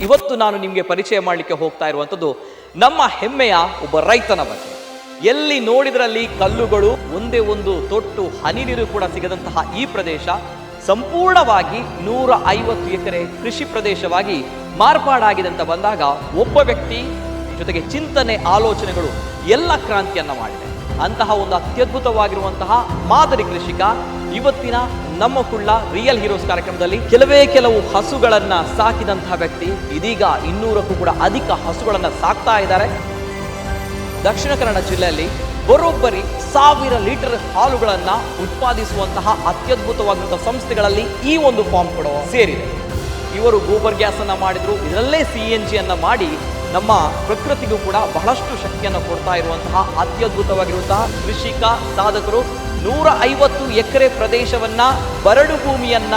ಇವತ್ತು ನಾನು ನಿಮಗೆ ಪರಿಚಯ ಮಾಡಲಿಕ್ಕೆ ಹೋಗ್ತಾ ಇರುವಂಥದ್ದು ನಮ್ಮ ಹೆಮ್ಮೆಯ ಒಬ್ಬ ರೈತನ ಬಗ್ಗೆ. ಎಲ್ಲಿ ನೋಡಿದ್ರಲ್ಲಿ ಕಲ್ಲುಗಳು, ಒಂದೇ ಒಂದು ತೊಟ್ಟು ಹನಿ ನೀರು ಕೂಡ ಸಿಗದಂತಹ ಈ ಪ್ರದೇಶ ಸಂಪೂರ್ಣವಾಗಿ 150 ಎಕರೆ ಕೃಷಿ ಪ್ರದೇಶವಾಗಿ ಮಾರ್ಪಾಡಾಗಿದೆ ಅಂತ ಬಂದಾಗ ಒಬ್ಬ ವ್ಯಕ್ತಿ ಜೊತೆಗೆ ಚಿಂತನೆ, ಆಲೋಚನೆಗಳು ಎಲ್ಲ ಕ್ರಾಂತಿಯನ್ನ ಮಾಡಿದೆ. ಅಂತಹ ಒಂದು ಅತ್ಯದ್ಭುತವಾಗಿರುವಂತಹ ಮಾದರಿ ಕೃಷಿಕ ಇವತ್ತಿನ ನಮ್ಮ ಕುಳ್ಳ ರಿಯಲ್ ಹೀರೋಸ್ ಕಾರ್ಯಕ್ರಮದಲ್ಲಿ. ಕೆಲವೇ ಕೆಲವು ಹಸುಗಳನ್ನ ಸಾಕಿದಂತಹ ವ್ಯಕ್ತಿ ಇದೀಗ 200ಕ್ಕೂ ಕೂಡ ಅಧಿಕ ಹಸುಗಳನ್ನ ಸಾಕ್ತಾ ಇದ್ದಾರೆ. ದಕ್ಷಿಣ ಕನ್ನಡ ಜಿಲ್ಲೆಯಲ್ಲಿ ಬರೋಬ್ಬರಿ 1000 ಲೀಟರ್ ಹಾಲುಗಳನ್ನ ಉತ್ಪಾದಿಸುವಂತಹ ಅತ್ಯದ್ಭುತವಾಗಿರುವಂತಹ ಸಂಸ್ಥೆಗಳಲ್ಲಿ ಈ ಒಂದು ಫಾರ್ಮ್ ಕೂಡ ಸೇರಿದೆ. ಇವರು ಗೋಬರ್ ಗ್ಯಾಸ್ ಅನ್ನ ಮಾಡಿದ್ರು, ಇದರಲ್ಲೇ CNG ಅನ್ನ ಮಾಡಿ ನಮ್ಮ ಪ್ರಕೃತಿಗೂ ಕೂಡ ಬಹಳಷ್ಟು ಶಕ್ತಿಯನ್ನು ಕೊಡ್ತಾ ಇರುವಂತಹ ಅತ್ಯದ್ಭುತವಾಗಿರುವಂತಹ ಕೃಷಿಕ ಸಾಧಕರು. 150 ಎಕರೆ ಪ್ರದೇಶವನ್ನ ಬರಡು ಭೂಮಿಯನ್ನ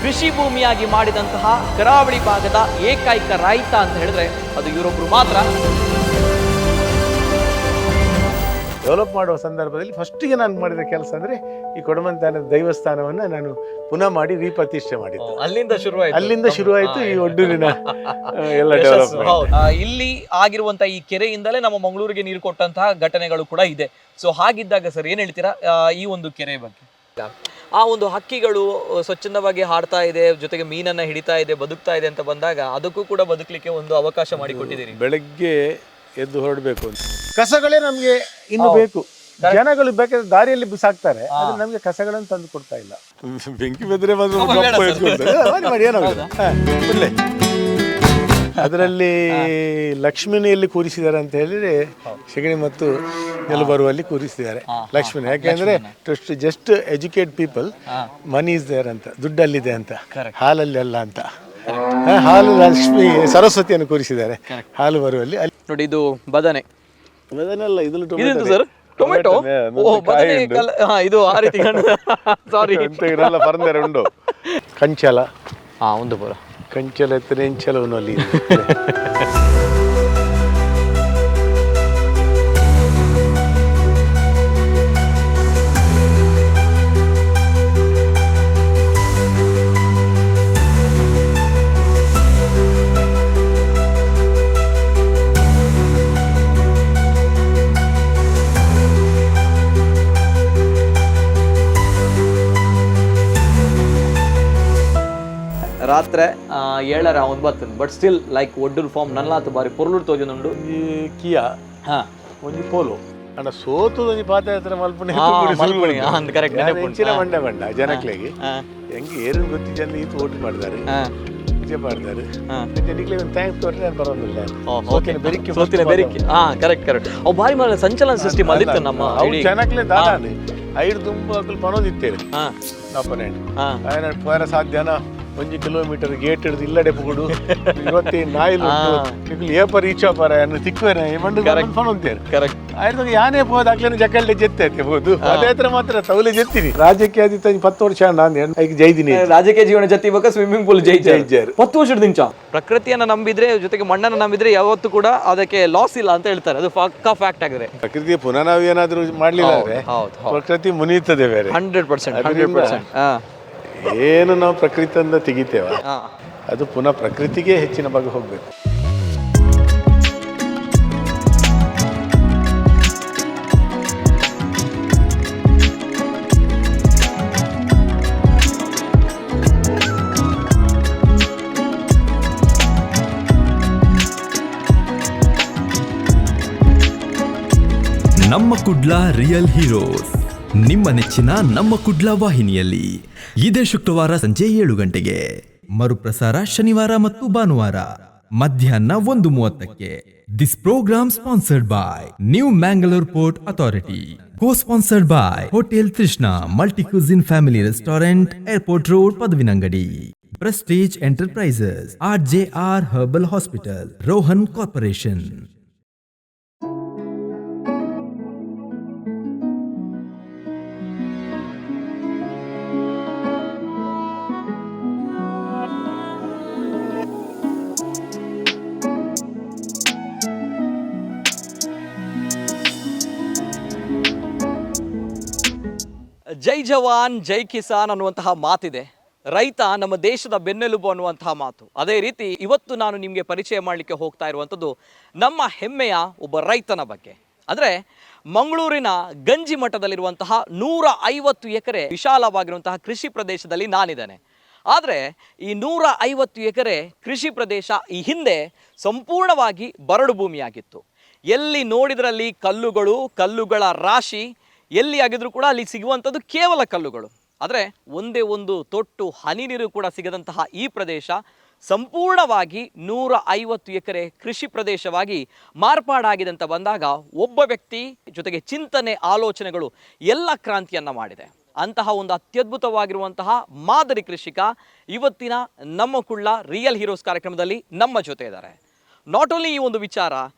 ಕೃಷಿ ಭೂಮಿಯಾಗಿ ಮಾಡಿದಂತಹ ಕರಾವಳಿ ಭಾಗದ ಏಕೈಕ ರೈತ ಅಂತ ಹೇಳಿದ್ರೆ ಅದು ಇವರೊಬ್ರು ಮಾತ್ರ. ಡೆವಲಪ್ ಮಾಡುವ ಸಂದರ್ಭದಲ್ಲಿ ಫಸ್ಟಿಗೆ ನಾನು ಮಾಡಿದ ಕೆಲಸ ಅಂದರೆ ಈ ಕೊಡಮಂತಾನದ ದೈವಸ್ಥಾನವನ್ನು ನಾನು ಪುನಃ ಮಾಡಿ ರೀಪ್ರತಿಷ್ಠೆ ಮಾಡಿದ್ದು. ಅಲ್ಲಿಂದ ಶುರುವಾಯಿತು. ಅಲ್ಲಿಂದ ಶುರುವಾಯಿತು ಈ ಒಡ್ಡೂರಿನ ಎಲ್ಲ ಡೆವಲಪ್ಮೆಂಟ್. ಇಲ್ಲಿ ಆಗಿರುವಂತಹ ಈ ಕೆರೆಯಿಂದಲೇ ನಮ್ಮ ಮಂಗಳೂರಿಗೆ ನೀರು ಕೊಟ್ಟಂತಹ ಘಟನೆಗಳು ಕೂಡ ಇದೆ. ಸೊ ಹಾಗಿದ್ದಾಗ ಸರ್ ಏನ್ ಹೇಳ್ತೀರಾ ಈ ಒಂದು ಕೆರೆ ಬಗ್ಗೆ? ಆ ಒಂದು ಹಕ್ಕಿಗಳು ಸ್ವಚ್ಛಂದವಾಗಿ ಹಾಡ್ತಾ ಇದೆ, ಜೊತೆಗೆ ಮೀನನ್ನ ಹಿಡಿತಾ ಇದೆ, ಬದುಕ್ತಾ ಇದೆ ಅಂತ ಬಂದಾಗ ಅದಕ್ಕೂ ಕೂಡ ಬದುಕಲಿಕ್ಕೆ ಒಂದು ಅವಕಾಶ ಮಾಡಿಕೊಟ್ಟಿದ್ದೀರಿ. ಬೆಳಗ್ಗೆ ಎದ್ದು ಹೊರಡಬೇಕು ಅಂತ ಕಸಗಳೇ ನಮಗೆ ಇನ್ನು ಬೇಕು. ಜನಗಳು ಬೇಕಾದ್ರೆ ದಾರಿಯಲ್ಲಿ ಬಿಸಾಕ್ತಾರೆ, ಆದ್ರೆ ನಮಗೆ ಕಸಗಳನ್ನು ತಂದು ಕೊಡ್ತಾ ಇಲ್ಲ. ಬೆಂಕಿ ಬೆದ್ರೆ ಅದರಲ್ಲಿ ಲಕ್ಷ್ಮಿನ ಎಲ್ಲಿ ಕೂರಿಸಿದ್ದಾರೆ ಅಂತ ಹೇಳಿದ್ರೆ ಸೆಗಣಿ ಮತ್ತು ನೆಲಬರುವಲ್ಲಿ ಕೂರಿಸಿದ್ದಾರೆ ಲಕ್ಷ್ಮಿನ. ಯಾಕೆಂದ್ರೆ just educate people, money is there ಅಂತ, ದುಡ್ಡಲ್ಲಿದೆ ಅಂತ, ಹಾಲಲ್ಲಿ ಅಲ್ಲ ಅಂತ. ಹಾಲು ಲಕ್ಷ್ಮಿ ಸರಸ್ವತಿಯನ್ನು ಕೂರಿಸಿದ್ದಾರೆ ಹಾಲು ಬರುವಲ್ಲಿ ಅಲ್ಲಿ. ನೋಡಿ, ಇದು ಬದನೆ. ಬದನೆಲ್ಲ ಇದರಲ್ಲಿ ಇದೆಂತ ಸರ್? ಟೊಮೆಟೊ? ಓ, ಬದನೆ. ಇದು ಆ ರೀತಿ. ಸಾರಿ. ಇರಲ್ಲ, ಪರಂದರೆ ಉಂಡು ಕಂಚಲ. ಒಂದು ಪೂರ ಕಂಚಲ ಎತ್ತರೆ ಎಂಚಲವನ್ನು ಅಲ್ಲಿ ಇದೆ. ರಾತ್ರಿ 7:30, but still like Oddur farm ನಲ್ಲಾತು ಬಾರಿ ಪೊರ್ಲುಡ್ ತೋಜೊಂದುಂಡು. ಈ ಕಿಯಾ ಒಂಜಿ ಪೋಲೋ ಅಂಡ ಸೋತು ಒಂಜಿ ಪಾದಯಾತ್ರೆ ಮಲ್ಪುನೆ. ಮಲ್ಪುನೆ, ಅಂದ್ correct, ನೆನಪುಂಟು. ಎಂಚಿನ ಮಂಡೆ ಮಂಡ ಜನಕ್ಲೆಗೆ ಹೆಂಗೆ ಏರಿನ ಗೊತ್ತಿ ಜನ ಈತ ಓಟ್ ಮಾಡಿದ್ದಾರೆ, ಪೂಜೆ ಮಾಡಿದ್ದಾರೆ. ಜನಕ್ಕೆ ಒಂದು thanks ಕೊಟ್ಟರೆ ನಾನು ಬರೋದಿಲ್ಲ. ಸೋತಿನ ಬೆರಿಕೆ. ಸೋತಿನ ಬೆರಿಕೆ, ಕರೆಕ್ಟ್ ಕರೆಕ್ಟ್. ಅವು ಬಾರಿ ಮಾರ ಸಂಚಲನ ಸೃಷ್ಟಿ ಮಾಡಿತ್ತು ನಮ್ಮ ಅವು ಇಡೀ- ಜನಕ್ಲೆ ದಾದಾನೆ ಐದು ತುಂಬ ಅಕುಲು ಪನೋದಿತ್ತೇವೆ. ಅಪೋನೆಂಟ್ ಆಯನ ಪೋರ ಸಾಧ್ಯನ ಒಂಜಿ ಕಿಲೋಮೀಟರ್ ಗೇಟ್ ಹಿಡಿದು ಇಲ್ಲಡೆ ಪುಗುಡು ಇವತ್ತೇ ನಾಯಿಲು ನಿಕುಲು ಏಪ ರೀಚ್ ಆಪರ ಅನ್ನು ತಿಕ್ಕುವೆನ ಮಂಡು ಪನೊಂತೇರು. ಕರೆಕ್ಟ್. ಆಯ್ತು, ಯಾನೇ ಪೋದ ಅಕ್ಲೇನ ಜಕ್ಕಲ್ಡೆ ಜೆತ್ತೆ ಐತೆ ಹೋದು ಅದೇ ಹತ್ರ ಮಾತ್ರ ತೌಲೆ ಜೆತ್ತೀನಿ. ರಾಜಕೀಯ ಆದಿತ್ತ 10 ವರ್ಷ ನಾನು ಐಕ್ ಜೈದಿನಿ. ರಾಜಕೀಯ ಜೀವನ ಜೊತೆ ಇವಾಗ ಸ್ವಿಮ್ಮಿಂಗ್ ಪೂಲ್ ಜೈ ಜೈಜಾರು. 10 ವರ್ಷದ ನಿಂಚ ಪ್ರಕೃತಿಯನ್ನ ನಂಬಿದ್ರೆ, ಜೊತೆಗೆ ಮಣ್ಣನ್ನ ನಂಬಿದ್ರೆ ಯಾವತ್ತೂ ಕೂಡ ಅದಕ್ಕೆ ಲಾಸ್ ಇಲ್ಲ ಅಂತ ಹೇಳ್ತಾರೆ. ಅದು ಪಕ್ಕಾ ಫ್ಯಾಕ್ಟ್ ಆಗಿದೆ. ಪ್ರಕೃತಿಯ ಪುನಃ ನಾವು ಏನಾದ್ರೂ ಮಾಡ್ಲಿಲ್ಲ ಅಂದ್ರೆ ಹೌದು ಪ್ರಕೃತಿ ಮುನಿಯುತ್ತದೆ ಬೇರೆ. 100%, 100%. ಏನು ನಾವು ಪ್ರಕೃತಿಯಿಂದ ತೆಗಿತೇವ ಅದು ಪುನಃ ಪ್ರಕೃತಿಗೆ ಹೆಚ್ಚಿನ ಭಾಗ ಹೋಗ್ಬೇಕು. ನಮ್ಮ ಕುಡ್ಲ ರಿಯಲ್ ಹೀರೋಸ್ ನಿಮ್ಮ ನೆಚ್ಚಿನ ನಮ್ಮ ಕುಡ್ಲ ವಾಹಿನಿಯಲ್ಲಿ ಇದೇ ಶುಕ್ರವಾರ ಸಂಜೆ 7 ಗಂಟೆಗೆ, ಮರುಪ್ರಸಾರ ಶನಿವಾರ ಮತ್ತು ಭಾನುವಾರ ಮಧ್ಯಾಹ್ನ 1:30ಕ್ಕೆ. This programme sponsored by New Mangalore Port Authority, co sponsored by Hotel Trishna multi cuisine family restaurant, Airport Road, Padavinangadi, Prestige Enterprises, R J R herbal hospital, Rohan Corporation. ಜೈ ಜವಾನ್ ಜೈ ಕಿಸಾನ್ ಅನ್ನುವಂತಹ ಮಾತಿದೆ. ರೈತ ನಮ್ಮ ದೇಶದ ಬೆನ್ನೆಲುಬು ಅನ್ನುವಂತಹ ಮಾತು. ಅದೇ ರೀತಿ ಇವತ್ತು ನಾನು ನಿಮಗೆ ಪರಿಚಯ ಮಾಡಲಿಕ್ಕೆ ಹೋಗ್ತಾ ಇರುವಂಥದ್ದು ನಮ್ಮ ಹೆಮ್ಮೆಯ ಒಬ್ಬ ರೈತನ ಬಗ್ಗೆ. ಅಂದರೆ ಮಂಗಳೂರಿನ ಗಂಜಿ ಮಠದಲ್ಲಿರುವಂತಹ 150 ಎಕರೆ ವಿಶಾಲವಾಗಿರುವಂತಹ ಕೃಷಿ ಪ್ರದೇಶದಲ್ಲಿ ನಾನಿದ್ದೇನೆ. ಆದರೆ ಈ 150 ಎಕರೆ ಕೃಷಿ ಪ್ರದೇಶ ಈ ಹಿಂದೆ ಸಂಪೂರ್ಣವಾಗಿ ಬರಡು ಭೂಮಿಯಾಗಿತ್ತು. ಎಲ್ಲಿ ನೋಡಿದ್ರಲ್ಲಿ ಕಲ್ಲುಗಳು, ಕಲ್ಲುಗಳ ರಾಶಿ. ಎಲ್ಲಿ ಆಗಿದ್ರೂ ಕೂಡ ಅಲ್ಲಿ ಸಿಗುವಂಥದ್ದು ಕೇವಲ ಕಲ್ಲುಗಳು. ಆದರೆ ಒಂದೇ ಒಂದು ತೊಟ್ಟು ಹನಿ ನೀರು ಕೂಡ ಸಿಗದಂತಹ ಈ ಪ್ರದೇಶ ಸಂಪೂರ್ಣವಾಗಿ 150 ಎಕರೆ ಕೃಷಿ ಪ್ರದೇಶವಾಗಿ ಮಾರ್ಪಾಡಾಗಿದೆ ಅಂತ ಬಂದಾಗ ಒಬ್ಬ ವ್ಯಕ್ತಿ ಜೊತೆಗೆ ಚಿಂತನೆ, ಆಲೋಚನೆಗಳು ಎಲ್ಲ ಕ್ರಾಂತಿಯನ್ನು ಮಾಡಿದೆ. ಅಂತಹ ಒಂದು ಅತ್ಯದ್ಭುತವಾಗಿರುವಂತಹ ಮಾದರಿ ಕೃಷಿಕ ಇವತ್ತಿನ ನಮ್ಮ ಕುಳ್ಳ ರಿಯಲ್ ಹೀರೋಸ್ ಕಾರ್ಯಕ್ರಮದಲ್ಲಿ ನಮ್ಮ ಜೊತೆ ಇದ್ದಾರೆ. Not only ಈ ಒಂದು ವಿಚಾರ,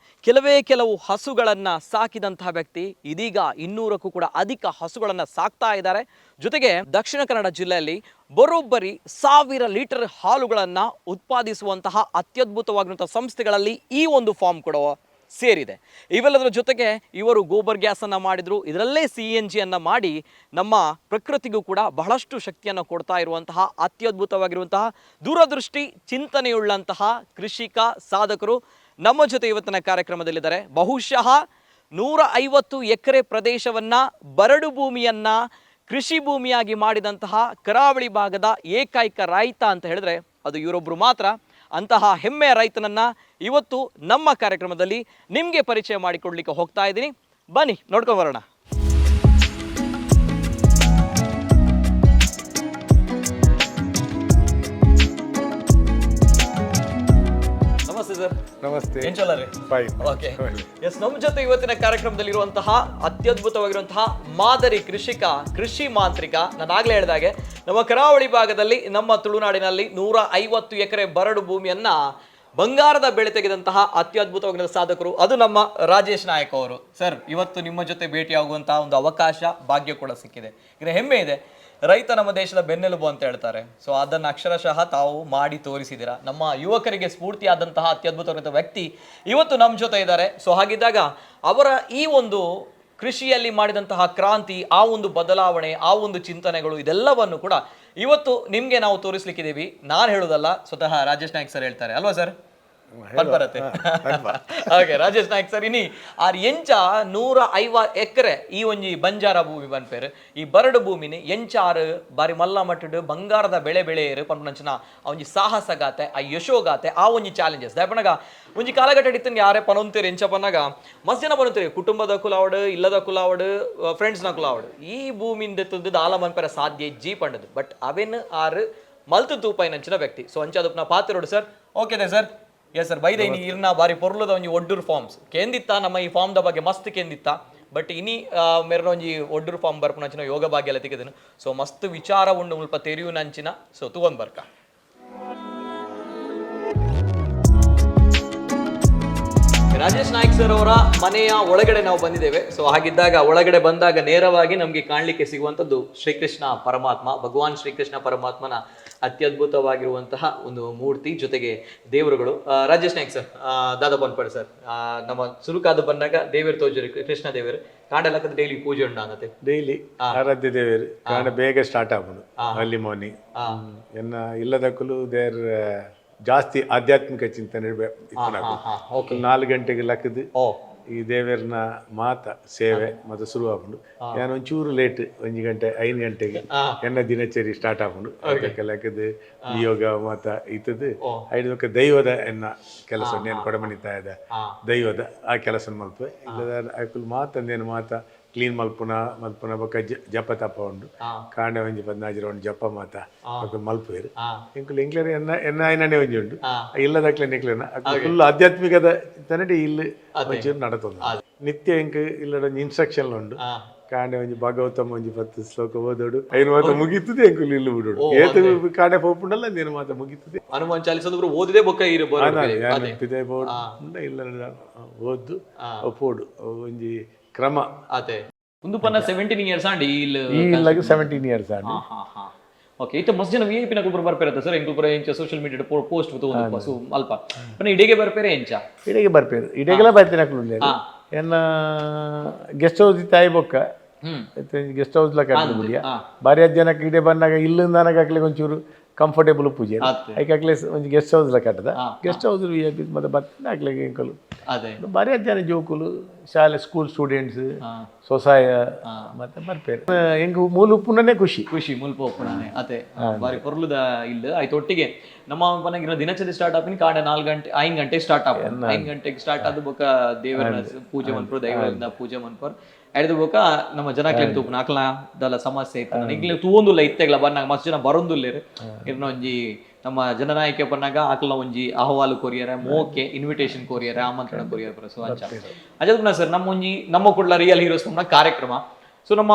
ಕೆಲವೇ ಕೆಲವು ಹಸುಗಳನ್ನು ಸಾಕಿದಂತಹ ವ್ಯಕ್ತಿ ಇದೀಗ 200ಕ್ಕೂ ಕೂಡ ಅಧಿಕ ಹಸುಗಳನ್ನು ಸಾಕ್ತಾ ಇದ್ದಾರೆ. ಜೊತೆಗೆ ದಕ್ಷಿಣ ಕನ್ನಡ ಜಿಲ್ಲೆಯಲ್ಲಿ ಬರೋಬ್ಬರಿ 1000 ಲೀಟರ್ ಹಾಲುಗಳನ್ನು ಉತ್ಪಾದಿಸುವಂತಹ ಅತ್ಯದ್ಭುತವಾಗಿರುವಂತಹ ಸಂಸ್ಥೆಗಳಲ್ಲಿ ಈ ಒಂದು ಫಾರ್ಮ್ ಕೂಡ ಸೇರಿದೆ. ಇವೆಲ್ಲದರ ಜೊತೆಗೆ ಇವರು ಗೋಬರ್ ಗ್ಯಾಸನ್ನು ಮಾಡಿದರು, ಇದರಲ್ಲೇ ಸಿಎನ್ಜಿಯನ್ನು ಮಾಡಿ ನಮ್ಮ ಪ್ರಕೃತಿಗೂ ಕೂಡ ಬಹಳಷ್ಟು ಶಕ್ತಿಯನ್ನು ಕೊಡ್ತಾ ಇರುವಂತಹ ಅತ್ಯದ್ಭುತವಾಗಿರುವಂತಹ ದೂರದೃಷ್ಟಿ ಚಿಂತನೆಯುಳ್ಳಂತಹ ಕೃಷಿಕ ಸಾಧಕರು ನಮ್ಮ ಜೊತೆ ಇವತ್ತಿನ ಕಾರ್ಯಕ್ರಮದಲ್ಲಿದ್ದಾರೆ. ಬಹುಶಃ 150 ಎಕರೆ ಪ್ರದೇಶವನ್ನು, ಬರಡು ಭೂಮಿಯನ್ನು ಕೃಷಿ ಭೂಮಿಯಾಗಿ ಮಾಡಿದಂತಹ ಕರಾವಳಿ ಭಾಗದ ಏಕೈಕ ರೈತ ಅಂತ ಹೇಳಿದ್ರೆ ಅದು ಇವರೊಬ್ಬರು ಮಾತ್ರ. ಅಂತಹ ಹೆಮ್ಮೆಯ ರೈತನನ್ನ ಇವತ್ತು ನಮ್ಮ ಕಾರ್ಯಕ್ರಮದಲ್ಲಿ ನಿಮಗೆ ಪರಿಚಯ ಮಾಡಿಕೊಡ್ಲಿಕ್ಕೆ ಹೋಗ್ತಾ ಇದ್ದೀನಿ. ಬನ್ನಿ, ನೋಡ್ಕೊಂಡು ಬರೋಣ. ನಮಸ್ತೆ ಸರ್. ನಮಸ್ತೆ. ಎಂಚಲ್ಲ ರೀ? Fine. Okay, S. ನಮ್ಮ ಜೊತೆ ಇವತ್ತಿನ ಕಾರ್ಯಕ್ರಮದಲ್ಲಿ ಇರುವಂತಹ ಅತ್ಯದ್ಭುತವಾಗಿರುವಂತಹ ಮಾದರಿ ಕೃಷಿಕ, ಕೃಷಿ ಮಾಂತ್ರಿಕ, ನಾನು ಆಗ್ಲೇ ಹೇಳಿದಾಗೆ ನಮ್ಮ ಕರಾವಳಿ ಭಾಗದಲ್ಲಿ, ನಮ್ಮ ತುಳುನಾಡಿನಲ್ಲಿ 150 ಎಕರೆ ಬರಡು ಭೂಮಿಯನ್ನ ಬಂಗಾರದ ಬೆಳೆ ತೆಗೆದಂತಹ ಅತ್ಯದ್ಭುತವಾಗಿರುವ ಸಾಧಕರು ಅದು ನಮ್ಮ ರಾಜೇಶ್ ನಾಯಕ್ ಅವರು. ಸರ್, ಇವತ್ತು ನಿಮ್ಮ ಜೊತೆ ಭೇಟಿಯಾಗುವಂತಹ ಒಂದು ಅವಕಾಶ, ಭಾಗ್ಯ ಕೂಡ ಸಿಕ್ಕಿದೆ. ಇದರ ಹೆಮ್ಮೆ ಇದೆ. ರೈತ ನಮ್ಮ ದೇಶದ ಬೆನ್ನೆಲುಬು ಅಂತ ಹೇಳ್ತಾರೆ. ಸೊ ಅದನ್ನು ಅಕ್ಷರಶಃ ತಾವು ಮಾಡಿ ತೋರಿಸಿದ್ದೀರಾ. ನಮ್ಮ ಯುವಕರಿಗೆ ಸ್ಫೂರ್ತಿಯಾದಂತಹ ಅತ್ಯದ್ಭುತವಾದಂಥ ವ್ಯಕ್ತಿ ಇವತ್ತು ನಮ್ಮ ಜೊತೆ ಇದ್ದಾರೆ. ಸೊ ಹಾಗಿದ್ದಾಗ ಅವರ ಈ ಒಂದು ಕೃಷಿಯಲ್ಲಿ ಮಾಡಿದಂತಹ ಕ್ರಾಂತಿ, ಆ ಒಂದು ಬದಲಾವಣೆ, ಆ ಒಂದು ಚಿಂತನೆಗಳು, ಇದೆಲ್ಲವನ್ನು ಕೂಡ ಇವತ್ತು ನಿಮಗೆ ನಾವು ತೋರಿಸ್ಲಿಕ್ಕಿದ್ದೀವಿ. ನಾನು ಹೇಳೋದಲ್ಲ, ಸ್ವತಃ ರಾಜೇಶ್ ನಾಯಕ್ ಸರ್ ಹೇಳ್ತಾರೆ ಅಲ್ವಾ ಸರ್? ಬರತ್ತೆ. ಓಕೆ, ರಾಜೇಶ್ ನಾಯಕ್ ಸರ್, ಇನಿ ಆರ್ ಎಂಚ 150 ಎಕರೆ ಈ ಒಂಜಿ ಬಂಜಾರ ಭೂಮಿ ಪನ್ಪೇರು, ಈ ಬರಡು ಭೂಮಿನಿ ಎಂಚ ಆರು ಬಾರಿ ಮಲ್ಲ ಮಟ್ಟಡ್ ಬಂಗಾರದ ಬೆಳೆ ಬೆಳೆಯರು ಪನ್ಪುನಂಚಿನ ಆ ಒಂಜಿ ಸಾಹಸಗಾತೆ, ಆ ಯಶೋಗಾತೆ, ಆ ಒಂಜಿ ಚಾಲೆಂಜಸ್ ದಾಯಪನಗ ಒಂಜಿ ಕಾಲಘಟ್ಟ ಇತ್ತಂಗೆ ಯಾರೇ ಪನೊಂತೇರು ಎಂಚ ಪನ್ನಗ ಮಸ್ತ್ ಜನ ಪನೊಂತೇರು, ಕುಟುಂಬದ ಕುಲಾವಡು, ಇಲ್ಲದ ಕುಲಾವಡು, ಫ್ರೆಂಡ್ಸ್ನ ಕುಲಾವಡು, ಈ ಭೂಮಿಯಿಂದ ತುದ್ದು ದಾಲ ಮನ್ಪೆರ ಸಾಧ್ಯ ಇಜ್ಜಿ ಪಂಡದು. ಬಟ್ ಅವೇನು ಆರು ಮಲ್ತು ತೂಪಾಯಿನಂಚಿನ ವ್ಯಕ್ತಿ. ಸೊ ಅಂಚಾದಪ್ನ ಪಾತಿರೋಡು sir. Okay sir. Yes sir. ಬೈದ ಇನಿ ಇರ್ನ ಬಾರಿ ಪೊರ್ಲುದ ಒಂಜಿ ಒಡ್ಡೂರು ಫಾರ್ಮ್ಸ್ ಕೇಂದಿತ್ತ. ನಮ್ಮ ಈ ಫಾರ್ಮ್ದ ಬಗ್ಗೆ ಮಸ್ತ್ ಕೇಂದಿತ್ತ. ಬಟ್ ಇನಿ ಮೆರನ ಒಂಜಿ ಒಡ್ಡೂರು ಫಾರ್ಮ್ ಬರ್ಪುನಂಚಿನ ಯೋಗ ಭಾಗ್ಯ ಎಲ್ಲ ತಿಕ್ಕದನು. ಸೊ ಮಸ್ತ್ ವಿಚಾರ ಉಂಡು ಮುಲ್ಪ ತೆರಿಯುನಂಚಿನ. ಸೊ ತೂವೊಂದು ಬರ್ಕ. ರಾಜೇಶ್ ನಾಯ್ಕ್ ಸರ್ ಅವರ ಮನೆಯ ಒಳಗಡೆ ನಾವು ಬಂದಿದ್ದೇವೆ. ಸೊ ಹಾಗಿದ್ದಾಗ ಒಳಗಡೆ ಬಂದಾಗ ನೇರವಾಗಿ ನಮಗೆ ಕಾಣಲಿಕ್ಕೆ ಸಿಗುವಂಥದ್ದು ಶ್ರೀಕೃಷ್ಣ ಪರಮಾತ್ಮ, ಭಗವಾನ್ ಶ್ರೀಕೃಷ್ಣ ಪರಮಾತ್ಮನ ಅತ್ಯದ್ಭುತವಾಗಿರುವಂತಹ ಒಂದು ಮೂರ್ತಿ, ಜೊತೆಗೆ ದೇವರುಗಳು. ರಾಜೇಶ್ ನಾಯ್ಕ್ ಸರ್, ದಾದಾ ಬನ್ಪಡ್ ಸರ್, ನಮ್ಮ ಸುರುಕಾದ ಬಂದಾಗ ದೇವರು ತೋಜರು, ಕೃಷ್ಣ ದೇವರು ಕಾಂಡಲಕ್ಕದ ಡೈಲಿ ಪೂಜೆ ಉಂಡು ಅನ್ನತ್ತೆ. ಡೈಲಿ ಆರಾಧ್ಯ ದೇವರು ಕಾರಣ ಬೇಗ ಸ್ಟಾರ್ಟ್ ಆಗುದು ಅರ್ಲಿ ಮಾರ್ನಿಂಗ್. ಎನ್ನ ಇಲ್ಲದಕ್ಕೂ there ಜಾಸ್ತಿ ಆಧ್ಯಾತ್ಮಿಕ ಚಿಂತನೆ ಇಪ್ಪುನಕುಲು. 4 ಗಂಟೆಗೆ ಲಕ್ಕದು ಈ ದೇವರನ ಮಾತ ಸೇವೆ ಮತ್ತು ಶುರು ಆಪುಂಡು. ಯಾನ್ ಒಂಚೂರು ಲೇಟ್, 1 ಗಂಟೆ 5 ಗಂಟೆಗೆ ಎನ್ನ ದಿನಚರಿ ಸ್ಟಾರ್ಟ್ ಆಪುಂಡು. ಅದಕ್ಕೆ ಲಕ್ಕದು ಯೋಗ ಮಾತ ಇತ್ತದು ಐದು ದೈವದ ಎನ್ನ ಕೆಲಸ, నేను ಕೊಡಮಣಿತಾಯದ ದೈವದ ಆ ಕೆಲಸ ಮಲ್ಪೆ. ಇಲ್ಲದ ಅಕುಲು ಮಾತ ಅಂದೇನು ಮಾತ ಕ್ಲೀನ್ ಮಲ್ಪುನ ಮಲ್ಪುನ ಬೊಕ್ಕ ಜಪ ತಪ ಉಂಡು. ಕಾಂಡೆ ಒಂಜಿ ಪದ್ನಾಜಿ ರೌಂಡ್ ಜಪ ಮಾತ ಬೊಕ್ಕ ಮಲ್ಪುವೆರು. ಎಂಕುಲು ಎಂಕ್ಲೆನ ಎನ್ನ ಎನ್ನ ಆಯ್ನನೇ ಒಂಜಿ ಉಂಡು, ಇಲ್ಲದಕ್ಲೆ ನಿಕ್ಲೆನ ಫುಲ್ ಆಧ್ಯಾತ್ಮಿಕದ ತನಡಿ ಇಲ್ಲಿ ಒಂಚೂರು ನಡತೊಂದು ನಿತ್ಯ. ಎಂಕ್ ಇಲ್ಲಡ ಒಂಜಿ ಇನ್ಸ್ಟ್ರಕ್ಷನ್ ಉಂಡು. ಕಾಂಡೆ ಒಂಜಿ ಭಾಗವತಮ್ ಒಂಜಿ 10 ಶ್ಲೋಕ ಓದೋಡು, ಐನು ಮಾತ ಮುಗೀತದೆ. ಎಂಕುಲು ಇಲ್ಲು ಬಿಡೋಡು ಏತು ಕಾಂಡೆ ಪೋಪುಂಡಲ್ಲ ಅಂದೇನು ಮಾತ ಮುಗೀತದೆ. ಹನುಮಾನ್ ಚಾಲಿಸ ಓದಿದೆ ಬೊಕ್ಕ ಇರು. ಪಿದೆ ಇಲ್ಲ ಓದ್ದು ಪೋಡು ಒಂಜಿ ಕ್ರಮ. ಅದೇ ಒಂದು ಪನ್ನ 17 ಇಯರ್ಸ್ ಆಂಡ್ ಇಲ್ಲಿ ಈ ಇಲ್ಲಗ್ 17 ಇಯರ್ಸ್ ಆಂಡ್. ಓಕೆ, ಇತ್ತೆ ಮಸ್ತ್ ಜನ ವಿಐಪಿ ನಕುಲು ಪೂರ ಬರ್ಪೇರತ್ತ ಸರ್. ಎಂಕುಲು ಪೂರ ಎಂಚ social media post so ಅಲ್ಪ ಪನ್ನ ಇಡೆಗೆ ಬರ್ಪೇರೆ ಎಂಚ? ಇಡೆಗೆ ಬರ್ಪೇರು, ಇಡೆಗೆಲ್ಲ ಬರ್ತೀನಿ ಅಕ್ಲು. ಎನ್ನ ಗೆಸ್ಟ್ ಹೌಸ್ ಇತ್ತ ಆಯಿ ಬೊಕ್ಕ Guest house ಲ ಕಟ್ಟುದು ಬುಡಿಯ. ಬಾರಿ ಜನಕ್ಕೆ ಇಡೆ ಬಂದಾಗ ಇಲ್ಲಿಂದ ಹಾಕ್ಲಿಕ್ಕೆ ಒಂಚೂರು ಕಂಫರ್ಟೇಬಲ್ ಪೂಜೆ. ಐಕೆ ಹಾಕ್ಲೆ ಒಂಜಿ ಗೆಸ್ಟ್ ಹೌಸ್ ಲ ಕಟ್ಟದ. Guest house V I P ಮತ್ತೆ ಬತ್ತ ಹಾಕ್ಲಿಕ್ಕೆ ಎಂಕಲು. ಅದೇ. ಬಾರಿ ಜನ ಜೋಕುಲು, ಶಾಲೆ ಸ್ಕೂಲ್ ಸ್ಟೂಡೆಂಟ್ಸ್, ಸೊಸಾಯ ಮತ್ತೆ ಬರ್ಪೇರು. ಎಂಕ್ ಮೂಲ ಉಪ್ಪುನೇ ಖುಷಿ. ಖುಷಿ ಮುಲ್ಪ ಉಪ್ಪುನಾನೆ ಅದೇ. ಬಾರಿ ಪೊರ್ಲುದ ಇಲ್ಲ ಆಯ್ತು. ಒಟ್ಟಿಗೆ ನಮ್ಮ ಪನಗಿನ ದಿನಚರಿ ಸ್ಟಾರ್ಟ್ ಆಪಿನ ಕಾಂಡೆ 4 ಗಂಟೆ 5 ಗಂಟೆಗೆ ಸ್ಟಾರ್ಟ್ ಆಪ. 5 ಗಂಟೆಗೆ ಸ್ಟಾರ್ಟ್ ಆದ ಬೊಕ ದೇವರ ಪೂಜೆ ಮನ್ಪುರು, ದೈವದಿಂದ ಪೂಜೆ ಮನ್ಪುರು. ಐದು ಬೊಕ ನಮ್ಮ ಜನಕ್ಲೆನ್ ತೂಪುನ ಅಕ್ಲ ದಲ ಸಮಸ್ಯೆ ಇತ್ತು ನನಗೆ ತೂವೊಂದುಲ್ಲ. ಇತ್ತೆಗ್ಲ ಬನ್ನಾಗ ಮಸ್ತ್ ಜನ ಬರೊಂದುಲ್ಲೆರ್. ಇರ್ನ ಒಂಜಿ ನಮ್ಮ ಜನನಾಯಕ ಪನ್ನಾಗ ಅಕ್ಲ ಒಂಜಿ ಅಹವಾಲು ಕೊರಿಯರ, ಮೋಕೆ ಇನ್ವಿಟೇಷನ್ ಕೊರಿಯರ, ಆಮಂತ್ರಣ ಕೊರಿಯರ ಪುರ. ಸೊ ಅಂಚ ಅಜತ್ ಸರ್, ನಮ್ಮ ಒಂಜಿ ನಮ್ಮ ಕುಡ್ಲ ರಿಯಲ್ ಹೀರೋಸ್ ಪನ್ಪುನ ಕಾರ್ಯಕ್ರಮ. ಸೊ ನಮ್ಮ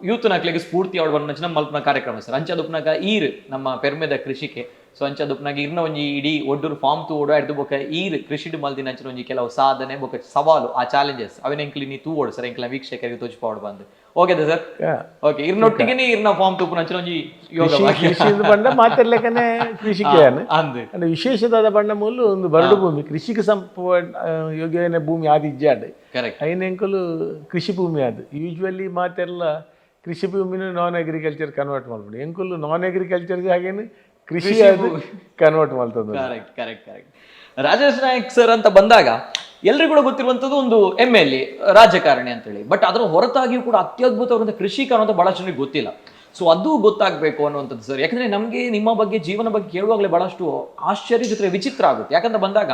ಯೂತ್ ನಕ್ಲೆಗ್ ಸ್ಫೂರ್ತಿ ಅವಳು ಬಂದ ಮಲ್ಪುನ ಕಾರ್ಯಕ್ರಮ ಸರ್. ಅಂಚ ದುಪ್ನಾಗ ಈರ್ ನಮ್ಮ ಪೆರ್ಮೆದ ಕೃಷಿಕೆ. ಸೊ ಅಂಚ ದುಪ್ನಾಗ ಇರ್ನ ಒಂಜಿ ಇಡೀ ಒಡ್ಡೂರು ಫಾರ್ಮ್ ತೂವೊಡು. ಅಡ್ದು ಬೊಕ ಈರ್ ಕೃಷಿಡ್ ಮಲ್ದಿನ ಅಂಚಿನ ಒಂಜಿ ಕೆಲವು ಸಾಧನೆ ಬೊಕ ಸವಾಲು, ಆ ಚಾಲೆಂಜಸ್ ಅವಿನ ಎಂಕ್ಲಿ ನೀ ತೂವೊಡು ಸರ್, ಎಂಕ್ಲ ವೀಕ್ಷಕರಿಗೆ ತೋಜಿಪಾವೊಡು ಬಂದು. Okay sir? Okay. ಇರ್ನೊಟ್ಟಿಗೆ ಇರ್ನ ಫಾರ್ಮ್ ತೂಪುನ ಅಂಚಿನ ಒಂಜಿ ಯೋಗ ಭಾಗ್ಯ. ಕೃಷಿ ಬಣ್ಣ ಮಾತಾಡ್ಲಿಕ್ಕನೆ ಕೃಷಿಕೆ ಅಂದ್. ಅಂದ್ರೆ ವಿಶೇಷವಾದ ಬಣ್ಣ ಮೂಲು ಒಂದು ಬರಡು ಭೂಮಿ, ಕೃಷಿಗೆ ಸಂಪ ಯೋಗ್ಯವಾದ ಭೂಮಿ ಆದ ಇಜ್ಜಾಡ್. ಕರೆಕ್ಟ್. ಐನೆಂಕಲು ಕೃಷಿ ಭೂಮಿ ಅದು. ಯೂಶ್ವಲಿ ಮಾತೆಲ್ಲ ಕೃಷಿ ಭೂಮಿನ ನಾನ್ ಅಗ್ರಿಕಲ್ಚರ್ ಕನ್ವರ್ಟ್ ಮಾಡ್ಬಿಡಿ. ಎಂಕುಲು ನಾನ್ ಅಗ್ರಿಕಲ್ಚರ್ ಹಾಗೇನು ಕೃಷಿ ಅದು ಕನ್ವರ್ಟ್ ಮಾಡ್ತದೆ. Correct correct correct. Rajesh Naik sir ಅಂತ ಬಂದಾಗ ಎಲ್ರಿಗೂ ಕೂಡ ಗೊತ್ತಿರುವಂತದ್ದು ಒಂದು M L A, ರಾಜಕಾರಣಿ ಅಂತೇಳಿ. ಬಟ್ ಅದರ ಹೊರತಾಗಿಯೂ ಕೂಡ ಅತ್ಯದ್ಭುತವಾದಂಥ ಕೃಷಿಕ ಅನ್ನೋದು ಬಹಳ ಜನರಿಗೆ ಗೊತ್ತಿಲ್ಲ. ಸೊ ಅದು ಗೊತ್ತಾಗಬೇಕು ಅನ್ನುವಂಥದ್ದು ಸರ್. ಯಾಕಂದ್ರೆ ನಮಗೆ ನಿಮ್ಮ ಬಗ್ಗೆ, ಜೀವನ ಬಗ್ಗೆ ಕೇಳುವಾಗಲೇ ಬಹಳಷ್ಟು ಆಶ್ಚರ್ಯ ಜೊತೆ ವಿಚಿತ್ರ ಆಗುತ್ತೆ. ಯಾಕಂತ ಬಂದಾಗ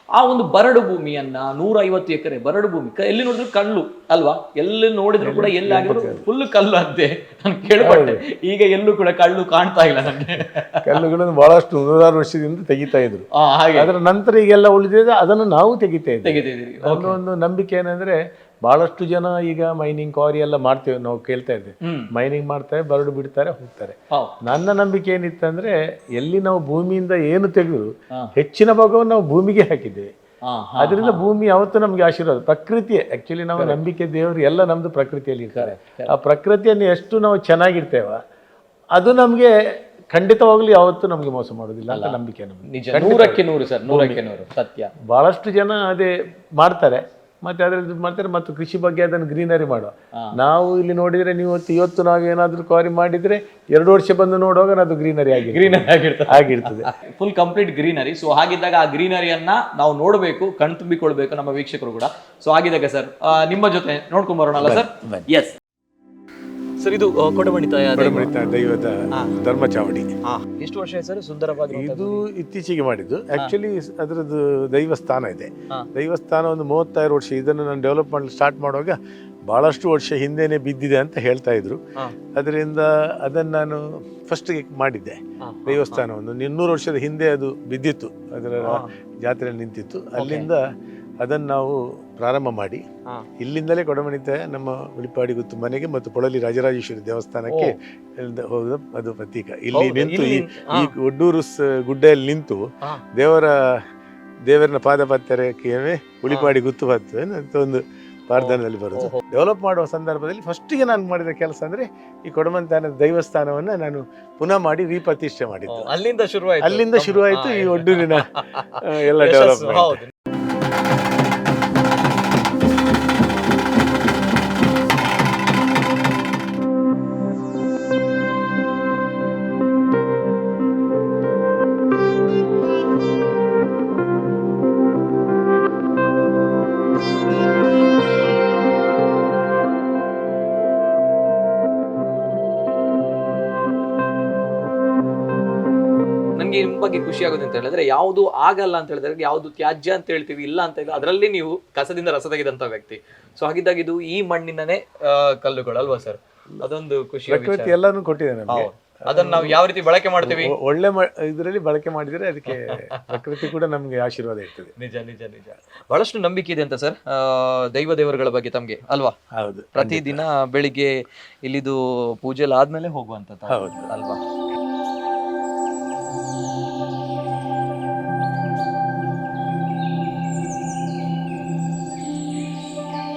ಆ ಒಂದು ಬರಡು ಭೂಮಿಯನ್ನ, 150 ಎಕರೆ ಬರಡು ಭೂಮಿ, ಎಲ್ಲಿ ನೋಡಿದ್ರು ಕಲ್ಲು ಅಲ್ವಾ? ಎಲ್ಲಿ ನೋಡಿದ್ರು ಕೂಡ, ಎಲ್ಲಿ ಆಗಿದ್ರು ಫುಲ್ ಕಲ್ಲು ಅಂತೆ ನಾನು ಕೇಳ್ಪಟ್ಟೆ. ಈಗ ಎಲ್ಲೂ ಕೂಡ ಕಲ್ಲು ಕಾಣ್ತಾ ಇಲ್ಲ ನನಗೆ. ಕಲ್ಲುಗಳನ್ನು ಬಹಳಷ್ಟು ನೂರಾರು ವರ್ಷದಿಂದ ತೆಗಿತಾ ಇದ್ರು. ಹಾಗೆ. ಅದರ ನಂತರ ಈಗೆಲ್ಲ ಉಳಿದಿದೆ, ಅದನ್ನು ನಾವು ತೆಗಿತಾ ಇದ್ದೀವಿ. ತೆಗಿತಿದ್ದೀರಿ. ನನ್ನ ಒಂದು ನಂಬಿಕೆ ಏನಂದ್ರೆ, ಬಹಳಷ್ಟು ಜನ ಈಗ ಮೈನಿಂಗ್ ಕ್ವಾರಿ ಎಲ್ಲ ಮಾಡ್ತೇವೆ ನಾವು, ಕೇಳ್ತಾ ಇದ್ದೇವೆ. ಮೈನಿಂಗ್ ಮಾಡ್ತಾರೆ, ಬರಡು ಬಿಡ್ತಾರೆ, ಹೋಗ್ತಾರೆ. ನನ್ನ ನಂಬಿಕೆ ಏನಿತ್ತಂದ್ರೆ, ಎಲ್ಲಿ ನಾವು ಭೂಮಿಯಿಂದ ಏನು ತೆಗೆದು ಹೆಚ್ಚಿನ ಭಾಗವನ್ನು ನಾವು ಭೂಮಿಗೆ ಹಾಕಿದ್ದೇವೆ. ಅದರಿಂದ ಭೂಮಿ ಯಾವತ್ತೂ ನಮಗೆ ಆಶೀರ್ವಾದ. ಪ್ರಕೃತಿಯೇ ಆಕ್ಚುಲಿ ನಾವು ನಂಬಿಕೆ, ದೇವರು ಎಲ್ಲ ನಮ್ದು ಪ್ರಕೃತಿಯಲ್ಲಿ ಇರ್ತಾರೆ. ಆ ಪ್ರಕೃತಿಯನ್ನು ಎಷ್ಟು ನಾವು ಚೆನ್ನಾಗಿರ್ತೇವ, ಅದು ನಮಗೆ ಖಂಡಿತವಾಗ್ಲೂ ಯಾವತ್ತೂ ನಮಗೆ ಮೋಸ ಮಾಡೋದಿಲ್ಲ ಅಂತ ನಂಬಿಕೆ ನಮಗೆ. ನಿಜ, 100ಕ್ಕೆ 100 ಸರ್, 100ಕ್ಕೆ 100 ಸತ್ಯ. ಬಹಳಷ್ಟು ಜನ ಅದೇ ಮಾಡ್ತಾರೆ, ಮತ್ತೆ ಅದರಲ್ಲಿ ದುಡ್ಡು ಮಾಡ್ತಾರೆ ಮತ್ತು ಕೃಷಿ ಬಗ್ಗೆ ಅದನ್ನು ಗ್ರೀನರಿ ಮಾಡುವ. ನಾವು ಇಲ್ಲಿ ನೋಡಿದ್ರೆ, ನೀವು ಇವತ್ತು ನಾವು ಏನಾದರೂ ಕ್ವಾರಿ ಮಾಡಿದ್ರೆ 2 ವರ್ಷ ಬಂದು ನೋಡುವಾಗ ಅದು ಗ್ರೀನರಿ ಆಗಿ ಗ್ರೀನರಿ ಆಗಿರ್ತದೆ. ಆಗಿರ್ತದೆ. Full complete greenery. So ಹಾಗಿದ್ದಾಗ ಆ ಗ್ರೀನರಿಯನ್ನ ನಾವು ನೋಡಬೇಕು, ಕಣ್ತುಂಬಿಕೊಳ್ಬೇಕು ನಮ್ಮ ವೀಕ್ಷಕರು ಕೂಡ. ಸೊ ಹಾಗಿದ್ದಾಗ ಸರ್, ನಿಮ್ಮ ಜೊತೆ ನೋಡ್ಕೊಂಡ್ ಬರೋಣ ಅಲ್ಲ sir? Yes sir. ಇದು ಕೊಡಮಣಿತಾಯ ದೈವ. ಕೊಡಮಣಿತ ದೈವದ ಧರ್ಮಚಾವಡಿ. ಎಷ್ಟು ವರ್ಷ ಆಯ್ತು ಸರ್ ಸುಂದರವಾಗಿ? ಇದು ಇತ್ತೀಚೆಗೆ ಮಾಡಿದ್ದು. ಆಕ್ಚುಲಿ ಅದರದ್ದು ದೈವಸ್ಥಾನ ಇದೆ. ದೈವಸ್ಥಾನ ಒಂದು 36 ವರ್ಷ. ಇದನ್ನು ನಾನು ಡೆವಲಪ್ ಮಾಡಲು ಸ್ಟಾರ್ಟ್ ಮಾಡುವಾಗ ಬಹಳಷ್ಟು ವರ್ಷ ಹಿಂದೆನೆ ಬಿದ್ದಿದೆ ಅಂತ ಹೇಳ್ತಾ ಇದ್ರು. ಅದರಿಂದ ಅದನ್ನು ನಾನು ಫಸ್ಟ್ಗೆ ಮಾಡಿದ್ದೆ. ದೇವಸ್ಥಾನವನ್ನು 200 ವರ್ಷದ ಹಿಂದೆ ಅದು ಬಿದ್ದಿತ್ತು, ಅದರ ಜಾತ್ರೆಯಲ್ಲಿ ನಿಂತಿತ್ತು. ಅಲ್ಲಿಂದ ಅದನ್ನು ನಾವು ಪ್ರಾರಂಭ ಮಾಡಿ ಇಲ್ಲಿಂದಲೇ ಕೊಡಮಣಿತ ನಮ್ಮ ಉಳಿಪಾಡಿ ಗುತ್ತು ಮನೆಗೆ ಮತ್ತು ಪೊಳಲಿ ರಾಜರಾಜೇಶ್ವರಿ ದೇವಸ್ಥಾನಕ್ಕೆ ಇಲ್ಲಿಂದ ಹೋದ ಅದು ಪ್ರತೀಕ. ಇಲ್ಲಿ ನಿಂತು ಈ ಒಡ್ಡೂರು ಗುಡ್ಡೆಯಲ್ಲಿ ನಿಂತು ದೇವರನ್ನ ಪಾದ ಪತ್ತರಕ್ಕೆ ಉಳಿಪಾಡಿ ಗುತ್ತು ಬರ್ತದೆ ಅಂತ ಒಂದು ಪ್ರಾರ್ಥನೆಯಲ್ಲಿ ಬರೋದು. ಡೆವಲಪ್ ಮಾಡುವ ಸಂದರ್ಭದಲ್ಲಿ ಫಸ್ಟಿಗೆ ನಾನು ಮಾಡಿದ ಕೆಲಸ ಅಂದ್ರೆ ಈ ಕೊಡಮಂತಾನದ ದೈವಸ್ಥಾನವನ್ನು ನಾನು ಪುನಃ ಮಾಡಿ ರೀಪ್ರತಿಷ್ಠೆ ಮಾಡಿದ್ದು. ಅಲ್ಲಿಂದ ಶುರುವಾಯ್ತು. ಅಲ್ಲಿಂದ ಶುರುವಾಯಿತು ಈ ಒಡ್ಡೂರಿನ ಎಲ್ಲ ಯಶಸ್ಸು, ಡೆವಲಪ್ಮೆಂಟ್. ಹೌದು. ನನಗೆ ನಿಮ್ಮ ಬಗ್ಗೆ ಖುಷಿ ಆಗೋದು ಅಂತ ಹೇಳಿದ್ರೆ, ಯಾವುದು ಆಗಲ್ಲ ಅಂತ ಹೇಳಿದ್ರೆ, ಯಾವುದು ತ್ಯಾಜ್ಯ ಅಂತ ಹೇಳ್ತೀವಿ, ಇಲ್ಲ ಅಂತ ಹೇಳಿದ್ರೆ, ಅದರಲ್ಲಿ ನೀವು ಕಸದಿಂದ ರಸ ತೆಗೆದಂತ ವ್ಯಕ್ತಿ. ಸೊ ಹಾಗಿದ್ದಾಗ ಇದು ಈ ಮಣ್ಣಿನನೇ ಕಲ್ಲುಗಳು ಅಲ್ವಾ ಸರ್? ಅದೊಂದು ಖುಷಿ. ಪ್ರಕೃತಿ ಎಲ್ಲಾನು ಕೊಟ್ಟಿದೆ ನಮಗೆ. ಅದನ್ನ ನಾವು ಯಾವ ರೀತಿ ಬಳಕೆ ಮಾಡ್ತೀವಿ? ಒಳ್ಳೆ ಇದರಲ್ಲಿ ಬಳಕೆ ಮಾಡಿದರೆ ಅದಕ್ಕೆ ಪ್ರಕೃತಿ ಕೂಡ ನಮಗೆ ಆಶೀರ್ವಾದ ಇರ್ತದೆ. ನಿಜ ನಿಜ ನಿಜ. ಬಹಳಷ್ಟು ನಂಬಿಕೆ ಇದೆ ಅಂತ ಸರ್ ದೈವ ದೇವರುಗಳ ಬಗ್ಗೆ ತಮ್ಗೆ ಅಲ್ವಾ? ಹೌದು. ಪ್ರತಿದಿನ ಬೆಳಿಗ್ಗೆ ಇಲ್ಲಿದು ಪೂಜೆ ಎಲ್ಲ ಆದ್ಮೇಲೆ ಹೋಗುವಂತದ್ದು ಹೌದು. ಅಲ್ವಾ?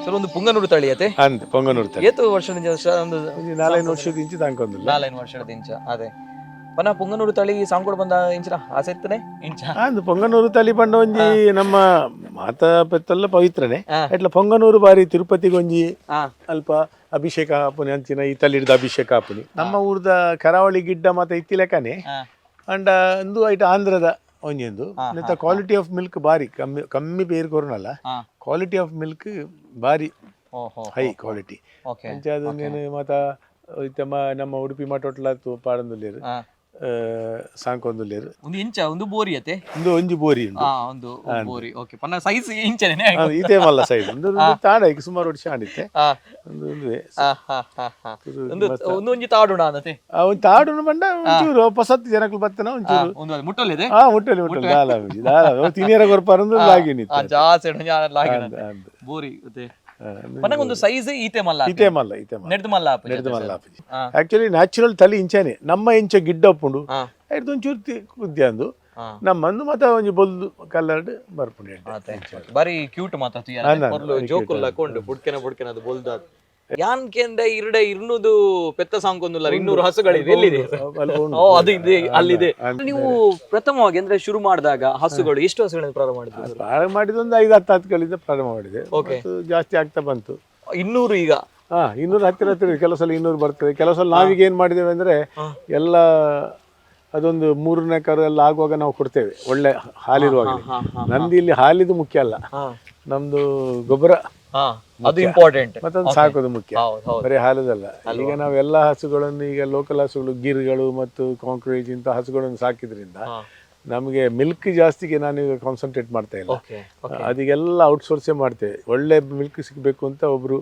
ಸರ್, ಒಂದು ಪುಂಗನೂರು ತಳಿಯತೆ? ಅಂದ್ ಪೊಂಗನೂರು ತಳಿ. ಏತು ವರ್ಷ? ಒಂದು ಒಂದು 4-5 ವರ್ಷದ ಇಂಚು ತಾಂಕೊಂದಿಲ್ಲ. 4-5 ವರ್ಷದ ಇಂಚ, ಅದೇ. ಪನ ಪುಂಗನೂರು ತಳಿ ಸಾಂಗ್ ಬಂದ ಇಂಚಿನ ಆಸೆ ಇತ್ತನೆ ಇಂಚ. ಅಂದು ಪೊಂಗನೂರು ತಳಿ ಪಂಡ ಒಂಜಿ ನಮ್ಮ ಮಾತಾ ಪೆತ್ತಲ್ಲ ಪವಿತ್ರನೆ. ಎಟ್ಲ ಪೊಂಗನೂರು ಬಾರಿ ತಿರುಪತಿಗೆ ಒಂಜಿ ಅಲ್ಪ ಅಭಿಷೇಕ ಆಪುನಿ ಅಂಚಿನ ಈ ತಳಿಡ್ದ ಅಭಿಷೇಕ ಆಪುನಿ. ನಮ್ಮ ಊರ್ದ ಕರಾವಳಿ ಗಿಡ್ಡ ಮಾತ ಇತ್ತಿ ಲೆಕ್ಕನೆ. ಅಂಡ ಇಂದು ಐಟ್ ಆಂಧ್ರದ ಒಂಜೊಂದು ನೆತ್ತ quality of milk ಬಾರಿ ಕಮ್ಮಿ ಕಮ್ಮಿ ಪೇರ್ ಕೊರ್ನಲ್ಲ, quality of milk ಬಾರಿ high quality. ಅಂಚ ಅದು నేను ಮಾತ ಇತ್ತೆ ನಮ್ಮ ಉಡುಪಿ ಮಠೊಟ್ಲ ಪಾಡೊಂದುಲ್ಲೆರ್, ಸಾಂಕೊಂದುಲ್ಲೆರ್. ಒಂದು ಇಂಚ ಒಂದು ಬೋರಿ ಅತೆ? ಒಂದು ಒಂಜಿ ಬೋರಿ ಉಂಡು. ಒಂದು ಬೋರಿ, ಓಕೆ. ಪನ್ನ ಸೈಜ್ ಇಂಚನೆ? ಇದೇ ಮಲ್ಲ ಸೈಜ್. ಒಂದು ತಾಡ ಈಗ ಸುಮಾರು ವರ್ಷ ಆಡಿತ್ತೆ. ಒಂದು ಒಂದುವೆ. ಒಂದು ಒಂದು ಒಂಜಿ ತಾಡುಣ ಅಂದತೆ? ಒಂದು ತಾಡುನ ಬಂಡ ಒಂಚೂರು ಹೊಸತ್ತು ಜನಕ್ಕಲು ಬತ್ತನ ಒಂಚೂರು. ಒಂದು ಮುಟ್ಟಲ್ಲಿದೆ. ಹಾ, ಮುಟ್ಟಲಿ ಮುಟ್ಟಲಿ, ದಾಲ ಒಂಜಿ ದಾಲ ತಿನಿಯರ ಕೊರ್ಪಾರಂದು ಲಾಗಿನಿ. ಜಾಸ್ತಿ ಲಾಗಿನ ಬೋರಿ ಅತೆ. ಪನ್ನಗೊಂದು ಸೈಜ್ ಈತೆ ಮಲ್ಲ? ಇತೇ ಮಲ್ಲ, ಇತೇ ಮಲ್ಲ. ನೆಡ್ದು ಮಲ್ಲ ಆಪುಜಿ. ನೆಡ್ದು ಮಲ್ಲ ಆಪುಜಿ. ಆಕ್ಚುಲಿ ನ್ಯಾಚುರಲ್ ತಳಿ ಇಂಚನೆ. ನಮ್ಮ ಇಂಚ ಗಿಡ್ಡ ಉಪ್ಪುಂಡು, ಐಡ್ದು ಒಂಚೂರು ಕುದ್ಯ ಅಂದು. ನಮ್ಮಂದು ಮತ್ತೆ ಒಂಜಿ ಬೊಲ್ದು ಕಲರ್ಡ್ ಬರ್ಪುಂಡು ಎಡ್ಡೆ. ಬಾರಿ ಕ್ಯೂಟ್ ಮಾತಾಡ್ತೀಯ, ಜೋಕುಲ್ಲ ಕೊಂಡು ಬುಡ್ಕೆನ ಬುಡ್ಕೆನ ಅದು ಬೊಲ್ದ. ಯಾನ್ ಕೇಂದ ಇರುಡೆ ಇರ್ನುದು ಪೆತ್ತ ಸಾಂಕೊಂದುಲ್ಲ, 200 ಹಸುಗಳಿದೆ, ಎಲ್ಲಿದೆ? ಅಲ್ಪ ಉಂಟು. ಓ, ಅದು ಇದೆ, ಅಲ್ಲಿದೆ. ನೀವು ಪ್ರಥಮವಾಗಿ ಅಂದ್ರೆ ಶುರು ಮಾಡಿದಾಗ ಹಸುಗಳು ಎಷ್ಟು ಹಸುಗಳನ್ನು ಪ್ರಾರಂಭ ಮಾಡಿದ್ರು? ಪ್ರಾರಂಭ ಮಾಡಿದ ಒಂದು 5-10 ಹತ್ತುಗಳಿಂದ ಪ್ರಾರಂಭ ಮಾಡಿದೆ. ಮತ್ತು ಜಾಸ್ತಿ ಆಗ್ತಾ ಬಂತು. 200 ಈಗ? ಹಾ, 200 ಹತ್ತಿರ ಹತ್ತಿರ ಇದೆ. ಕೆಲವು ಸಲ 200 ಬರ್ತದೆ, ಕೆಲವು ಸಲ ನಾವೀಗ ಏನು ಮಾಡಿದ್ದೇವೆ ಅಂದ್ರೆ ಎಲ್ಲ ಅದೊಂದು ಮೂರನೇ ಕರು ಎಲ್ಲ ಆಗುವಾಗ ನಾವು ಕೊಡ್ತೇವೆ, ಒಳ್ಳೆ ಹಾಲಿರುವಾಗ. ನಂದು ಇಲ್ಲಿ ಹಾಲಿದು ಮುಖ್ಯ ಅಲ್ಲ, ನಮ್ದು ಗೊಬ್ಬರ ಅದು ಇಂಪಾರ್ಟೆಂಟ್. ಮತ್ತೊಂದು ಸಾಕೋದು ಮುಖ್ಯ. ಹೌದು ಹೌದು. ಬರೀ ಹಾಲದಲ್ಲ. ಈಗ ನಾವೆಲ್ಲ ಹಸುಗಳನ್ನು ಈಗ ಲೋಕಲ್ ಹಸುಗಳು, ಗಿರ್ಗಳು ಮತ್ತು ಕಾಂಕ್ರೇಜ್ ಇಂಥ ಹಸುಗಳನ್ನು ಸಾಕಿದ್ರಿಂದ ನಮಗೆ ಮಿಲ್ಕ್ ಜಾಸ್ತಿಗೆ ನಾನು ಈಗ ಕಾನ್ಸಂಟ್ರೇಟ್ ಮಾಡ್ತಾ ಇಲ್ಲ. ಅದೀಗೆಲ್ಲ ಔಟ್ಸೋರ್ಸೇ ಮಾಡ್ತೇವೆ. ಒಳ್ಳೆ ಮಿಲ್ಕ್ ಸಿಗಬೇಕು ಅಂತ ಒಬ್ರು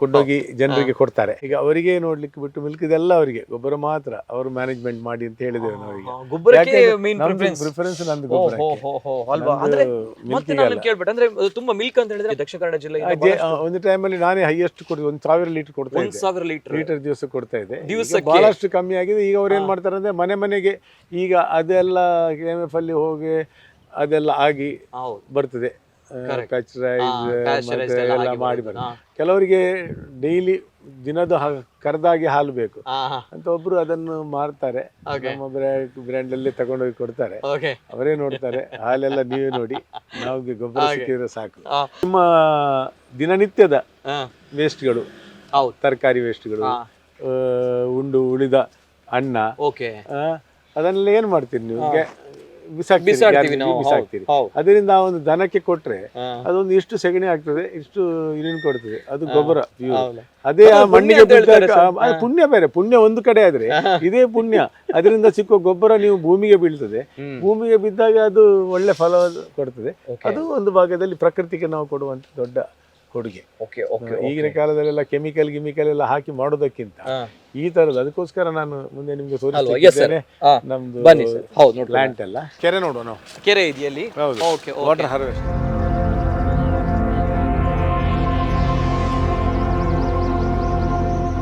ಕೊಂಡೋಗಿ ಜನರಿಗೆ ಕೊಡ್ತಾರೆ. ಈಗ ಅವರಿಗೆ ನೋಡ್ಲಿಕ್ಕೆ ಬಿಟ್ಟು ಮಿಲ್ಕ್ ಇದೆಲ್ಲ ಅವರಿಗೆ, ಗೊಬ್ಬರ ಮಾತ್ರ ಅವರು ಮ್ಯಾನೇಜ್ಮೆಂಟ್ ಮಾಡಿ ಅಂತ ಹೇಳಿದ್ದೇವೆ ನಾವೀಗ. ಗೊಬ್ಬರಕ್ಕೆ main preference. Preference ನಂದು ಗೊಬ್ಬರಕ್ಕೆ. ಅಲ್ವಾ? ಅಂದ್ರೆ ಮತ್ತೆ ನಾನು ಕೇಳ್ಬಿಟ್ಟು ಅಂದ್ರೆ ಅದು ತುಂಬಾ ಮಿಲ್ಕ್ ಅಂತ ಹೇಳಿದ್ರೆ ದಕ್ಷಿಣ ಕನ್ನಡ ಜಿಲ್ಲೆ ಒಂದು ಟೈಮಲ್ಲಿ ನಾನೇ ಹೈಯೆಸ್ಟ್ ಕೊಡ್ತೀನಿ, 1000 ಲೀಟರ್ ಕೊಡ್ತಾ ಇದ್ದೆ. 1000 ಲೀಟರ್? ಲೀಟರ್ ದಿವಸ ಕೊಡ್ತಾ ಇದೆ. ಈಗ ದಿವ್ಸಕ್ಕೆ? ಬಹಳಷ್ಟು ಕಮ್ಮಿ ಆಗಿದೆ. ಈಗ ಅವ್ರು ಏನ್ ಮಾಡ್ತಾರೆ ಅಂದ್ರೆ ಮನೆ ಮನೆಗೆ ಈಗ ಅದೆಲ್ಲ K M F ಅಲ್ಲಿ ಹೋಗಿ ಅದೆಲ್ಲ ಆಗಿ ಬರ್ತದೆ, ಪ್ಯಾಚರೈಸ್ pasteurized ಎಲ್ಲ ಎಲ್ಲ ಆಗಿ ಮಾಡಿ ಬರ್ತದೆ. ಬರ್ತದೆ. ಕೆಲವರಿಗೆ ಡೈಲಿ ದಿನದ ಕರೆದಾಗಿ ಹಾಲು ಬೇಕು ಅಂತ ಒಬ್ರು ಅದನ್ನು ಮಾರ್ತಾರೆ. ನಮ್ಮ ಬ್ರ್ಯಾಂಡ್ ಅಲ್ಲಿ ತಗೊಂಡೋಗಿ ಕೊಡ್ತಾರೆ. ಅವರೇ ನೋಡ್ತಾರೆ ಹಾಲೆಲ್ಲ, ನೀವೇ ನೋಡಿ, ನಾವು ಗೊಬ್ಬರ ಸಿಕ್ಕಿದ್ರೆ ಸಾಕು. ನಿಮ್ಮ ದಿನನಿತ್ಯದ ವೇಸ್ಟ್ಗಳು, ತರಕಾರಿ ವೇಸ್ಟ್ಗಳು, ಉಂಡು ಉಳಿದ ಅನ್ನ, ಅದನ್ನೆಲ್ಲ ಏನ್ ಮಾಡ್ತೀರಿ ನೀವು? ಬಿಸಾಕ್ತೀರಿ, ಬಿಸಾಡ್ತೀವಿ ನಾವು, ಬಿಸಾಕ್ತೀರಿ. ಅದರಿಂದ ಆ ಒಂದು ದನಕ್ಕೆ ಕೊಟ್ರೆ ಅದೊಂದು ಇಷ್ಟು ಸೆಗಣಿ ಆಗ್ತದೆ, ಇಷ್ಟು ಯೂರಿನ್ ಕೊಡ್ತದೆ, ಅದು ಗೊಬ್ಬರ pure. ಅದೇ ಆ ಅದು ಪುಣ್ಯ ಮಣ್ಣಿಗೆ ಅಂತ ಹೇಳ್ತಾರೆ. ಬಿದ್ದಾಗ ಪುಣ್ಯ ಬೇರೆ, ಪುಣ್ಯ ಒಂದು ಕಡೆ ಆದ್ರೆ ಇದೇ ಪುಣ್ಯ. ಅದರಿಂದ ಸಿಕ್ಕೋ ಗೊಬ್ಬರ ನೀವು ಭೂಮಿಗೆ ಬೀಳ್ತದೆ. ಭೂಮಿಗೆ ಬಿದ್ದಾಗ ಅದು ಒಳ್ಳೆ ಫಲ ಕೊಡ್ತದೆ. ಅದು ಒಂದು ಭಾಗದಲ್ಲಿ ಪ್ರಕೃತಿಗೆ ನಾವು ಕೊಡುವಂತ ದೊಡ್ಡ ಕೊಡುಗೆ. ಓಕೆ ಓಕೆ ಈಗಿನ ಕಾಲದಲ್ಲೆಲ್ಲ ಕೆಮಿಕಲ್ ಗಿಮಿಕಲ್ ಎಲ್ಲ ಹಾಕಿ ಮಾಡೋದಕ್ಕಿಂತ ಈ ತರದ, ಅದಕ್ಕೋಸ್ಕರ ನಾನು ಮುಂದೆ ನಿಮ್ಗೆ ಅಲ್ವಾ? Yes, sir. ತೋರಿಸ್ತಿದ್ದೇನೆ ನಮ್ದು ಬನ್ನಿ ಸರ್, ಹೌದು ನೋಡ್ಕೊಳ್ಳೋಣ. ಪ್ಲಾಂಟ್ ಎಲ್ಲ, ಕೆರೆ ನೋಡುವ ನಾವು. ಕೆರೆ ಇದೆಯಲ್ಲಿ? ಹೌದು. Okay. Water harvest.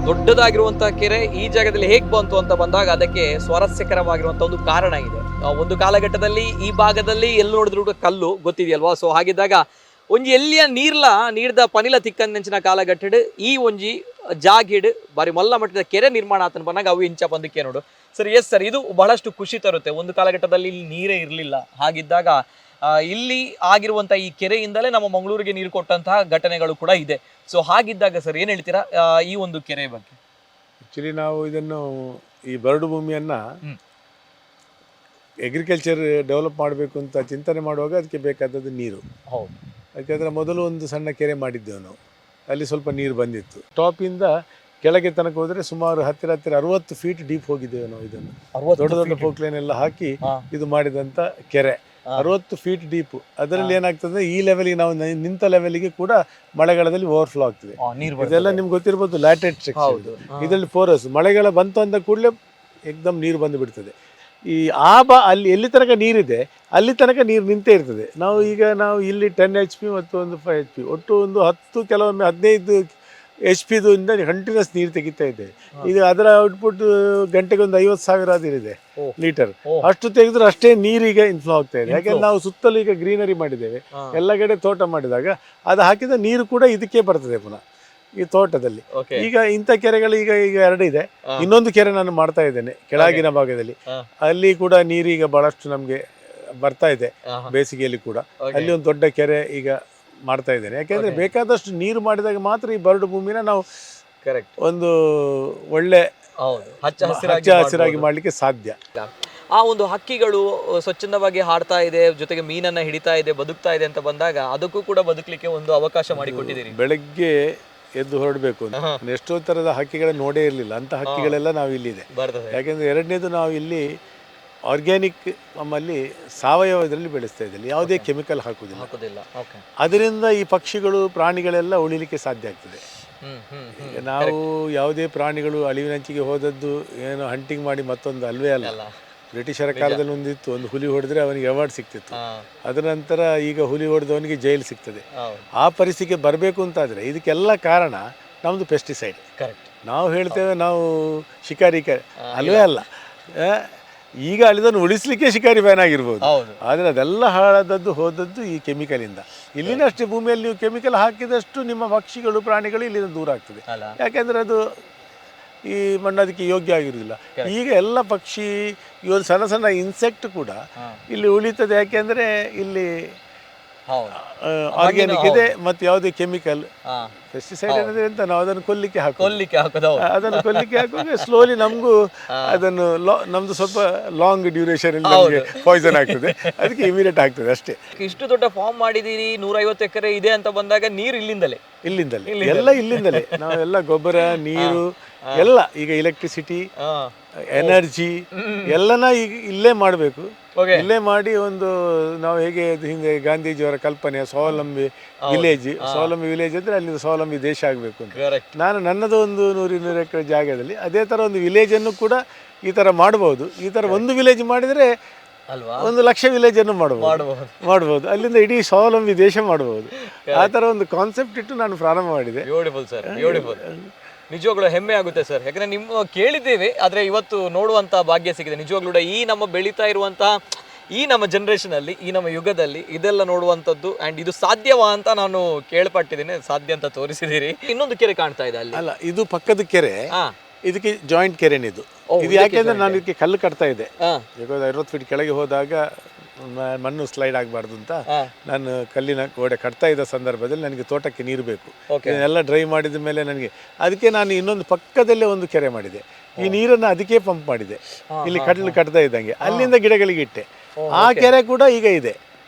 ದೊಡ್ಡದಾಗಿರುವಂತಹ ಕೆರೆ ಈ ಜಾಗದಲ್ಲಿ ಹೇಗ್ ಬಂತು ಅಂತ ಬಂದಾಗ ಅದಕ್ಕೆ ಸ್ವಾರಸ್ಯಕರವಾಗಿರುವಂತಹ ಒಂದು ಕಾರಣ ಇದೆ. ಒಂದು ಕಾಲಘಟ್ಟದಲ್ಲಿ ಈ ಭಾಗದಲ್ಲಿ ಎಲ್ಲಿ ನೋಡಿದ್ರು ಕೂಡ ಕಲ್ಲು, ಗೊತ್ತಿದೆಯಲ್ವಾ? ಸೊ ಹಾಗಿದ್ದಾಗ ಒಂಜಿ ಎಲ್ಲಿಯ ನೀರ್ಲ ನೀರ್ದ ಪನಿಲ ತಿಕ್ಕಂದೆಂಚಿನ ಕಾಲಘಟ್ಟಡ್ ಈ ಒಂಜಿ ಜಾಗಿಡ್ ಬಾರಿ ಮಲ್ಲ ಮಟ್ಟದ ಕೆರೆ ನಿರ್ಮಾಣ ಆತನ ಬಂದಾಗ ಅವು ಇಂಚ ಬಂದಕ್ಕೆ ನೋಡು sir. Yes sir, ಇದು ಬಹಳಷ್ಟು ಖುಷಿ ತರುತ್ತೆ. ಒಂದು ಕಾಲಘಟ್ಟದಲ್ಲಿ ಇಲ್ಲಿ ನೀರೇ ಇರಲಿಲ್ಲ. ಹಾಗಿದ್ದಾಗ ಇಲ್ಲಿ ಆಗಿರುವಂತಹ ಈ ಕೆರೆಯಿಂದಲೇ ನಮ್ಮ ಮಂಗಳೂರಿಗೆ ನೀರು ಕೊಟ್ಟಂತಹ ಘಟನೆಗಳು ಕೂಡ ಇದೆ. ಸೊ ಹಾಗಿದ್ದಾಗ ಸರ್ ಏನ್ ಹೇಳ್ತೀರಾ ಈ ಒಂದು ಕೆರೆ ಬಗ್ಗೆ? ಆಕ್ಚುಲಿ ನಾವು ಇದನ್ನು ಈ ಬರಡು ಭೂಮಿಯನ್ನ ಅಗ್ರಿಕಲ್ಚರ್ ಡೆವಲಪ್ ಮಾಡಬೇಕು ಅಂತ ಚಿಂತನೆ ಮಾಡುವಾಗ ಅದಕ್ಕೆ ಬೇಕಾದದ್ದು ನೀರು. ಯಾಕೆಂದರೆ ಮೊದಲು ಒಂದು ಸಣ್ಣ ಕೆರೆ ಮಾಡಿದ್ದೆವು ನಾವು, ಅಲ್ಲಿ ಸ್ವಲ್ಪ ನೀರು ಬಂದಿತ್ತು. ಟಾಪಿಂದ ಕೆಳಗೆ ತನಕ ಹೋದರೆ ಸುಮಾರು ಹತ್ತಿರ ಹತ್ತಿರ 60 ಫೀಟ್ ಡೀಪ್ ಹೋಗಿದ್ದೇವೆ ನಾವು. ಇದನ್ನು ದೊಡ್ಡ ದೊಡ್ಡ ಪೋಕ್ಲೈನ್ ಎಲ್ಲ ಹಾಕಿ ಇದು ಮಾಡಿದಂಥ ಕೆರೆ, 60 ಫೀಟ್ ಡೀಪ್. ಅದರಲ್ಲಿ ಏನಾಗ್ತದೆ, ಈ ಲೆವೆಲ್ಗೆ ನಾವು ನಿಂತ ಲೆವೆಲ್ಗೆ ಕೂಡ ಮಳೆಗಾಲದಲ್ಲಿ ಓವರ್ಫ್ಲೋ ಆಗ್ತದೆ. ನೀರು. ಇದೆಲ್ಲ ನಿಮ್ಗೆ ಗೊತ್ತಿರ್ಬೋದು, ಲ್ಯಾಟೆಡ್ ಸ್ಟ್ರಕ್ಚರ್. ಇದರಲ್ಲಿ ಫೋರಸ್, ಮಳೆಗಾಲ ಬಂತು ಅಂದ ಕೂಡಲೇ ಎಕ್ದಮ್ ನೀರು ಬಂದು ಬಿಡ್ತದೆ. ಈ ಆ ಬಾ ಅಲ್ಲಿ ಎಲ್ಲಿ ತನಕ ನೀರಿದೆ ಅಲ್ಲಿ ತನಕ ನೀರು ನಿಂತೇ ಇರ್ತದೆ. ನಾವು ಈಗ ನಾವು ಇಲ್ಲಿ 10 HP ಮತ್ತು ಒಂದು 5 HP, ಒಟ್ಟು ಒಂದು 10, ಕೆಲವೊಮ್ಮೆ 15 ಎಚ್ ಪಿದು ಇಂದ ಕಂಟಿನ್ಯೂಸ್ ನೀರು ತೆಗಿತಾ ಇದ್ದೇವೆ. ಇದು ಅದರ ಔಟ್ಪುಟ್ ಗಂಟೆಗೆ ಒಂದು 50,000 ಅದಿದೆ ಲೀಟರ್. ಅಷ್ಟು ತೆಗೆದ್ರೆ ಅಷ್ಟೇ ನೀರೀಗ ಇನ್ಫ್ಲೋ ಆಗ್ತಾ ಇದೆ. ಯಾಕೆಂದ್ರೆ ನಾವು ಸುತ್ತಲೂ ಈಗ ಗ್ರೀನರಿ ಮಾಡಿದ್ದೇವೆ, ಎಲ್ಲ ಕಡೆ ತೋಟ ಮಾಡಿದಾಗ ಅದು ಹಾಕಿದ ನೀರು ಕೂಡ ಇದಕ್ಕೆ ಬರ್ತದೆ ಪುನಃ. ಈ ತೋಟದಲ್ಲಿ. ಓಕೆ. ಈಗ ಇಂಥ ಕೆರೆಗಳು ಈಗ ಈಗ ಎರಡು ಇದೆ. ಇನ್ನೊಂದು ಕೆರೆ ನಾನು ಮಾಡ್ತಾ ಇದ್ದೇನೆ ಕೆಳಗಿನ ಭಾಗದಲ್ಲಿ. ಅಲ್ಲಿ ಕೂಡ ನೀರು ಈಗ ಬಹಳಷ್ಟು ನಮಗೆ ಬರ್ತಾ ಇದೆ ಬೇಸಿಗೆಯಲ್ಲಿ ಕೂಡ. ಅಲ್ಲಿ ಒಂದು ದೊಡ್ಡ ಕೆರೆ ಈಗ ಮಾಡ್ತಾ ಇದ್ದೇನೆ. ಯಾಕೆಂದ್ರೆ ಬೇಕಾದಷ್ಟು ನೀರು ಮಾಡಿದಾಗ ಮಾತ್ರ ಈ ಬರಡು ಭೂಮಿನ ನಾವು ಒಂದು ಒಳ್ಳೆ ಹೌದು, ಹಚ್ಚ ಹಚ್ಚ ಹಸಿರಾಗಿ ಹಸಿರಾಗಿ ಮಾಡ್ಲಿಕ್ಕೆ ಸಾಧ್ಯ. ಆ ಒಂದು ಹಕ್ಕಿಗಳು ಸ್ವಚ್ಛಂದವಾಗಿ ಹಾಡ್ತಾ ಇದೆ, ಜೊತೆಗೆ ಮೀನನ್ನ ಹಿಡಿತಾ ಇದೆ, ಬದುಕ್ತಾ ಇದೆ ಅಂತ ಬಂದಾಗ ಅದಕ್ಕೂ ಕೂಡ ಬದುಕಲಿಕ್ಕೆ ಒಂದು ಅವಕಾಶ ಮಾಡಿಕೊಟ್ಟಿದ್ದೀರಿ. ಬೆಳಗ್ಗೆ ಎದ್ದು ಹೊರಡಬೇಕು ಅಂತ ನಾನು ಎಷ್ಟೋ ಥರದ ಹಕ್ಕಿಗಳನ್ನು ನೋಡೇ ಇರಲಿಲ್ಲ, ಅಂತ ಹಕ್ಕಿಗಳೆಲ್ಲ ನಾವು ಇಲ್ಲಿದೆ. ಬರ್ತದೆ. ಯಾಕೆಂದ್ರೆ ಎರಡನೇದು, ನಾವು ಇಲ್ಲಿ ಆರ್ಗ್ಯಾನಿಕ್ ನಮ್ಮಲ್ಲಿ ಸಾವಯವ ಇದರಲ್ಲಿ ಬೆಳೆಸ್ತಾ ಇದ್ದಲ್ಲಿ ಯಾವುದೇ ಕೆಮಿಕಲ್ ಹಾಕುವುದಿಲ್ಲ. ಹಾಕೋದಿಲ್ಲ. ಓಕೆ. ಅದರಿಂದ ಈ ಪಕ್ಷಿಗಳು ಪ್ರಾಣಿಗಳೆಲ್ಲ ಉಳಿಲಿಕ್ಕೆ ಸಾಧ್ಯ ಆಗ್ತದೆ. ಹ್ಮ್ ಹ್ಮ್ ಹ್ಮ್ ಈಗ ನಾವು ಯಾವುದೇ ಪ್ರಾಣಿಗಳು ಅಳಿವಿನಂಚಿಗೆ ಹೋದದ್ದು ಏನು ಹಂಟಿಂಗ್ ಮಾಡಿ ಮತ್ತೊಂದು ಅಲ್ವೇ ಅಲ್ಲ. ಬ್ರಿಟಿಷರ ಕಾಲದಲ್ಲಿ ಒಂದಿತ್ತು, ಒಂದು ಹುಲಿ ಹೊಡೆದ್ರೆ ಅವನಿಗೆ ಅವಾರ್ಡ್ ಸಿಗ್ತಿತ್ತು. ಅದರ ನಂತರ ಈಗ ಹುಲಿ ಹೊಡೆದವನಿಗೆ ಜೈಲು ಸಿಗ್ತದೆ. ಆ ಪರಿಸ್ಥಿತಿಗೆ ಬರಬೇಕು ಅಂತಾದರೆ ಇದಕ್ಕೆಲ್ಲ ಕಾರಣ ನಮ್ಮದು ಪೆಸ್ಟಿಸೈಡ್. ನಾವು ಹೇಳ್ತೇವೆ ನಾವು ಶಿಕಾರಿ ಅಲ್ವೇ ಅಲ್ಲ. ಈಗ ಅಳಿದನ್ನು ಉಳಿಸಲಿಕ್ಕೆ ಶಿಕಾರಿ ಬ್ಯಾನ್ ಆಗಿರ್ಬೋದು, ಆದರೆ ಅದೆಲ್ಲ ಹಾಳಾದದ್ದು ಹೋದದ್ದು ಈ ಕೆಮಿಕಲಿಂದ. ಇಲ್ಲಿನ ಅಷ್ಟೇ ಭೂಮಿಯಲ್ಲಿ ನೀವು ಕೆಮಿಕಲ್ ಹಾಕಿದಷ್ಟು ನಿಮ್ಮ ಪಕ್ಷಿಗಳು ಪ್ರಾಣಿಗಳು ಇಲ್ಲಿಂದ ದೂರ ಆಗ್ತದೆ. ಯಾಕೆಂದರೆ ಅದು ಈ ಮಣ್ಣು ಅದಕ್ಕೆ ಯೋಗ್ಯ ಆಗಿರುವುದಿಲ್ಲ. ಈಗ ಎಲ್ಲ ಪಕ್ಷಿ, ಈ ಒಂದು ಸಣ್ಣ ಸಣ್ಣ ಇನ್ಸೆಕ್ಟ್ ಕೂಡ ಇಲ್ಲಿ ಉಳಿತದೆ. ಯಾಕೆಂದರೆ ಇಲ್ಲಿ ಆರ್ಗ್ಯಾನಿಕ್ ಇದೆ ಮತ್ತು ಯಾವುದೇ ಕೆಮಿಕಲ್ ಪೆಸ್ಟಿಸೈಡ್ ಏನಂದ್ರೆ ಎಂತ, ನಾವು ಅದನ್ನು ಕೊಲ್ಲಿಕ್ಕೆ ಹಾಕೋದು. ಅದನ್ನು ಕೊಲ್ಲಿಕ್ಕೆ ಹಾಕುವಾಗ ಸ್ಲೋಲಿ ನಮಗೂ ಅದನ್ನು ನಮ್ದು ಸ್ವಲ್ಪ ಲಾಂಗ್ ಡ್ಯೂರೇಷನ್ ನಮಗೆ ಪಾಯ್ಸನ್ ಆಗ್ತದೆ, ಅದಕ್ಕೆ ಇಮಿಡಿಯೇಟ್ ಆಗ್ತದೆ ಅಷ್ಟೇ. ಇಷ್ಟು ದೊಡ್ಡ ಫಾರ್ಮ್ ಮಾಡಿದೀರಿ, 150 ಎಕರೆ ಇದೆ ಅಂತ ಬಂದಾಗ ನೀರು ಇಲ್ಲಿಂದಲೇ? ಇಲ್ಲಿಂದಲೇ, ಎಲ್ಲ ಇಲ್ಲಿಂದಲೇ. ನಾವೆಲ್ಲ ಗೊಬ್ಬರ, ನೀರು ಎಲ್ಲ, ಈಗ ಎಲೆಕ್ಟ್ರಿಸಿಟಿ, ಎನರ್ಜಿ ಎಲ್ಲನ ಈಗ ಇಲ್ಲೇ ಮಾಡಬೇಕು. ಇಲ್ಲೇ ಮಾಡಿ ಒಂದು ನಾವು ಹೇಗೆ ಹಿಂದೆ ಗಾಂಧೀಜಿಯವರ ಕಲ್ಪನೆ ಸ್ವಾವಲಂಬಿ ವಿಲೇಜ್, ಸ್ವಾವಲಂಬಿ ವಿಲೇಜ್ ಅಂದ್ರೆ ಅಲ್ಲಿ ಸ್ವಾವಲಂಬಿ ದೇಶ ಆಗಬೇಕು ಅಂತ. ನಾನು ನನ್ನದು ಒಂದು 100-200 ಎಕರೆ ಜಾಗದಲ್ಲಿ ಅದೇ ಥರ ಒಂದು ವಿಲೇಜನ್ನು ಕೂಡ ಈ ಥರ ಮಾಡ್ಬೋದು. ಈ ಥರ ಒಂದು ವಿಲೇಜ್ ಮಾಡಿದರೆ ಅಲ್ವಾ, 1 ಲಕ್ಷ ವಿಲೇಜನ್ನು ಮಾಡ್ಬೋದು. ಅಲ್ಲಿಂದ ಇಡೀ ಸ್ವಾವಲಂಬಿ ದೇಶ ಮಾಡ್ಬೋದು. ಆ ಥರ ಒಂದು ಕಾನ್ಸೆಪ್ಟ್ ಇಟ್ಟು ನಾನು ಪ್ರಾರಂಭ ಮಾಡಿದೆ. Beautiful sir, beautiful. ನಿಜವಾಗ್ಲೂ ಹೆಮ್ಮೆ ಆಗುತ್ತೆ ಸರ್, ಯಾಕಂದ್ರೆ ನಿಮ್ಮ ಕೇಳಿದ್ದೇವೆ, ಆದ್ರೆ ಇವತ್ತು ನೋಡುವಂತ ಭಾಗ್ಯ ಸಿಕ್ಕಿದೆ. ನಿಜವಾಗ್ಲೂ ಕೂಡ ಈ ನಮ್ಮ ಬೆಳೀತಾ ಇರುವಂತಹ ಈ ನಮ್ಮ ಜನರೇಷನ್ ಅಲ್ಲಿ, ಈ ನಮ್ಮ ಯುಗದಲ್ಲಿ ಇದೆಲ್ಲ ನೋಡುವಂಥದ್ದು ಅಂಡ್ ಇದು ಸಾಧ್ಯವಾ ಅಂತ ನಾನು ಕೇಳ್ಪಟ್ಟಿದ್ದೀನಿ, ಸಾಧ್ಯ ಅಂತ ತೋರಿಸಿದ್ದೀರಿ. ಇನ್ನೊಂದು ಕೆರೆ ಕಾಣ್ತಾ ಇದೆ ಅಲ್ಲಿ. ಅಲ್ಲ, ಇದು ಪಕ್ಕದ ಕೆರೆ, ಇದಕ್ಕೆ ಜಾಯಿಂಟ್ ಕೆರೆನಿದು. ಇದು ಯಾಕೆಂದ್ರೆ ನಾನು ಇದಕ್ಕೆ ಕಲ್ಲು ಕಟ್ತಾ ಇದ್ದೆ. ಯಾಕಂದ್ರೆ 60 ಫೀಟ್ ಕೆಳಗೆ ಹೋದಾಗ ಮಣ್ಣು ಸ್ಲೈಡ್ ಆಗಬಾರ್ದು ಅಂತ ನಾನು ಕಲ್ಲಿನ ಗೋಡೆ ಕಟ್ತಾ ಇದ್ದ ಸಂದರ್ಭದಲ್ಲಿ ನನಗೆ ತೋಟಕ್ಕೆ ನೀರು ಬೇಕು. ಇದನ್ನೆಲ್ಲ ಡ್ರೈ ಮಾಡಿದ ಮೇಲೆ ನನಗೆ ಅದಕ್ಕೆ ನಾನು ಇನ್ನೊಂದು ಪಕ್ಕದಲ್ಲೇ ಒಂದು ಕೆರೆ ಮಾಡಿದೆ. ಈ ನೀರನ್ನು ಅದಕ್ಕೆ ಪಂಪ್ ಮಾಡಿದೆ. ಇಲ್ಲಿ ಕಡ್ಲು ಕಟ್ತಾ ಇದ್ದಂಗೆ ಅಲ್ಲಿಂದ ಗಿಡಗಳಿಗೆ ಇಟ್ಟೆ. ಆ ಕೆರೆ ಕೂಡ ಈಗ ಇದೆ.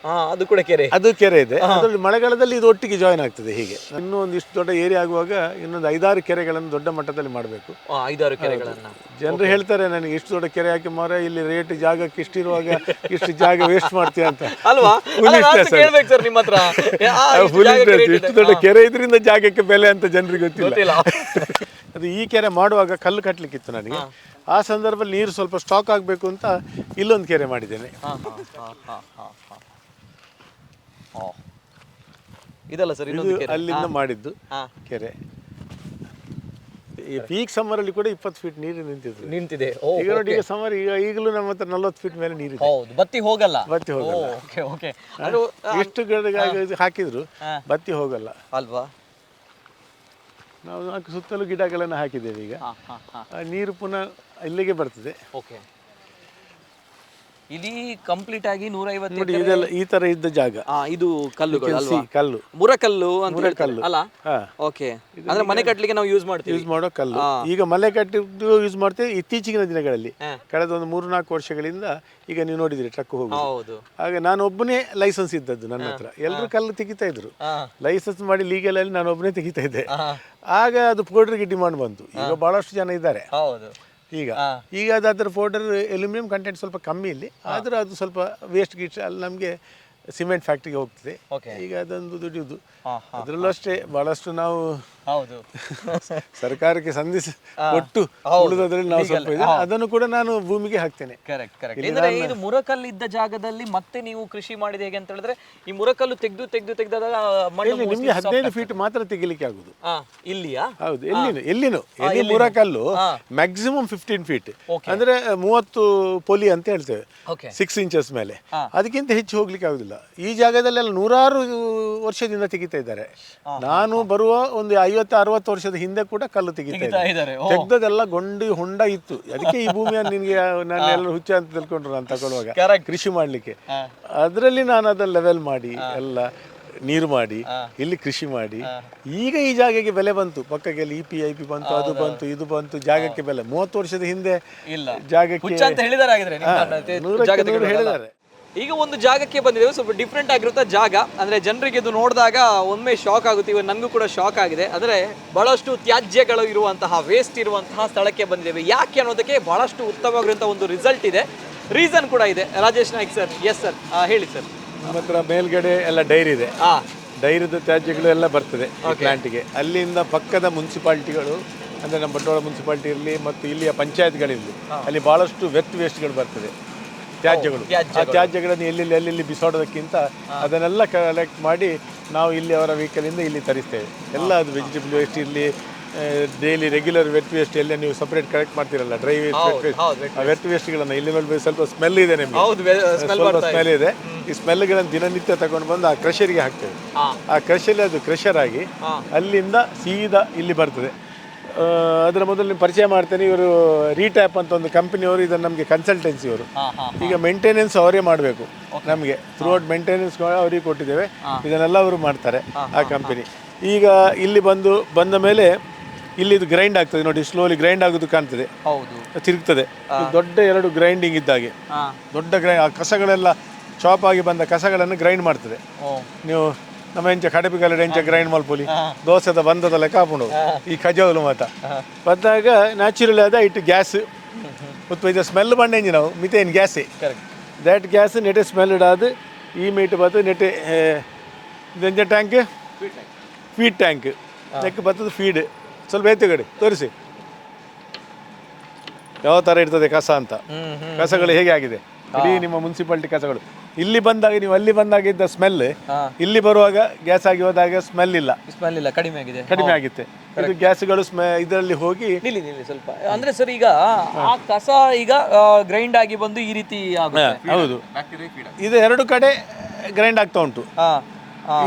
ಅದು ಕೂಡ ಕೆರೆ, ಅದು ಕೆರೆ ಇದೆ. ಅದರಲ್ಲಿ ಮಳೆಗಾಲದಲ್ಲಿ ಇದು ಒಟ್ಟಿಗೆ ಜಾಯಿನ್ ಆಗ್ತದೆ. ಹೀಗೆ ಇನ್ನೂ ಒಂದು ಇಷ್ಟು ದೊಡ್ಡ ಏರಿಯಾ ಆಗುವಾಗ ಇನ್ನೊಂದು 5-6 ಕೆರೆಗಳನ್ನು ದೊಡ್ಡ ಮಟ್ಟದಲ್ಲಿ ಮಾಡಬೇಕು. 5-6 ಕೆರೆಗಳನ್ನ. ಜನರು ಹೇಳ್ತಾರೆ ನನಗೆ ಇಷ್ಟು ದೊಡ್ಡ ಕೆರೆ ಹಾಕಿ ಮಾರ, ಇಲ್ಲಿ ರೇಟ್ ಜಾಗಕ್ಕೆ ಇಷ್ಟಿರುವಾಗ ಇಷ್ಟು ಜಾಗ ವೇಸ್ಟ್ ಮಾಡ್ತೀಯ ಅಂತ. ಅಲ್ವಾ? ಸರ್ ನಿಮ್ಮ ಹತ್ರ ಇಷ್ಟು ದೊಡ್ಡ ಕೆರೆ ಇದರಿಂದ ಜಾಗಕ್ಕೆ ಬೆಲೆ ಅಂತ ಜನರಿಗೆ ಗೊತ್ತಿಲ್ಲ. ಅದು ಈ ಕೆರೆ ಮಾಡುವಾಗ ಕಲ್ಲು ಕಟ್ಟಲಿಕ್ಕಿತ್ತು ನನಗೆ. ಆ ಸಂದರ್ಭದಲ್ಲಿ ನೀರು ಸ್ವಲ್ಪ ಸ್ಟಾಕ್ ಆಗಬೇಕು ಅಂತ ಇಲ್ಲೊಂದು ಕೆರೆ ಮಾಡಿದ್ದೇನೆ. ಇದಲ್ಲ ಸರ್, ಇದು ಅಲ್ಲಿಂದ ಮಾಡಿದ್ದು ಕೆರೆ. ಈ ಪೀಕ್ ಸಮ್ಮರ್ ಅಲ್ಲಿ ಕೂಡ 20 ಫೀಟ್ ನೀರು ನಿಂತಿದೆ ನಿಂತಿದೆ. ಈಗ ನೋಡಿ, ಈಗ ಸಮ್ಮರ್ ಈಗ ಈಗಲೂ ನಮ್ಮ ಹತ್ರ 40 ಫೀಟ್ ಮೇಲೆ ನೀರಿದೆ. ಹೌದು, ಬತ್ತಿ ಹೋಗಲ್ಲ. ಬತ್ತಿ ಹೋಗಲ್ಲ. Okay okay. ಎಷ್ಟು ಗಿಡ ಹಾಕಿದ್ರು ಬತ್ತಿ ಹೋಗಲ್ಲ ಅಲ್ವಾ? ನಾವು ಸುತ್ತಲೂ ಗಿಡಗಳನ್ನು ಹಾಕಿದ್ದೇವೆ. ಈಗ ನೀರು ಪುನಃ ಇಲ್ಲಿಗೆ ಬರ್ತದೆ. ಓಕೆ, ಇಲ್ಲಿ ಕಂಪ್ಲೀಟ್ ಆಗಿ 150 ನೋಡಿ, ಇದೆಲ್ಲ ಈ ತರ ಇದ್ದ ಜಾಗ. ಇದು ಕಲ್ಲುಗಳು ಅಲ್ವಾ? ಕಲ್ಲು, ಮುರಕಲ್ಲು ಅಂತ ಹೇಳ್ತಾರೆ ಅಲ್ಲ? ಓಕೆ, ಅಂದ್ರೆ ಮನೆ ಕಟ್ಟಲಿಕ್ಕೆ ನಾವು ಯೂಸ್ ಮಾಡ್ತೀವಿ, ಯೂಸ್ ಮಾಡೋ ಕಲ್ಲು. ಈಗ ಮನೆ ಕಟ್ಟಿದ್ದು ಯೂಸ್ ಮಾಡ್ತೀವಿ ಇತ್ತೀಚಿನ ದಿನಗಳಲ್ಲಿ. ಕಳೆದ ಒಂದು 3-4 ವರ್ಷಗಳಿಂದ ಈಗ ನೀವು ನೋಡಿದ್ರಿ ಟ್ರಕ್ ಹೋಗುದು. ಆಗ ನಾನು ಒಬ್ಬನೇ ಲೈಸೆನ್ಸ್ ಇದ್ದದ್ದು ನನ್ನ ಹತ್ರ. ಎಲ್ಲರೂ ಕಲ್ಲು ತೆಗಿತಾ ಇದ್ರು. ಲೈಸೆನ್ಸ್ ಮಾಡಿ ಲೀಗಲ್ ಅಲ್ಲಿ ನಾನು ಒಬ್ಬನೇ ತೆಗಿತಾ ಇದ್ದೆ. ಆಗ ಅದು ಪೌಡರ್ಗೆ ಡಿಮಾಂಡ್ ಬಂತು. ಈಗ ಬಹಳಷ್ಟು ಜನ ಇದ್ದಾರೆ. ಈಗ ಈಗ ಅದು ಅದರ powder aluminium content ಸ್ವಲ್ಪ ಕಮ್ಮಿ ಇಲ್ಲಿ, ಆದರೂ ಅದು ಸ್ವಲ್ಪ ವೇಸ್ಟ್ ಗೀಸ್ಟ್ ಅಲ್ಲಿ ನಮಗೆ ಸಿಮೆಂಟ್ ಫ್ಯಾಕ್ಟ್ರಿಗೆ ಹೋಗ್ತದೆ. ಈಗ ಅದೊಂದು ದುಡಿಯುವುದು. ಅದರಲ್ಲೂ ಅಷ್ಟೇ ಬಹಳಷ್ಟು ನಾವು ಸರ್ಕಾರಕ್ಕೆ ಸಂಧಿಸಿ ಕೊಟ್ಟು ಉಳಿದದ್ರಲ್ಲಿ ನಾವು ಸ್ವಲ್ಪ ಇದೆ, ಅದನ್ನು ಕೂಡ ನಾನು ಭೂಮಿಗೆ ಹಾಕ್ತೇನೆ. Correct correct. ಅಂದ್ರೆ ಇದು ಮುರಕಲ್ಲು ಇದ್ದ ಜಾಗದಲ್ಲಿ ಮತ್ತೆ ನೀವು ಕೃಷಿ ಮಾಡಿದ ಹೇಗೆ ಅಂತ ಹೇಳಿದ್ರೆ, ಈ ಮುರಕಲ್ಲು ತೆಗೆದು ತೆಗೆದು ತೆಗೆದಾಗ ಮಣ್ಣು ನಿಮಗೆ 15 ಫೀಟ್ ಮಾತ್ರ ತೆಗಿಲಿಕ್ಕೆ ಆಗುದು. ಇಲ್ಲಿಯಾ? ಹೌದು, ಎಲ್ಲಿನೂ ಎಲ್ಲಿನೂ ಎಲ್ಲಿ ಮುರಕಲ್ಲು ಮ್ಯಾಕ್ಸಿಮಮ್ 15 ಫೀಟ್, ಅಂದ್ರೆ 30 ಪೊಲಿ ಅಂತ ಹೇಳ್ತೇವೆ, 6 ಇಂಚಸ್ ಮೇಲೆ. ಅದಕ್ಕಿಂತ ಹೆಚ್ಚು ಹೋಗ್ಲಿಕ್ಕೆ ಆಗುದಿಲ್ಲ. ಈ ಜಾಗದಲ್ಲೆಲ್ಲ ನೂರಾರು ವರ್ಷದಿಂದ ತೆಗಿತಾ ಇದ್ದಾರೆ. ನಾನು ಬರುವ ಒಂದು 50-60 ವರ್ಷದ ಹಿಂದೆ ಕೂಡ ಕಲ್ಲು ತೆಗಿತಾ ತೆಗಿತಾ ಇದ್ದಾರೆ. ಇದ್ದಾರೆ. ಓ. ತೆಗ್ದದೆಲ್ಲ ಗೊಂಡಿ ಹೊಂಡ ಇತ್ತು. ಅದಕ್ಕೆ ಈ ಭೂಮಿಯನ್ನು ನಿನಗೆ ನಾನು ಎಲ್ಲರೂ ಹುಚ್ಚ ಅಂತ ತಿಳ್ಕೊಂಡ್ರು ನಾನು ತಗೊಳ್ಳುವಾಗ ಕೃಷಿ ಮಾಡಲಿಕ್ಕೆ. ಅದರಲ್ಲಿ ನಾನು ಅದನ್ನ ಲೆವೆಲ್ ಮಾಡಿ ಎಲ್ಲ ನೀರು ಮಾಡಿ ಇಲ್ಲಿ ಕೃಷಿ ಮಾಡಿ ಈಗ ಈ ಜಾಗಕ್ಕೆ ಬೆಲೆ ಬಂತು. ಪಕ್ಕಕ್ಕೆ EPIP ಬಂತು, ಅದು ಬಂತು, ಇದು ಬಂತು, ಜಾಗಕ್ಕೆ ಬೆಲೆ. 30 ವರ್ಷದ ಹಿಂದೆ ಇಲ್ಲ. ಜಾಗಕ್ಕೆ ಹುಚ್ಚ ಅಂತ ಹೇಳಿದಾರೆ ಹಾಗಿದ್ರೆ ನಿಮ್ಮ ನೂರಕ್ಕೆ ಜಾಗ ನೂರು ತೆಗೊಳ್ಳೋದಲ್ಲ? ಹೇಳಿದ್ದಾರೆ. ಈಗ ಒಂದು ಜಾಗಕ್ಕೆ ಬಂದಿದ್ದೇವೆ, ಸ್ವಲ್ಪ ಡಿಫ್ರೆಂಟ್ ಆಗಿರುತ್ತೆ ಜಾಗ. ಅಂದ್ರೆ ಜನರಿಗೆ ಇದು ನೋಡಿದಾಗ ಒಮ್ಮೆ ಶಾಕ್ ಆಗುತ್ತೆ. ಇವನ್ ನನಗೂ ಕೂಡ ಶಾಕ್ ಆಗಿದೆ. ಅಂದ್ರೆ ಬಹಳಷ್ಟು ತ್ಯಾಜ್ಯಗಳು ಇರುವಂತಹ, ವೇಸ್ಟ್ ಇರುವಂತಹ ಸ್ಥಳಕ್ಕೆ ಬಂದಿದ್ದೇವೆ. ಯಾಕೆ ಅನ್ನೋದಕ್ಕೆ ಬಹಳಷ್ಟು ಉತ್ತಮವಾಗಿರುವಂತಹ ಒಂದು ರಿಸಲ್ಟ್ ಇದೆ, ರೀಸನ್ ಕೂಡ ಇದೆ. Rajesh Naik sir, yes sir, ಹೇಳಿ ಸರ್. ನಮ್ಮ ಹತ್ರ ಮೇಲ್ಗಡೆ ಎಲ್ಲ ಡೈರಿ ಇದೆ. ಡೈರಿದ ತ್ಯಾಜ್ಯಗಳು ಎಲ್ಲ ಬರ್ತದೆ ಪ್ಲಾಂಟ್ಗೆ. ಅಲ್ಲಿಂದ ಪಕ್ಕದ ಮುನ್ಸಿಪಾಲ್ಟಿಗಳು, ಅಂದರೆ ನಮ್ಮ ಬಂಟ್ವಾಳ ಮುನ್ಸಿಪಾಲ್ಟಿ ಇರಲಿ ಮತ್ತು ಇಲ್ಲಿಯ ಪಂಚಾಯತ್ಗಳಿರಲಿ, ಅಲ್ಲಿ ಭಾಳಷ್ಟು ವೇಸ್ಟ್ಗಳು ಬರ್ತದೆ, ತ್ಯಾಜ್ಯಗಳು. ಆ ತ್ಯಾಜ್ಯಗಳನ್ನು ಎಲ್ಲೆಲ್ಲಿ ಎಲ್ಲೆಲ್ಲಿ ಬಿಸಾಡೋದಕ್ಕಿಂತ ಅದನ್ನೆಲ್ಲ ಕಲೆಕ್ಟ್ ಮಾಡಿ ನಾವು ಇಲ್ಲಿ ಅವರ ವೆಹಿಕಲಿಂದ ಇಲ್ಲಿ ತರಿಸ್ತೇವೆ. ಎಲ್ಲ ಅದು ವೆಜಿಟೇಬಲ್ ವೇಸ್ಟ್ ಇರಲಿ, daily regular vet waste ಎಲ್ಲ ನೀವು ಸಪ್ರೇಟ್ ಕಲೆಕ್ಟ್ ಮಾಡ್ತೀರಲ್ಲ, dry waste, vet waste, ಆ ವೆಟ್ ವೇಸ್ಟ್ಗಳನ್ನು ಇಲ್ಲಿ ನೋಡಿ, ಸ್ವಲ್ಪ ಸ್ಮೆಲ್ ಇದೆ ನಿಮಗೆ, ಹೌದು, ಸ್ಮೆಲ್. ಸ್ವಲ್ಪ ಸ್ಮೆಲ್ ಇದೆ. ಈ ಸ್ಮೆಲ್ಗಳನ್ನು ದಿನನಿತ್ಯ ತಗೊಂಡು ಬಂದು ಆ ಕ್ರಷರಿಗೆ ಹಾಕ್ತೇವೆ. ಆ ಕ್ರಷಲ್ಲಿ ಅದು ಕ್ರಷರ್ ಆಗಿ ಅಲ್ಲಿಂದ ಸೀದಾ ಇಲ್ಲಿ ಬರ್ತದೆ. ಅದರ ಮೊದಲು ನಿಮ್ಗೆ ಪರಿಚಯ ಮಾಡ್ತೇನೆ. ಇವರು ರೀಟ್ಯಾಪ್ ಅಂತ ಒಂದು ಕಂಪನಿಯವರು, ಇದನ್ನು ನಮಗೆ ಕನ್ಸಲ್ಟೆನ್ಸಿ ಅವರು. ಈಗ ಮೇಂಟೆನೆನ್ಸ್ ಅವರೇ ಮಾಡಬೇಕು ನಮಗೆ. Through out maintenance ಅವರಿಗೆ ಕೊಟ್ಟಿದ್ದೇವೆ, ಇದನ್ನೆಲ್ಲ ಅವರು ಮಾಡ್ತಾರೆ ಆ ಕಂಪನಿ. ಈಗ ಇಲ್ಲಿ ಬಂದ ಮೇಲೆ ಇಲ್ಲಿ ಇದು ಗ್ರೈಂಡ್ ಆಗ್ತದೆ ನೋಡಿ, ಸ್ಲೋಲಿ ಗ್ರೈಂಡ್ ಆಗೋದು ಕಾಣ್ತದೆ. ತಿರುಗ್ತದೆ. ಇದು ದೊಡ್ಡ ಎರಡು ಗ್ರೈಂಡಿಂಗ್ ಇದ್ದಾಗೆ, ದೊಡ್ಡ ಆ ಕಸಗಳೆಲ್ಲ ಚಾಪ್ ಆಗಿ ಬಂದ ಕಸಗಳನ್ನು ಗ್ರೈಂಡ್ ಮಾಡ್ತದೆ. ನೀವು ನಮ್ಮ ಎಂಚ ಕಡಪಿಗಲ್ಲ ಎಂಚ ಗ್ರೈಂಡ್ ಮಲ್ಪೊಲಿ, ದೋಸೆದ ಬಂದದ ಲೆಕ್ಕ ಹಾಪುಂಡು ಈ ಕಜವಲು ಮಾತ ಬಂದಾಗ ನ್ಯಾಚುರಲ್ ಆದ ಇಟ್ಟು ಗ್ಯಾಸ್ ಉತ್ಪತ್ತಿ. ಸ್ಮೆಲ್ ಬಂಡೆಂಜಿ ನಾವು ಮಿಥೇನ್ ಗ್ಯಾಸೇ. That gas ನೆಟೆ smell ಇಡಾದು ಈ ಮೀಟ್ ಬತ್ತು ನೆಟೆ ಇದೆಂಚ tank, feed tank neck ಬರ್ತದೆ. ಫೀಡ್ ಸ್ವಲ್ಪ ಎತ್ತುಗಡೆ ತೋರಿಸಿ ಯಾವ ಥರ ಇರ್ತದೆ ಕಸ ಅಂತ, ಕಸಗಳು ಹೇಗೆ ಆಗಿದೆ ಇಡೀ ನಿಮ್ಮ ಮುನ್ಸಿಪಾಲಿಟಿ ಕಸಗಳು. ಇಲ್ಲಿ ಬಂದಾಗ ನೀವು ಅಲ್ಲಿ ಬಂದಾಗ ಇದ್ದ ಸ್ಮೆಲ್ ಇಲ್ಲಿ ಬರುವಾಗ ಗ್ಯಾಸ್ ಆಗಿ ಹೋದಾಗ ಸ್ಮೆಲ್ ಇಲ್ಲ. ಸ್ಮೆಲ್ ಇಲ್ಲ, ಕಡಿಮೆ ಆಗಿದೆ. ಕಡಿಮೆ ಆಗಿತ್ತೆ. ಇದು ಗ್ಯಾಸ್ಗಳು ಇದರಲ್ಲಿ ಹೋಗಿ. ನಿಲ್ಲಿ ನಿಲ್ಲಿ ಸ್ವಲ್ಪ. ಅಂದ್ರೆ ಸರ್, ಈಗ ಆ ಕಸ ಈಗ ಗ್ರೈಂಡ್ ಆಗಿ ಬಂದು ಈ ರೀತಿ ಆಗುತ್ತೆ. ಹೌದು, ಇದು ಎರಡು ಕಡೆ ಗ್ರೈಂಡ್ ಆಗ್ತಾ ಉಂಟು.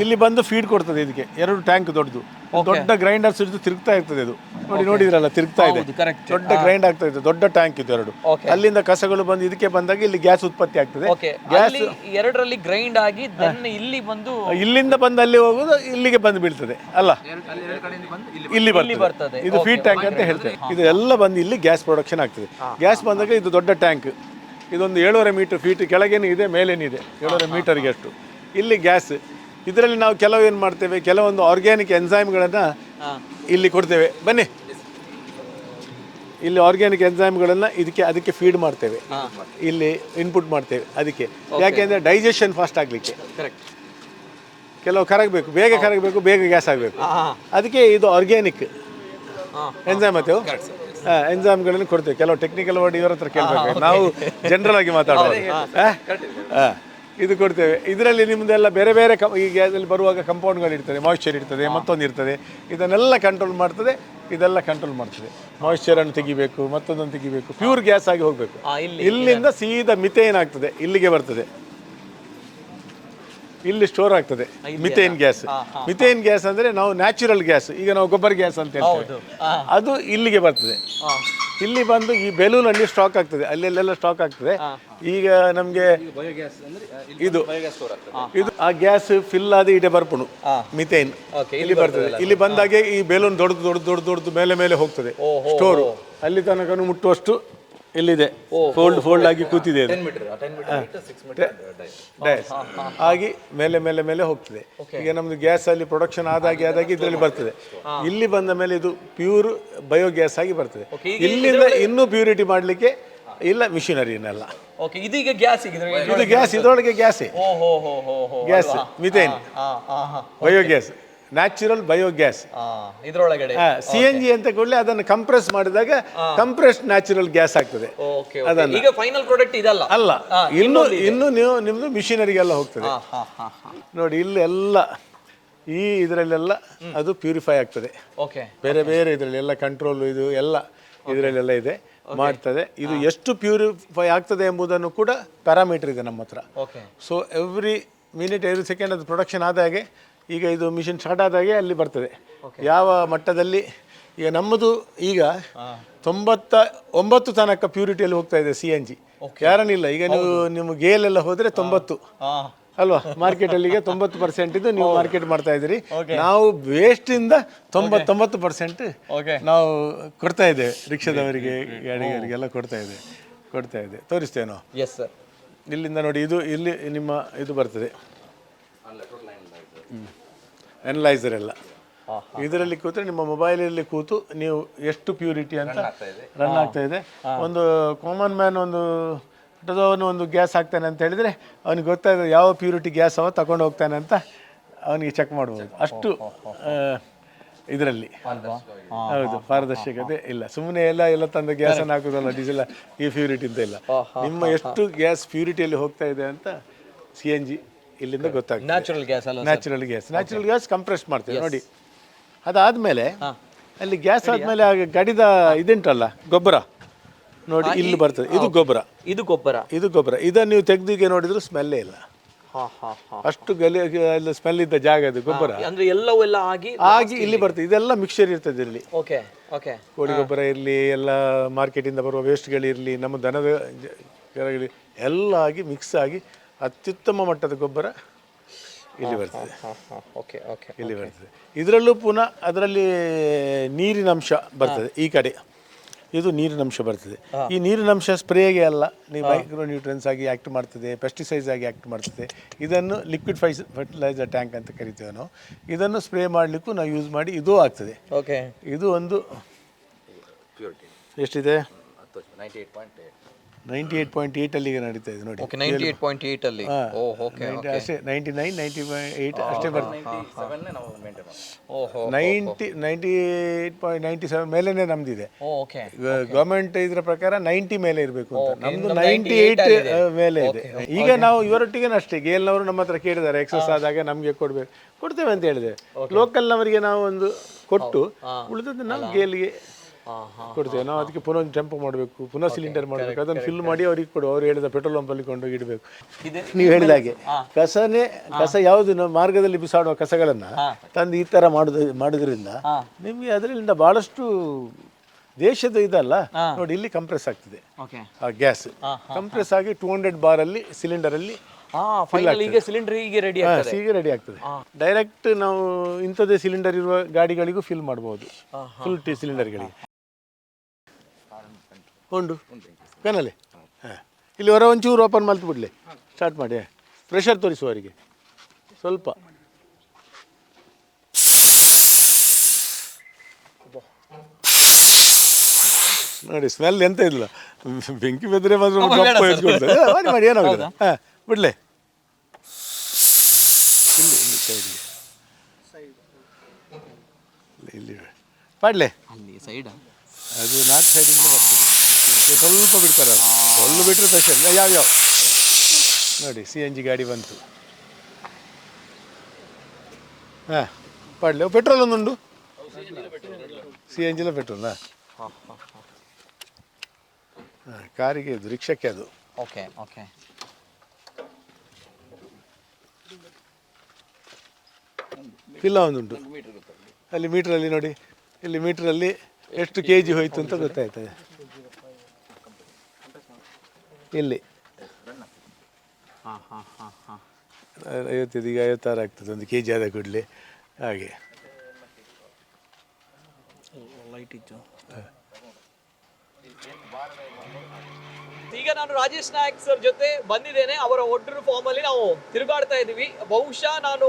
ಇಲ್ಲಿ ಬಂದು ಫೀಡ್ ಕೊಡ್ತದೆ ಇದಕ್ಕೆ. ಎರಡು ಟ್ಯಾಂಕ್ ದೊಡ್ಡದು, ದೊಡ್ಡ ಗ್ರೈಂಡರ್ಸ್ ಹಿಡಿದು ತಿರುಗ್ತಾ ಇರ್ತದೆ ಇದು. ನೋಡಿ, ನೋಡಿದ್ರಲ್ಲ, ತಿರುಗ್ತಾ ಇದೆ. ಹೌದು, ಕರೆಕ್ಟ್. ದೊಡ್ಡ ಗ್ರೈಂಡ್ ಆಗ್ತಾ ಇದೆ, ದೊಡ್ಡ ಟ್ಯಾಂಕ್ ಇದು ಎರಡು. ಅಲ್ಲಿಂದ ಕಸಗಳು ಬಂದು ಇದಕ್ಕೆ ಬಂದಾಗ ಇಲ್ಲಿ ಗ್ಯಾಸ್ ಉತ್ಪತ್ತಿ ಆಗ್ತದೆ. ಅಲ್ಲಿ ಎರಡರಲ್ಲಿ ಗ್ರೈಂಡ್ ಆಗಿ then ಇಲ್ಲಿ ಬಂದು ಇಲ್ಲಿಂದ ಬಂದು ಅಲ್ಲಿ ಹೋಗುದು, ಇಲ್ಲಿಗೆ ಬಂದು ಬೀಳ್ತದೆ ಅಲ್ಲ, ಇಲ್ಲಿ ಬರ್ತದೆ. ಬರ್ತದೆ. ಇದು ಫೀಡ್ ಟ್ಯಾಂಕ್ ಅಂತ ಹೇಳ್ತೇವೆ. ಇದು ಎಲ್ಲ ಬಂದು ಇಲ್ಲಿ ಗ್ಯಾಸ್ ಪ್ರೊಡಕ್ಷನ್ ಆಗ್ತದೆ. ಗ್ಯಾಸ್ ಬಂದಾಗ ಇದು ದೊಡ್ಡ ಟ್ಯಾಂಕ್, ಇದೊಂದು 7.5 ಮೀಟರ್ ಫೀಟ್ ಕೆಳಗೇನು ಇದೆ, ಮೇಲೇನಿದೆ, 7.5 ಮೀಟರ್ಗೆ ಅಷ್ಟು ಇಲ್ಲಿ ಗ್ಯಾಸ್. ಇದರಲ್ಲಿ ನಾವು ಕೆಲವು ಏನು ಮಾಡ್ತೇವೆ, ಕೆಲವೊಂದು ಆರ್ಗ್ಯಾನಿಕ್ ಎನ್ಸೈಮ್ಗಳನ್ನು ಇಲ್ಲಿ ಕೊಡ್ತೇವೆ. ಬನ್ನಿ, ಇಲ್ಲಿ ಆರ್ಗ್ಯಾನಿಕ್ ಎನ್ಸೈಮ್ಗಳನ್ನು ಇದಕ್ಕೆ ಅದಕ್ಕೆ ಫೀಡ್ ಮಾಡ್ತೇವೆ, ಇಲ್ಲಿ ಇನ್ಪುಟ್ ಮಾಡ್ತೇವೆ ಅದಕ್ಕೆ. ಯಾಕೆಂದರೆ ಡೈಜೆಷನ್ ಫಾಸ್ಟ್ ಆಗಲಿಕ್ಕೆ. ಕೆಲವು ಕರಗಬೇಕು, ಬೇಗ ಕರಗಬೇಕು, ಬೇಗ ಗ್ಯಾಸ್ ಆಗಬೇಕು. ಅದಕ್ಕೆ ಇದು ಆರ್ಗ್ಯಾನಿಕ್ ಎನ್ಸೈಮ್ ಅಂತೇವೆ, ಎನ್ಸೈಮ್ಗಳನ್ನು ಕೊಡ್ತೇವೆ. ಕೆಲವು ಟೆಕ್ನಿಕಲ್ ವರ್ಡ್ ಇವರ ಹತ್ರ ಕೇಳಬೇಕು, ನಾವು ಜನರಲ್ ಆಗಿ ಮಾತಾಡೋದು. ಇದು ಕೊಡ್ತೇವೆ. ಇದರಲ್ಲಿ ನಿಮ್ಮದೆಲ್ಲ ಬೇರೆ ಬೇರೆ ಈ ಗ್ಯಾಸಲ್ಲಿ ಬರುವಾಗ ಕಂಪೌಂಡ್ಗಳು ಇರ್ತದೆ, ಮಾಯಿಶ್ಚರ್ ಇರ್ತದೆ, ಮತ್ತೊಂದು ಇರ್ತದೆ. ಇದನ್ನೆಲ್ಲ ಕಂಟ್ರೋಲ್ ಮಾಡ್ತದೆ, ಇದೆಲ್ಲ ಕಂಟ್ರೋಲ್ ಮಾಡ್ತದೆ. ಮಾಯಿಶ್ಚರನ್ನು ತೆಗಿಬೇಕು, ಮತ್ತೊಂದನ್ನು ತೆಗಿಬೇಕು, ಪ್ಯೂರ್ ಗ್ಯಾಸ್ ಆಗಿ ಹೋಗಬೇಕು. ಇಲ್ಲಿಂದ ಸೀದಾ ಮಿಥೇನ್ ಆಗ್ತದೆ, ಇಲ್ಲಿಗೆ ಬರ್ತದೆ, ಇಲ್ಲಿ ಸ್ಟೋರ್ ಆಗ್ತದೆ methane gas. Methane gas ಅಂದ್ರೆ ನಾವು ನ್ಯಾಚುರಲ್ ಗ್ಯಾಸ್, ಈಗ ನಾವು ಗೊಬ್ಬರ ಗ್ಯಾಸ್ ಅಂತ ಹೇಳ್ತೇವೆ, ಅದು ಇಲ್ಲಿಗೆ ಬರ್ತದೆ. ಇಲ್ಲಿ ಬಂದು ಈ ಬೆಲೂನ್ ಅಲ್ಲಿ ಸ್ಟಾಕ್ ಆಗ್ತದೆ, ಅಲ್ಲೆಲ್ಲೆಲ್ಲ ಸ್ಟಾಕ್ ಆಗ್ತದೆ. ಈಗ ನಮಗೆ ಇದು ಇದು ಆ ಗ್ಯಾಸ್ ಫಿಲ್ ಆದ ಇಡೆ ಬರ್ಪುಣು ಮಿಥೇನ್ ಇಲ್ಲಿ ಬರ್ತದೆ. ಇಲ್ಲಿ ಬಂದಾಗೆ ಈ ಬೆಲೂನ್ ದೊಡ್ಡ ದೊಡ್ಡ ದೊಡ್ಡ ದೊಡ್ಡದು ಮೇಲೆ ಮೇಲೆ ಹೋಗ್ತದೆ. ಸ್ಟೋರ್ ಅಲ್ಲಿ ತನಕ ಮುಟ್ಟುವಷ್ಟು ಇಲ್ಲಿದೆ, ಫೋಲ್ಡ್ ಫೋಲ್ಡ್ ಆಗಿ ಕೂತಿದೆ ಅದು. ಡಯಸ್ ಆಗಿ ಮೇಲೆ ಮೇಲೆ ಮೇಲೆ ಹೋಗ್ತದೆ. ಈಗ ನಮ್ದು ಗ್ಯಾಸ್ ಅಲ್ಲಿ ಪ್ರೊಡಕ್ಷನ್ ಆದಾಗಿ ಆದಾಗಿ ಇದರಲ್ಲಿ ಬರ್ತದೆ. ಇಲ್ಲಿ ಬಂದ ಮೇಲೆ ಇದು ಪ್ಯೂರ್ ಬಯೋಗ್ಯಾಸ್ ಆಗಿ ಬರ್ತದೆ. ಇಲ್ಲಿಂದ ಇನ್ನೂ ಪ್ಯೂರಿಟಿ ಮಾಡಲಿಕ್ಕೆ ಇಲ್ಲ ಮಿಷಿನರಿನೆಲ್ಲ. ಇದೀಗ ಗ್ಯಾಸ್ ಇದು ಗ್ಯಾಸ್, ಇದರೊಳಗೆ gas, gas methane, biogas, natural biogas ಇದರೊಳಗಡೆ. CNG ಅಂತ ಕೂಡಲೇ ಅದನ್ನು ಕಂಪ್ರೆಸ್ ಮಾಡಿದಾಗ compress natural gas ಆಗ್ತದೆ. ಈಗ ಫೈನಲ್ ಪ್ರಾಡಕ್ಟ್ ಇದಲ್ಲ. ಅಲ್ಲ, ಇನ್ನು ಇನ್ನು ನೀವು ನಿಮ್ದು ಮಿಷಿನರಿಗೆಲ್ಲ ಹೋಗ್ತದೆ. ನೋಡಿ, ಇಲ್ಲಿ ಎಲ್ಲ ಈ ಇದರಲ್ಲೆಲ್ಲ ಅದು ಪ್ಯೂರಿಫೈ ಆಗ್ತದೆ. ಬೇರೆ ಬೇರೆ ಇದರಲ್ಲಿ ಎಲ್ಲ ಕಂಟ್ರೋಲ್ ಇದು ಎಲ್ಲ ಇದರಲ್ಲೆಲ್ಲ ಇದೆ ಮಾಡ್ತದೆ. ಇದು ಎಷ್ಟು ಪ್ಯೂರಿಫೈ ಆಗ್ತದೆ ಎಂಬುದನ್ನು ಕೂಡ ಪ್ಯಾರಾಮೀಟರ್ ಇದೆ ನಮ್ಮ ಹತ್ರ. So every minute, every second ಅದು ಪ್ರೊಡಕ್ಷನ್ ಆದಾಗೆ ಈಗ ಇದು ಮಿಷಿನ್ ಸ್ಟಾರ್ಟ್ ಆದಾಗೆ ಅಲ್ಲಿ ಬರ್ತದೆ ಯಾವ ಮಟ್ಟದಲ್ಲಿ. ಈಗ ನಮ್ಮದು ಈಗ 99 ತನಕ ಪ್ಯೂರಿಟಿಯಲ್ಲಿ ಹೋಗ್ತಾ ಇದೆ CNG. ಯಾರನ್ನಿಲ್ಲ. ಈಗ ನೀವು ನಿಮ್ಮ ಗೇಲೆಲ್ಲ ಹೋದರೆ 90 ಅಲ್ವಾ ಮಾರ್ಕೆಟಲ್ಲಿ, ಈಗ 90% ಇದು ನೀವು ಮಾರ್ಕೆಟ್ ಮಾಡ್ತಾ ಇದ್ದೀರಿ. ನಾವು ವೇಸ್ಟಿಂದ 99% ನಾವು ಕೊಡ್ತಾ ಇದ್ದೇವೆ ರಿಕ್ಷಾದವರಿಗೆ, ಗಾಡಿಗರಿಗೆಲ್ಲ ಕೊಡ್ತಾ ಇದ್ದೇವೆ, ಕೊಡ್ತಾ ಇದ್ದೇವೆ. ತೋರಿಸ್ತೇವೆ ನಾವು. Yes sir. ಇಲ್ಲಿಂದ ನೋಡಿ, ಇದು ಇಲ್ಲಿ ನಿಮ್ಮ ಇದು ಬರ್ತದೆ, ಅನಲೈಸರ್ ಎಲ್ಲ ಇದರಲ್ಲಿ ಕೂತ್ರೆ ನಿಮ್ಮ ಮೊಬೈಲಲ್ಲಿ ಕೂತು ನೀವು ಎಷ್ಟು ಪ್ಯೂರಿಟಿ ಅಂತ ರನ್ ಆಗ್ತಾ ಇದೆ. ಒಂದು ಕಾಮನ್ ಮ್ಯಾನ್ ಒಂದು ಆಟೋದವನು ಒಂದು ಗ್ಯಾಸ್ ಹಾಕ್ತಾನೆ ಅಂತ ಹೇಳಿದರೆ ಅವನಿಗೆ ಗೊತ್ತಾಗಿದೆ ಯಾವ ಪ್ಯೂರಿಟಿ ಗ್ಯಾಸ್ ಅವ ತಗೊಂಡು ಹೋಗ್ತಾನೆ ಅಂತ ಅವನಿಗೆ ಚೆಕ್ ಮಾಡ್ಬೋದು ಅಷ್ಟು ಇದರಲ್ಲಿ. ಹೌದು, ಪಾರದರ್ಶಕತೆ ಇಲ್ಲ. ಸುಮ್ಮನೆ ಎಲ್ಲ ಎಲ್ಲ ತಂದ ಗ್ಯಾಸನ್ನು ಹಾಕೋದಲ್ಲ, ಡೀಸೆಲ್ ಈ ಪ್ಯೂರಿಟಿ ಅಂತ ಇಲ್ಲ. ನಿಮ್ಮ ಎಷ್ಟು ಗ್ಯಾಸ್ ಪ್ಯೂರಿಟಿಯಲ್ಲಿ ಹೋಗ್ತಾ ಇದೆ ಅಂತ CNG ಇಲ್ಲಿಂದ ಗೊತ್ತಾಗ್ತದೆ. ನ್ಯಾಚುರಲ್ ಗ್ಯಾಸ್ ಅಲ್ಲ? Natural gas, natural gas compress ಮಾಡ್ತೇವೆ ನೋಡಿ. ಅದಾದಮೇಲೆ ಅಲ್ಲಿ ಗ್ಯಾಸ್ ಆದಮೇಲೆ ಆ ಗಡಿದ ಇದುಂಟಲ್ಲ ಗೊಬ್ಬರ ನೋಡಿ, ಇಲ್ಲಿ ಬರ್ತದೆ. ಇದು ಗೊಬ್ಬರ. ಇದು ಗೊಬ್ಬರ. ಇದು ಗೊಬ್ಬರ. ಇದನ್ನು ನೀವು ತೆಗೆದಿಗೆ ನೋಡಿದ್ರು ಸ್ಮೆಲ್ಲೇ ಇಲ್ಲ. ಹಾ ಹಾ ಹಾ ಅಷ್ಟು ಗಲಿ ಸ್ಮೆಲ್ ಇದ್ದ ಜಾಗ ಅದು ಗೊಬ್ಬರ. ಅಂದ್ರೆ ಎಲ್ಲವೂ ಎಲ್ಲ ಆಗಿ ಆಗಿ ಇಲ್ಲಿ ಬರ್ತದೆ. ಇದೆಲ್ಲ ಮಿಕ್ಸರ್ ಇರ್ತದೆ ಇಲ್ಲಿ. ಓಕೆ ಓಕೆ ಕೋಳಿ ಗೊಬ್ಬರ ಇರಲಿ, ಎಲ್ಲ ಮಾರ್ಕೆಟಿಂದ ಬರುವ ವೇಸ್ಟ್ಗಳಿರಲಿ, ನಮ್ಮ ದನದ ಎಲ್ಲ ಆಗಿ ಮಿಕ್ಸ್ ಆಗಿ ಅತ್ಯುತ್ತಮ ಮಟ್ಟದ ಗೊಬ್ಬರ ಇಲ್ಲಿ ಬರ್ತದೆ. ಓಕೆ ಓಕೆ ಇಲ್ಲಿ ಬರ್ತದೆ. ಇದರಲ್ಲೂ ಪುನಃ ಅದರಲ್ಲಿ ನೀರಿನ ಅಂಶ ಬರ್ತದೆ ಈ ಕಡೆ. ಇದು ನೀರಿನ ಅಂಶ ಬರ್ತದೆ. ಈ ನೀರಿನ ಅಂಶ ಸ್ಪ್ರೇಗೆ ಅಲ್ಲ, ನೀವು ಮೈಕ್ರೋ ನ್ಯೂಟ್ರಿಯನ್ಸ್ ಆಗಿ ಆ್ಯಕ್ಟ್ ಮಾಡ್ತದೆ, ಪೆಸ್ಟಿಸೈಡ್ಸ್ ಆಗಿ ಆ್ಯಕ್ಟ್ ಮಾಡ್ತದೆ. ಇದನ್ನು liquid fertiliser tank ಅಂತ ಕರಿತೇವೆ ನಾವು. ಇದನ್ನು ಸ್ಪ್ರೇ ಮಾಡಲಿಕ್ಕೂ ನಾವು ಯೂಸ್ ಮಾಡಿ ಇದೂ ಆಗ್ತದೆ. ಇದು ಒಂದು ಎಷ್ಟಿದೆ? 98.8 ಅಲ್ಲಿಗೆ ನಡೀತಾ ಇದೆ ನೋಡಿ. ಓಕೆ, 98.8 ಅಲ್ಲಿ. ಓ ಓಕೆ. 90 ಅಷ್ಟೇ, 99, 98 ಅಷ್ಟೇ ಬರ್ತದೆ. ಓಹೋ 90, 98.97 ಮೇಲೇನೆ ನಮ್ದಿದೆ. ಓಕೆ ಗವರ್ಮೆಂಟ್ ಇದರ ಪ್ರಕಾರ 90 ಮೇಲೆ ಇರಬೇಕು ಅಂತ, ನಮ್ದು 98 ಮೇಲೆ ಇದೆ. ಈಗ ನಾವು ಇವರೊಟ್ಟಿಗೆ ಅಷ್ಟೇ, ಗೇಲ್ನವರು ನಮ್ಮ ಹತ್ರ ಕೇಳಿದ್ದಾರೆ, ಎಕ್ಸಸ್ ಆದಾಗ ನಮಗೆ ಕೊಡ್ಬೇಕು, ಕೊಡ್ತೇವೆ ಅಂತ ಹೇಳಿದೆ. ಲೋಕಲ್ನವರಿಗೆ ನಾವು ಒಂದು ಕೊಟ್ಟು ಉಳಿದದ್ದು ನಾವು ಗೇಲ್ಗೆ ಕೊಡ್ತೇವೆ. ನಾವು ಅದಕ್ಕೆ ಪುನಃ ಒಂದು ಟೆಂಪೋ ಮಾಡಬೇಕು, ಪುನಃ ಸಿಲಿಂಡರ್ ಮಾಡಬೇಕು, ಅದನ್ನು ಫಿಲ್ ಮಾಡಿ ಅವರಿಗೆ ಕೊಡು, ಅವ್ರು ಹೇಳಿದ ಪೆಟ್ರೋಲ್ ಪಂಪಲ್ಲಿ ಕೊಂಡೋಗಿ ಇಡಬೇಕು. ನೀವು ಹೇಳಿದ ಹಾಗೆ ಕಸನೇ ಕಸ ಯಾವುದು ನಾವು ಮಾರ್ಗದಲ್ಲಿ ಬಿಸಾಡುವ ಕಸಗಳನ್ನು ತಂದು ಈ ಥರ ಮಾಡೋದ್ರಿಂದ ನಿಮಗೆ ಅದರಿಂದ ಭಾಳಷ್ಟು ದೇಶದ ಇದಲ್ಲ ನೋಡಿ, ಇಲ್ಲಿ ಕಂಪ್ರೆಸ್ ಆಗ್ತದೆ. ಆ ಗ್ಯಾಸ್ ಕಂಪ್ರೆಸ್ ಆಗಿ 200 ಬಾರಲ್ಲಿ ಸಿಲಿಂಡರಲ್ಲಿ. ಫೈನಲ್ ಈಗ ಸಿಲಿಂಡರ್ ಈಗ ರೆಡಿ ಆಗ್ತದೆ. ಈಗ ರೆಡಿ ಆಗ್ತದೆ. ಡೈರೆಕ್ಟ್ ನಾವು ಇಂಥದ್ದೇ ಸಿಲಿಂಡರ್ ಇರುವ ಗಾಡಿಗಳಿಗೂ ಫಿಲ್ ಮಾಡ್ಬೋದು, ಫುಲ್ ಟಿ ಸಿಲಿಂಡರ್ಗಳಿಗೆ ಉಂಡು ಕನಲೆ. ಹಾಂ, ಇಲ್ಲಿ ಹೊರ ಒಂಚೂರು ಓಪನ್ ಮಲ್ತು ಬಿಡಲಿ, ಸ್ಟಾರ್ಟ್ ಮಾಡಿ ಪ್ರೆಷರ್ ತೋರಿಸುವವರಿಗೆ ಸ್ವಲ್ಪ. ನೋಡಿ, ಸ್ಮೆಲ್ ಎಂತ ಇಲ್ಲ. ಬೆಂಕಿ ಬೆದ್ರೆ ಮಾತ್ರ ಗಪ್ಪ ಎತ್ಕೊಳ್ತದೆ. ಮಾಡಿ ಮಾಡಿ, ಏನಾಗುದಿಲ್ಲ. ಹಾಂ, ಬಿಡ್ಲೆ. ಇಲ್ಲಿ ಇಲ್ಲಿ ಸೈಡ್ಗೆ, ಇಲ್ಲಿ ಪಾಡ್ಲೆ. ಅಲ್ಲಿ ಸೈಡ್. ಅದು ನಾಲ್ಕು ಸೈಡಿಂದ ಬರ್ತದೆ. ಇದು ಸ್ವಲ್ಪ ಬಿಡ್ತಾರೆ ಅವರು, ಫುಲ್ಲು ಬಿಟ್ಟರೆ ಪ್ರೆಷರ್ ಯಾವ ಯಾವ. ನೋಡಿ, CNG ಗಾಡಿ ಬಂತು. ಹಾಂ, ಪಾಡ್ಲೆ. ಪೆಟ್ರೋಲ್ ಒಂದುಂಟು, CNG petrol. ಹಾಂ ಹಾಂ, ಕಾರಿಗೆ ಇದು, ರಿಕ್ಷಾಕ್ಕೆ ಅದು. Okay okay fill ಒಂದುಂಟು ಅಲ್ಲಿ ಮೀಟ್ರಲ್ಲಿ ನೋಡಿ, ಇಲ್ಲಿ ಮೀಟ್ರಲ್ಲಿ ಎಷ್ಟು ಕೆಜಿ ಹೋಯ್ತು ಅಂತ ಗೊತ್ತಾಯ್ತದೆ ಇಲ್ಲಿ. ಹಾ ಹಾ ಹಾ ಹಾ 55, ಈಗ 56 ಆಗ್ತದೆ ಒಂದು ಕೆಜಿ ಆದ ಕೂಡಲೇ ಹಾಗೆ. ಲೈಟ್ ಇತ್ತು. ಈಗ ನಾನು ರಾಜೇಶ್ ನಾಯಕ್ ಸರ್ ಜೊತೆ ಬಂದಿದ್ದೇನೆ. ಅವರ ಒಡ್ಡೂರು ಫಾರ್ಮ್ ಅಲ್ಲಿ ನಾವು ತಿರುಗಾಡ್ತಾ ಇದ್ದೀವಿ. ಬಹುಶಃ ನಾನು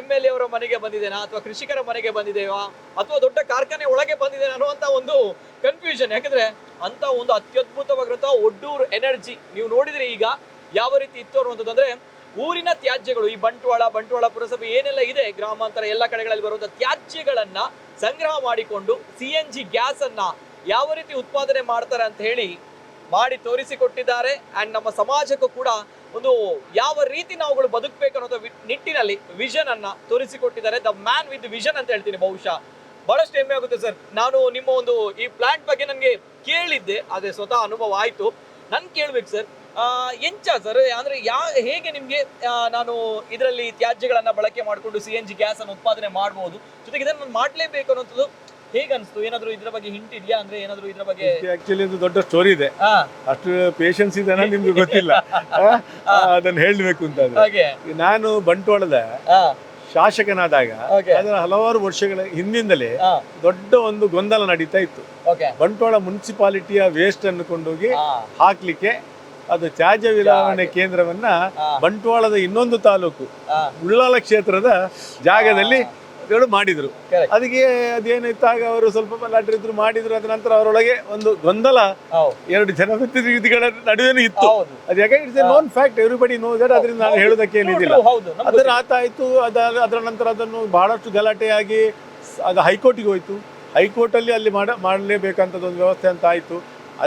MLA ಅವರ ಮನೆಗೆ ಬಂದಿದ್ದೇನಾ ಅಥವಾ ಕೃಷಿಕರ ಮನೆಗೆ ಬಂದಿದ್ದೇವಾ ಅಥವಾ ದೊಡ್ಡ ಕಾರ್ಖಾನೆ ಒಳಗೆ ಬಂದಿದ್ದೇನೆ ಅನ್ನುವಂತ ಒಂದು ಕನ್ಫ್ಯೂಷನ್. ಯಾಕಂದ್ರೆ ಅಂತ ಒಂದು ಅತ್ಯದ್ಭುತವಾಗಿರುವಂತಹ ಒಡ್ಡೂರು ಎನರ್ಜಿ ನೀವು ನೋಡಿದ್ರೆ ಈಗ ಯಾವ ರೀತಿ ಇತ್ತು ಅನ್ನುವಂಥದ್ದು. ಅಂದ್ರೆ ಊರಿನ ತ್ಯಾಜ್ಯಗಳು, ಈ ಬಂಟ್ವಾಳ, ಬಂಟ್ವಾಳ ಪುರಸಭೆ ಏನೆಲ್ಲ ಇದೆ, ಗ್ರಾಮಾಂತರ ಎಲ್ಲ ಕಡೆಗಳಲ್ಲಿ ಬರುವಂತಹ ತ್ಯಾಜ್ಯಗಳನ್ನ ಸಂಗ್ರಹ ಮಾಡಿಕೊಂಡು CNG gas ಅನ್ನ ಯಾವ ರೀತಿ ಉತ್ಪಾದನೆ ಮಾಡ್ತಾರೆ ಅಂತ ಹೇಳಿ ಮಾಡಿ ತೋರಿಸಿಕೊಟ್ಟಿದ್ದಾರೆ. ಅಂಡ್ ನಮ್ಮ ಸಮಾಜಕ್ಕೂ ಕೂಡ ಒಂದು ಯಾವ ರೀತಿ ನಾವುಗಳು ಬದುಕಬೇಕು ಅನ್ನೋದು ನಿಟ್ಟಿನಲ್ಲಿ ವಿಷನ್ ಅನ್ನ ತೋರಿಸಿಕೊಟ್ಟಿದ್ದಾರೆ. The man with vision ಅಂತ ಹೇಳ್ತೀನಿ. ಬಹುಶಃ ಬಹಳಷ್ಟು ಹೆಮ್ಮೆ ಆಗುತ್ತೆ ಸರ್. ನಾನು ನಿಮ್ಮ ಒಂದು ಈ ಪ್ಲಾಂಟ್ ಬಗ್ಗೆ ನನಗೆ ಕೇಳಿದ್ದೆ, ಅದೇ ಸ್ವತಃ ಅನುಭವ ಆಯ್ತು. ನನ್ ಕೇಳ್ಬೇಕು ಸರ್, ಎಂಚ ಸರ್, ಅಂದ್ರೆ ಹೇಗೆ ನಿಮ್ಗೆ ನಾನು ಇದರಲ್ಲಿ ತ್ಯಾಜ್ಯಗಳನ್ನ ಬಳಕೆ ಮಾಡಿಕೊಂಡು CNG gas ಅನ್ನು ಉತ್ಪಾದನೆ ಮಾಡಬಹುದು, ಜೊತೆಗೆ ಇದನ್ನ ನಾನು ಮಾಡ್ಲೇಬೇಕು ಅನ್ನೋಂಥದ್ದು ಹೇಗೆ ಅನ್ಸ್ತು? ಏನಾದ್ರು ಇದ್ರ ಬಗ್ಗೆ ಹಿಂಟ್ ಇದೆಯಾ? ಅಂದ್ರೆ ಏನಾದ್ರು ಇದ್ರ ಬಗ್ಗೆ? ಆಕ್ಚುಲಿ ಒಂದು ದೊಡ್ಡ ಸ್ಟೋರಿ ಇದೆ. ಅಷ್ಟು ಪೇಷನ್ಸ್ ಇದೆ ನಿಮ್ಗೆ ಗೊತ್ತಿಲ್ಲ. ಅದನ್ನು ಹೇಳಬೇಕು ಅಂತ ಆದ್ರೆ. ಹಾಗೆ. ನಾನು ಬಂಟ್ವಾಳದ ಶಾಸಕನಾದಾಗ ಅದರ ಹಲವಾರು ವರ್ಷಗಳ ಹಿಂದಿಂದಲೇ ದೊಡ್ಡ ಒಂದು ಗೊಂದಲ ನಡೀತಾ ಇತ್ತು. ಬಂಟ್ವಾಳ ಮುನ್ಸಿಪಾಲಿಟಿಯ ವೇಸ್ಟ್ ಅನ್ನು ಕೊಂಡೋಗಿ ಹಾಕ್ಲಿಕ್ಕೆ ಅದು ತ್ಯಾಜ್ಯ ವಿಲೇವಾರಣೆ ಕೇಂದ್ರವನ್ನ ಬಂಟ್ವಾಳದ ಇನ್ನೊಂದು ತಾಲೂಕು ಉಳ್ಳಾಲ ಕ್ಷೇತ್ರದ ಜಾಗದಲ್ಲಿ ಇವರು ಮಾಡಿದ್ರು. ಅದಕ್ಕೆ ಅದೇನಿತ್ತು, ಆಗ ಅವರು ಸ್ವಲ್ಪ ಬಲಾಢ್ಯರಿದ್ರು, ಮಾಡಿದ್ರು. ಅದ ನಂತರ ಅವರೊಳಗೆ ಒಂದು ಗೊಂದಲ ಎರಡು ಜನಪ್ರತಿನಿಧಿಗಳ ನಡುವೆನೂ ಇತ್ತು. ಅದು ಯಾಕೆ, it's a known fact, everybody know that. ಅದರಿಂದ ನಾನು ಹೇಳೋದಕ್ಕೆ ಏನಿದಿಲ್ಲ. ನಮ್ಗೆ ಅದರ ಆತಾಯ್ತು. ಅದರ ನಂತರ ಅದನ್ನು ಬಹಳಷ್ಟು ಗಲಾಟೆಯಾಗಿ ಅದು ಹೈಕೋರ್ಟಿಗೆ ಹೋಯಿತು. ಹೈಕೋರ್ಟಲ್ಲಿ ಅಲ್ಲಿ ಮಾಡಲೇಬೇಕಂತದ್ದು ಒಂದು ವ್ಯವಸ್ಥೆ ಅಂತ ಆಯಿತು.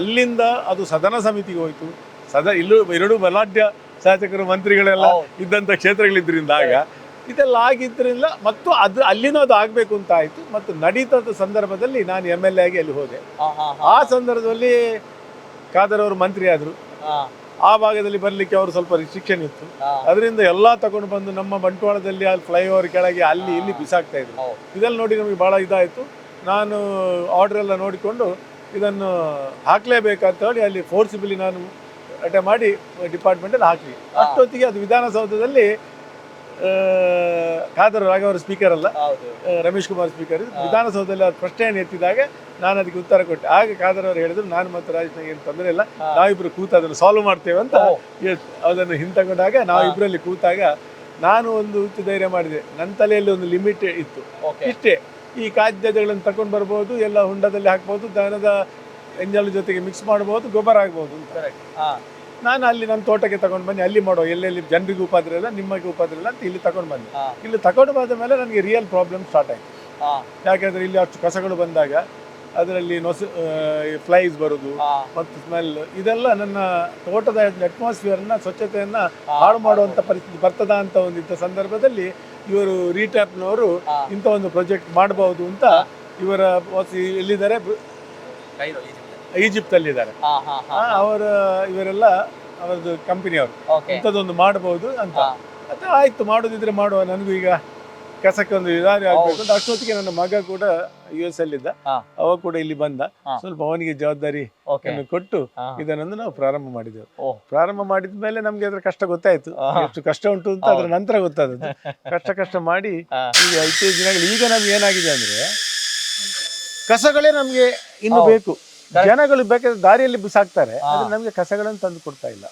ಅಲ್ಲಿಂದ ಅದು ಸದನ ಸಮಿತಿಗೆ ಹೋಯಿತು. ಇಲ್ಲೂ ಎರಡು ಬಲಾಢ್ಯ ಶಾಸಕರು, ಮಂತ್ರಿಗಳೆಲ್ಲ ಇದ್ದಂಥ ಕ್ಷೇತ್ರಗಳಿದ್ರಿಂದ, ಆಗ ಇದೆಲ್ಲ ಆಗಿದ್ದರಿಂದ ಮತ್ತು ಅದು ಅಲ್ಲಿನೂ ಅದು ಆಗಬೇಕು ಅಂತ ಆಯಿತು. ಮತ್ತು ನಡೀತದ ಸಂದರ್ಭದಲ್ಲಿ ನಾನು MLA ಆಗಿ ಅಲ್ಲಿ ಹೋದೆ. ಹಾ, ಹಾ, ಹಾ. ಆ ಸಂದರ್ಭದಲ್ಲಿ ಖಾದರ್ ಅವರು ಮಂತ್ರಿ ಆದರು. ಆ ಭಾಗದಲ್ಲಿ ಬರಲಿಕ್ಕೆ ಅವರು ಸ್ವಲ್ಪ ರಿಸ್ಟ್ರಿಕ್ಷನ್ ಇತ್ತು. ಅದರಿಂದ ಎಲ್ಲ ತಗೊಂಡು ಬಂದು ನಮ್ಮ ಬಂಟ್ವಾಳದಲ್ಲಿ ಅಲ್ಲಿ ಫ್ಲೈಓವರ್ ಕೆಳಗೆ ಅಲ್ಲಿ ಇಲ್ಲಿ ಬಿಸಾಕ್ತಾ ಇದ್ರು. ಇದೆಲ್ಲ ನೋಡಿ ನಮಗೆ ಭಾಳ ಇದಾಯಿತು. ನಾನು ಆರ್ಡರ್ ಎಲ್ಲ ನೋಡಿಕೊಂಡು ಇದನ್ನು ಹಾಕಲೇಬೇಕಂತ ಹೇಳಿ ಅಲ್ಲಿ ಫೋರ್ಸಿಬಲಿ ನಾನು ಅಟೆ ಮಾಡಿ ಡಿಪಾರ್ಟ್ಮೆಂಟಲ್ಲಿ ಹಾಕಿ, ಅಷ್ಟೊತ್ತಿಗೆ ಅದು ವಿಧಾನಸೌಧದಲ್ಲಿ ಖಾದರ್ ರಾಘವರು ಸ್ಪೀಕರ್ ಅಲ್ಲ, ರಮೇಶ್ ಕುಮಾರ್ ಸ್ಪೀಕರ್. ವಿಧಾನಸೌಧದಲ್ಲಿ ಅದು ಪ್ರಶ್ನೆಯನ್ನು ಎತ್ತಿದಾಗ ನಾನು ಅದಕ್ಕೆ ಉತ್ತರ ಕೊಟ್ಟೆ. ಆಗ ಖಾದರ್ ಅವರು ಹೇಳಿದ್ರು, ನಾನು ಮತ್ತು ರಾಜೇಶ್ ಏನು ತೊಂದರೆ ಇಲ್ಲ, ನಾವಿಬ್ರು ಕೂತು ಅದನ್ನು ಸಾಲ್ವ್ ಮಾಡ್ತೇವೆ ಅಂತ. ಅದನ್ನು ಹಿಂತಗೊಂಡಾಗ ನಾವಿಬ್ಬರಲ್ಲಿ ಕೂತಾಗ ನಾನು ಒಂದು ಹುಚ್ಚು ಧೈರ್ಯ ಮಾಡಿದೆ. ನನ್ನ ತಲೆಯಲ್ಲಿ ಒಂದು ಲಿಮಿಟ್ ಇತ್ತು, ಇಷ್ಟೇ. ಈ ಖಾದ್ಯಗಳನ್ನು ತಗೊಂಡು ಬರ್ಬೋದು, ಎಲ್ಲ ಹುಂಡದಲ್ಲಿ ಹಾಕ್ಬೋದು, ದನದ ಎಂಜಲ ಜೊತೆಗೆ ಮಿಕ್ಸ್ ಮಾಡ್ಬೋದು, ಗೊಬ್ಬರ ಆಗ್ಬೋದು ಅಂತ. ನಾನು ಅಲ್ಲಿ ನನ್ನ ತೋಟಕ್ಕೆ ತಗೊಂಡು ಬನ್ನಿ, ಅಲ್ಲಿ ಮಾಡೋ, ಎಲ್ಲೆಲ್ಲಿ ಜನರಿಗೂ ಉಪದ್ರ ಇಲ್ಲ, ನಿಮಗೆ ಉಪದ್ರ ಇಲ್ಲ ಅಂತ ಇಲ್ಲಿ ತಗೊಂಡು ಬಂದೆ. ಇಲ್ಲಿ ತಗೊಂಡು ಬಂದ ಮೇಲೆ ನನಗೆ real problem start ಆಯಿತು. ಯಾಕೆಂದ್ರೆ ಇಲ್ಲಿ ಅಷ್ಟು ಕಸಗಳು ಬಂದಾಗ ಅದರಲ್ಲಿ ನೊಸು, ಫ್ಲೈಸ್ ಬರೋದು ಮತ್ತು ಸ್ಮೆಲ್, ಇದೆಲ್ಲ ನನ್ನ ತೋಟದ ಅಟ್ಮಾಸ್ಫಿಯರ್ನ, ಸ್ವಚ್ಛತೆಯನ್ನ ಹಾಳು ಮಾಡುವಂಥ ಪರಿಸ್ಥಿತಿ ಬರ್ತದ ಅಂತ ಒಂದಿದ್ದ ಸಂದರ್ಭದಲ್ಲಿ ಇವರು ರೀಟ್ಯಾಪ್ನವರು ಇಂಥ ಒಂದು ಪ್ರಾಜೆಕ್ಟ್ ಮಾಡಬಹುದು ಅಂತ. ಇವರ ಬಾಸ್ ಎಲ್ಲಿದ್ದಾರೆ? ಈಜಿಪ್ಟ್ ಅಲ್ಲಿದ್ದಾರೆ. ಅವರ ಇವರೆಲ್ಲ ಅವರದ್ದು ಕಂಪನಿಯವರು ಇಂಥದ್ದೊಂದು ಮಾಡಬಹುದು ಅಂತ. ಮತ್ತೆ ಆಯ್ತು, ಮಾಡೋದಿದ್ರೆ ಮಾಡುವ, ನನಗೂ ಈಗ ಕಸಕ್ಕೆ ಒಂದು ದಾರಿ ಆಗ್ಬೇಕು ಅಂತ. ಅಷ್ಟೊತ್ತಿಗೆ ನನ್ನ ಮಗ ಕೂಡ US ಅಲ್ಲಿದ್ದ. ಅವ ಕೂಡ ಇಲ್ಲಿ ಬಂದ. ಸ್ವಲ್ಪ ಅವನಿಗೆ ಜವಾಬ್ದಾರಿ ಕೊಟ್ಟು ಇದನ್ನೊಂದು ನಾವು ಪ್ರಾರಂಭ ಮಾಡಿದೆವು. ಪ್ರಾರಂಭ ಮಾಡಿದ ಮೇಲೆ ನಮ್ಗೆ ಅದರ ಕಷ್ಟ ಗೊತ್ತಾಯ್ತು, ಎಷ್ಟು ಕಷ್ಟ ಉಂಟು ಅಂತ ಅದರ ನಂತರ ಗೊತ್ತಾದದ್ದು. ಕಷ್ಟ ಕಷ್ಟ ಮಾಡಿ ಈಗ ಇತ್ತೀಚಿನ ದಿನಗಳು ಈಗ ನಮ್ಗೆ ಏನಾಗಿದೆ ಅಂದ್ರೆ, ಕಸಗಳೇ ನಮ್ಗೆ ಇನ್ನು ಬೇಕು. ಜನಗಳು ಬೇಕಾದ್ರೆ ದಾರಿಯಲ್ಲಿ ಬಿಸಾಕ್ತಾರೆ, ಆದ್ರೆ ನಮ್ಗೆ ಕಸಗಳನ್ನು ತಂದು ಕೊಡ್ತಾ ಇಲ್ಲ.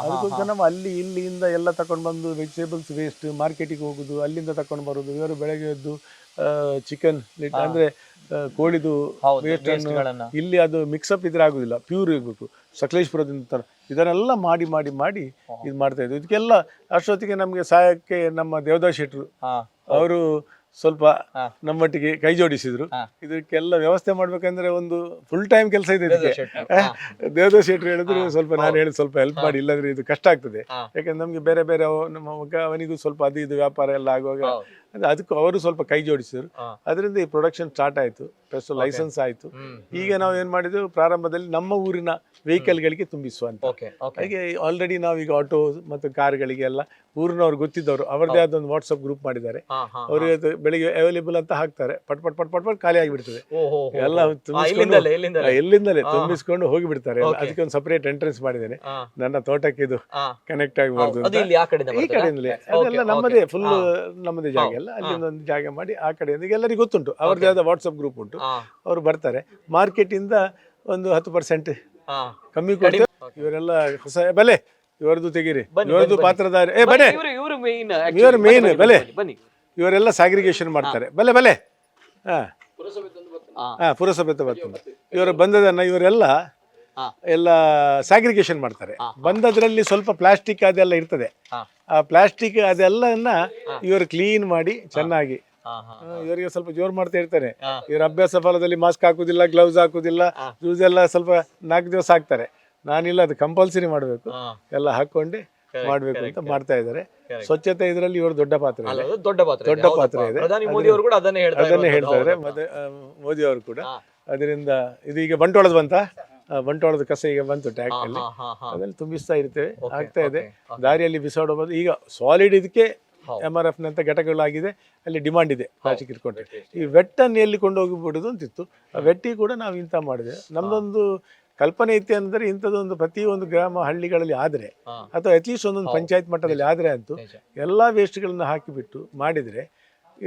ಅದಕ್ಕೋಸ್ಕರ ನಾವು ಅಲ್ಲಿ ಇಲ್ಲಿಂದ ಎಲ್ಲ ತಗೊಂಡು ಬಂದು, ವೆಜಿಟೇಬಲ್ಸ್ ವೇಸ್ಟ್ ಮಾರ್ಕೆಟಿಗೆ ಹೋಗುದು, ಅಲ್ಲಿಂದ ತಗೊಂಡು ಬರುದು. ಇವರು ಬೆಳಗ್ಗೆ ಎದ್ದು ಚಿಕನ್ ಅಂದ್ರೆ ಕೋಳಿದು ವೇಸ್ಟ್ ಅನ್ನು ಗಳನ್ನ ಇಲ್ಲಿ ಅದು ಮಿಕ್ಸಪ್ ಇದ್ರೆ ಆಗುದಿಲ್ಲ, ಪ್ಯೂರ್ ಇರಬೇಕು. ಸಕಲೇಶ್ಪುರದಿಂದ ಇದನ್ನೆಲ್ಲ ಮಾಡಿ ಮಾಡಿ ಮಾಡಿ ಇದು ಮಾಡ್ತಾ ಇದ್ವಿ. ಇದಕ್ಕೆಲ್ಲ ಅಷ್ಟೊತ್ತಿಗೆ ನಮಗೆ ಸಹಾಯಕ್ಕೆ ನಮ್ಮ ದೇವದಾಸ್ ಶೆಟ್ರು ಅವರು ಸ್ವಲ್ಪ ನಮ್ಮೊಟ್ಟಿಗೆ ಕೈ ಜೋಡಿಸಿದ್ರು. ಇದಕ್ಕೆಲ್ಲ ವ್ಯವಸ್ಥೆ ಮಾಡ್ಬೇಕಂದ್ರೆ ಒಂದು ಫುಲ್ ಟೈಮ್ ಕೆಲಸ ಇದೆ ಇದಕ್ಕೆ. ದೇವದಾಸ್ ಶೆಟ್ರು ಹೇಳಿದ್ರು, ಸ್ವಲ್ಪ ನಾನು ಹೇಳಿದ್ ಸ್ವಲ್ಪ ಹೆಲ್ಪ್ ಮಾಡಿ, ಇಲ್ಲಾಂದ್ರೆ ಇದು ಕಷ್ಟ ಆಗ್ತದೆ. ಯಾಕಂದ್ರೆ ನಮ್ಗೆ ಬೇರೆ ಬೇರೆ ನಮ್ಮ ಮಗ ಅವನಿಗೂ ಸ್ವಲ್ಪ ಅದು ಇದು ವ್ಯಾಪಾರ ಎಲ್ಲ ಆಗುವಾಗ ಅದಕ್ಕೂ ಅವರು ಸ್ವಲ್ಪ ಕೈ ಜೋಡಿಸಿದ್ರು. ಅದರಿಂದ ಈ ಪ್ರೊಡಕ್ಷನ್ ಸ್ಟಾರ್ಟ್ ಆಯ್ತು, ಪ್ಲಸ್ ಲೈಸೆನ್ಸ್ ಆಯ್ತು. ಈಗ ನಾವು ಏನ್ ಮಾಡಿದ್ವು, ಪ್ರಾರಂಭದಲ್ಲಿ ನಮ್ಮ ಊರಿನ ವೆಹಿಕಲ್ಗಳಿಗೆ ತುಂಬಿಸುವ ಅಂತ. ಓಕೆ ಓಕೆ ಹಾಗೆ ಆಲ್ರೆಡಿ ನಾವೀಗ ಆಟೋ ಮತ್ತು ಕಾರ್ಗಳಿಗೆ ಎಲ್ಲ ಊರಿನವ್ರು ಗೊತ್ತಿದ್ದವರು ಅವರದೇ ಆದ ಒಂದು ವಾಟ್ಸಪ್ ಗ್ರೂಪ್ ಮಾಡಿದ್ದಾರೆ. ಅವರಿಗೆ ಅದು ಬೆಳಿಗ್ಗೆ ಅವೈಲೇಬಲ್ ಅಂತ ಹಾಕ್ತಾರೆ, ಪಟ್ ಪಟ್ ಪಟ್ ಪಟ್ ಪಟ್ ಖಾಲಿ ಆಗಿಬಿಡ್ತದೆ ಎಲ್ಲ. ತುಂಬಿಸ್ಕೊಂಡು ಇಲ್ಲಿಂದಲೇ ಎಲ್ಲಿಂದಲೇ ತುಂಬಿಸ್ಕೊಂಡು ಹೋಗಿಬಿಡ್ತಾರೆ. ಅದಕ್ಕೆ ಒಂದು ಸಪರೇಟ್ ಎಂಟ್ರೆನ್ಸ್ ಮಾಡಿದ್ದೇನೆ, ನನ್ನ ತೋಟಕ್ಕೆ ಇದು ಕನೆಕ್ಟ್ ಆಗಬಾರ್ದು ಅದು ಅಂತ. ಇಲ್ಲಿ ಆ ಕಡೆಯಿಂದ ಈ ಬರ್ತದಾ? ಕಡೆಯಿಂದಲೇ ಅದೆಲ್ಲ ನಮ್ಮದೇ, ಫುಲ್ ನಮ್ಮದೇ ಜಾಗ ಎಲ್ಲ. ಅಲ್ಲಿಂದ ಒಂದು ಜಾಗ ಮಾಡಿ ಆ ಕಡೆಯಿಂದ ಈಗ ಎಲ್ಲರಿಗೂ ಗೊತ್ತುಂಟು, ಅವ್ರದ್ದೇ ಆದ ವಾಟ್ಸಪ್ ಗ್ರೂಪ್ ಉಂಟು. ಅವರು ಬರ್ತಾರೆ. ಮಾರ್ಕೆಟಿಂದ ಒಂದು 10% ಕಮ್ಮಿ ಕೊಡ್ತೇವೆ. ಇವರೆಲ್ಲ ಹೊಸ ಬೆಲೆ ಇವರದ್ದು ತೆಗೀರಿ, ಇವರದ್ದು ಪಾತ್ರಧಾರಿ. ಏ ಬನ್ನಿ, ಇವರು ಇವರು ಮೇನ್. ಇವರು ಮೇನ್ ಬೆಲೆ. ಬನ್ನಿ. ಇವರೆಲ್ಲ ಸಾಗ್ರಿಗೇಷನ್ ಮಾಡ್ತಾರೆ. ಬಲೆ ಬಲೆ. ಹಾ ಹಾ ಪುರಸಭೆ ಬರ್ತದೆ. ಇವರು ಬಂದದನ್ನ ಇವರೆಲ್ಲ ಎಲ್ಲ ಸ್ಯಾಗ್ರಿಗೇಷನ್ ಮಾಡ್ತಾರೆ. ಬಂದದ್ರಲ್ಲಿ ಸ್ವಲ್ಪ ಪ್ಲಾಸ್ಟಿಕ್ ಅದೆಲ್ಲ ಇರ್ತದೆ. ಆ ಪ್ಲಾಸ್ಟಿಕ್ ಅದೆಲ್ಲನ್ನ ಇವರು ಕ್ಲೀನ್ ಮಾಡಿ ಚೆನ್ನಾಗಿ ಇವರಿಗೆ ಸ್ವಲ್ಪ ಜೋರು ಮಾಡ್ತಾ ಇರ್ತಾರೆ. ಇವರ ಅಭ್ಯಾಸ ಫಲದಲ್ಲಿ ಮಾಸ್ಕ್ ಹಾಕುದಿಲ್ಲ, ಗ್ಲೌಸ್ ಹಾಕುದಿಲ್ಲ, ಶೂಸ್ ಎಲ್ಲ ಸ್ವಲ್ಪ 4 ದಿವಸ ಹಾಕ್ತಾರೆ. ನಾನಿಲ್ಲ, ಅದು ಕಂಪಲ್ಸರಿ ಮಾಡಬೇಕು, ಎಲ್ಲ ಹಾಕೊಂಡು ಮಾಡ್ಬೇಕು ಅಂತ ಮಾಡ್ತಾ ಇದ್ದಾರೆ. ಸ್ವಚ್ಛತೆ ಇದರಲ್ಲಿ ಇವರು ದೊಡ್ಡ ಪಾತ್ರ ಇದೆ. ಅಲ್ಲ, ಅದು ದೊಡ್ಡ ಪಾತ್ರ ಇದೆ. ದೊಡ್ಡ ಹೌದಪ್ಪ. ಪಾತ್ರ ಇದೆ. ಪ್ರಧಾನಿ ಮೋದಿ ಅವರು ಕೂಡ ಅದನ್ನೇ ಹೇಳ್ತಾ ಅದನ್ನೇ ಇರುವಂತದ್ದು. ಹೇಳ್ತಾರೆ ಹೌದಪ್ಪ. ಮೋದಿ ಅವರು ಕೂಡ. ಅದರಿಂದ ಇದು ಈಗ ಬಂಟ್ವಾಳದ ಬಂತ. ಬಂಟ್ವಾಳದ ಕಸ ಈಗ ಬಂತು ಟ್ಯಾಂಕ್ ಅಲ್ಲಿ, ಅದನ್ನು ತುಂಬಿಸ್ತಾ ಇರ್ತೇವೆ, ಆಗ್ತಾ ಇದೆ. ದಾರಿಯಲ್ಲಿ ಬಿಸಾಡೋ ಬದಲು ಈಗ ಸಾಲಿಡ್ ಇದಕ್ಕೆ MRF ನಂತ ಘಟಕಗಳಾಗಿದೆ, ಅಲ್ಲಿ ಡಿಮಾಂಡ್ ಇದೆ ಪ್ಲಾಸ್ಟಿಕ್ ಇಟ್ಕೊಂಡ್ರೆ. ಈ ವೆಟ್ಟನ್ನು ಎಲ್ಲಿ ಕೊಂಡೋಗಿ ಬಿಡೋದು ಅಂತಿತ್ತು, ಆ ವೆಟ್ಟಿ ಕೂಡ ನಾವು ಇಂಥ ಮಾಡಿದೆ. ನಮ್ಮದೊಂದು ಕಲ್ಪನೆ ಇತ್ತು ಅಂದರೆ ಇಂಥದ್ದೊಂದು ಪ್ರತಿ ಒಂದು ಗ್ರಾಮ ಹಳ್ಳಿಗಳಲ್ಲಿ ಆದರೆ, ಅಥವಾ ಅಟ್ಲೀಸ್ಟ್ ಒಂದೊಂದು ಪಂಚಾಯತ್ ಮಟ್ಟದಲ್ಲಿ ಆದರೆ ಅಂತೂ ಎಲ್ಲ ವೇಸ್ಟ್ಗಳನ್ನು ಹಾಕಿಬಿಟ್ಟು ಮಾಡಿದರೆ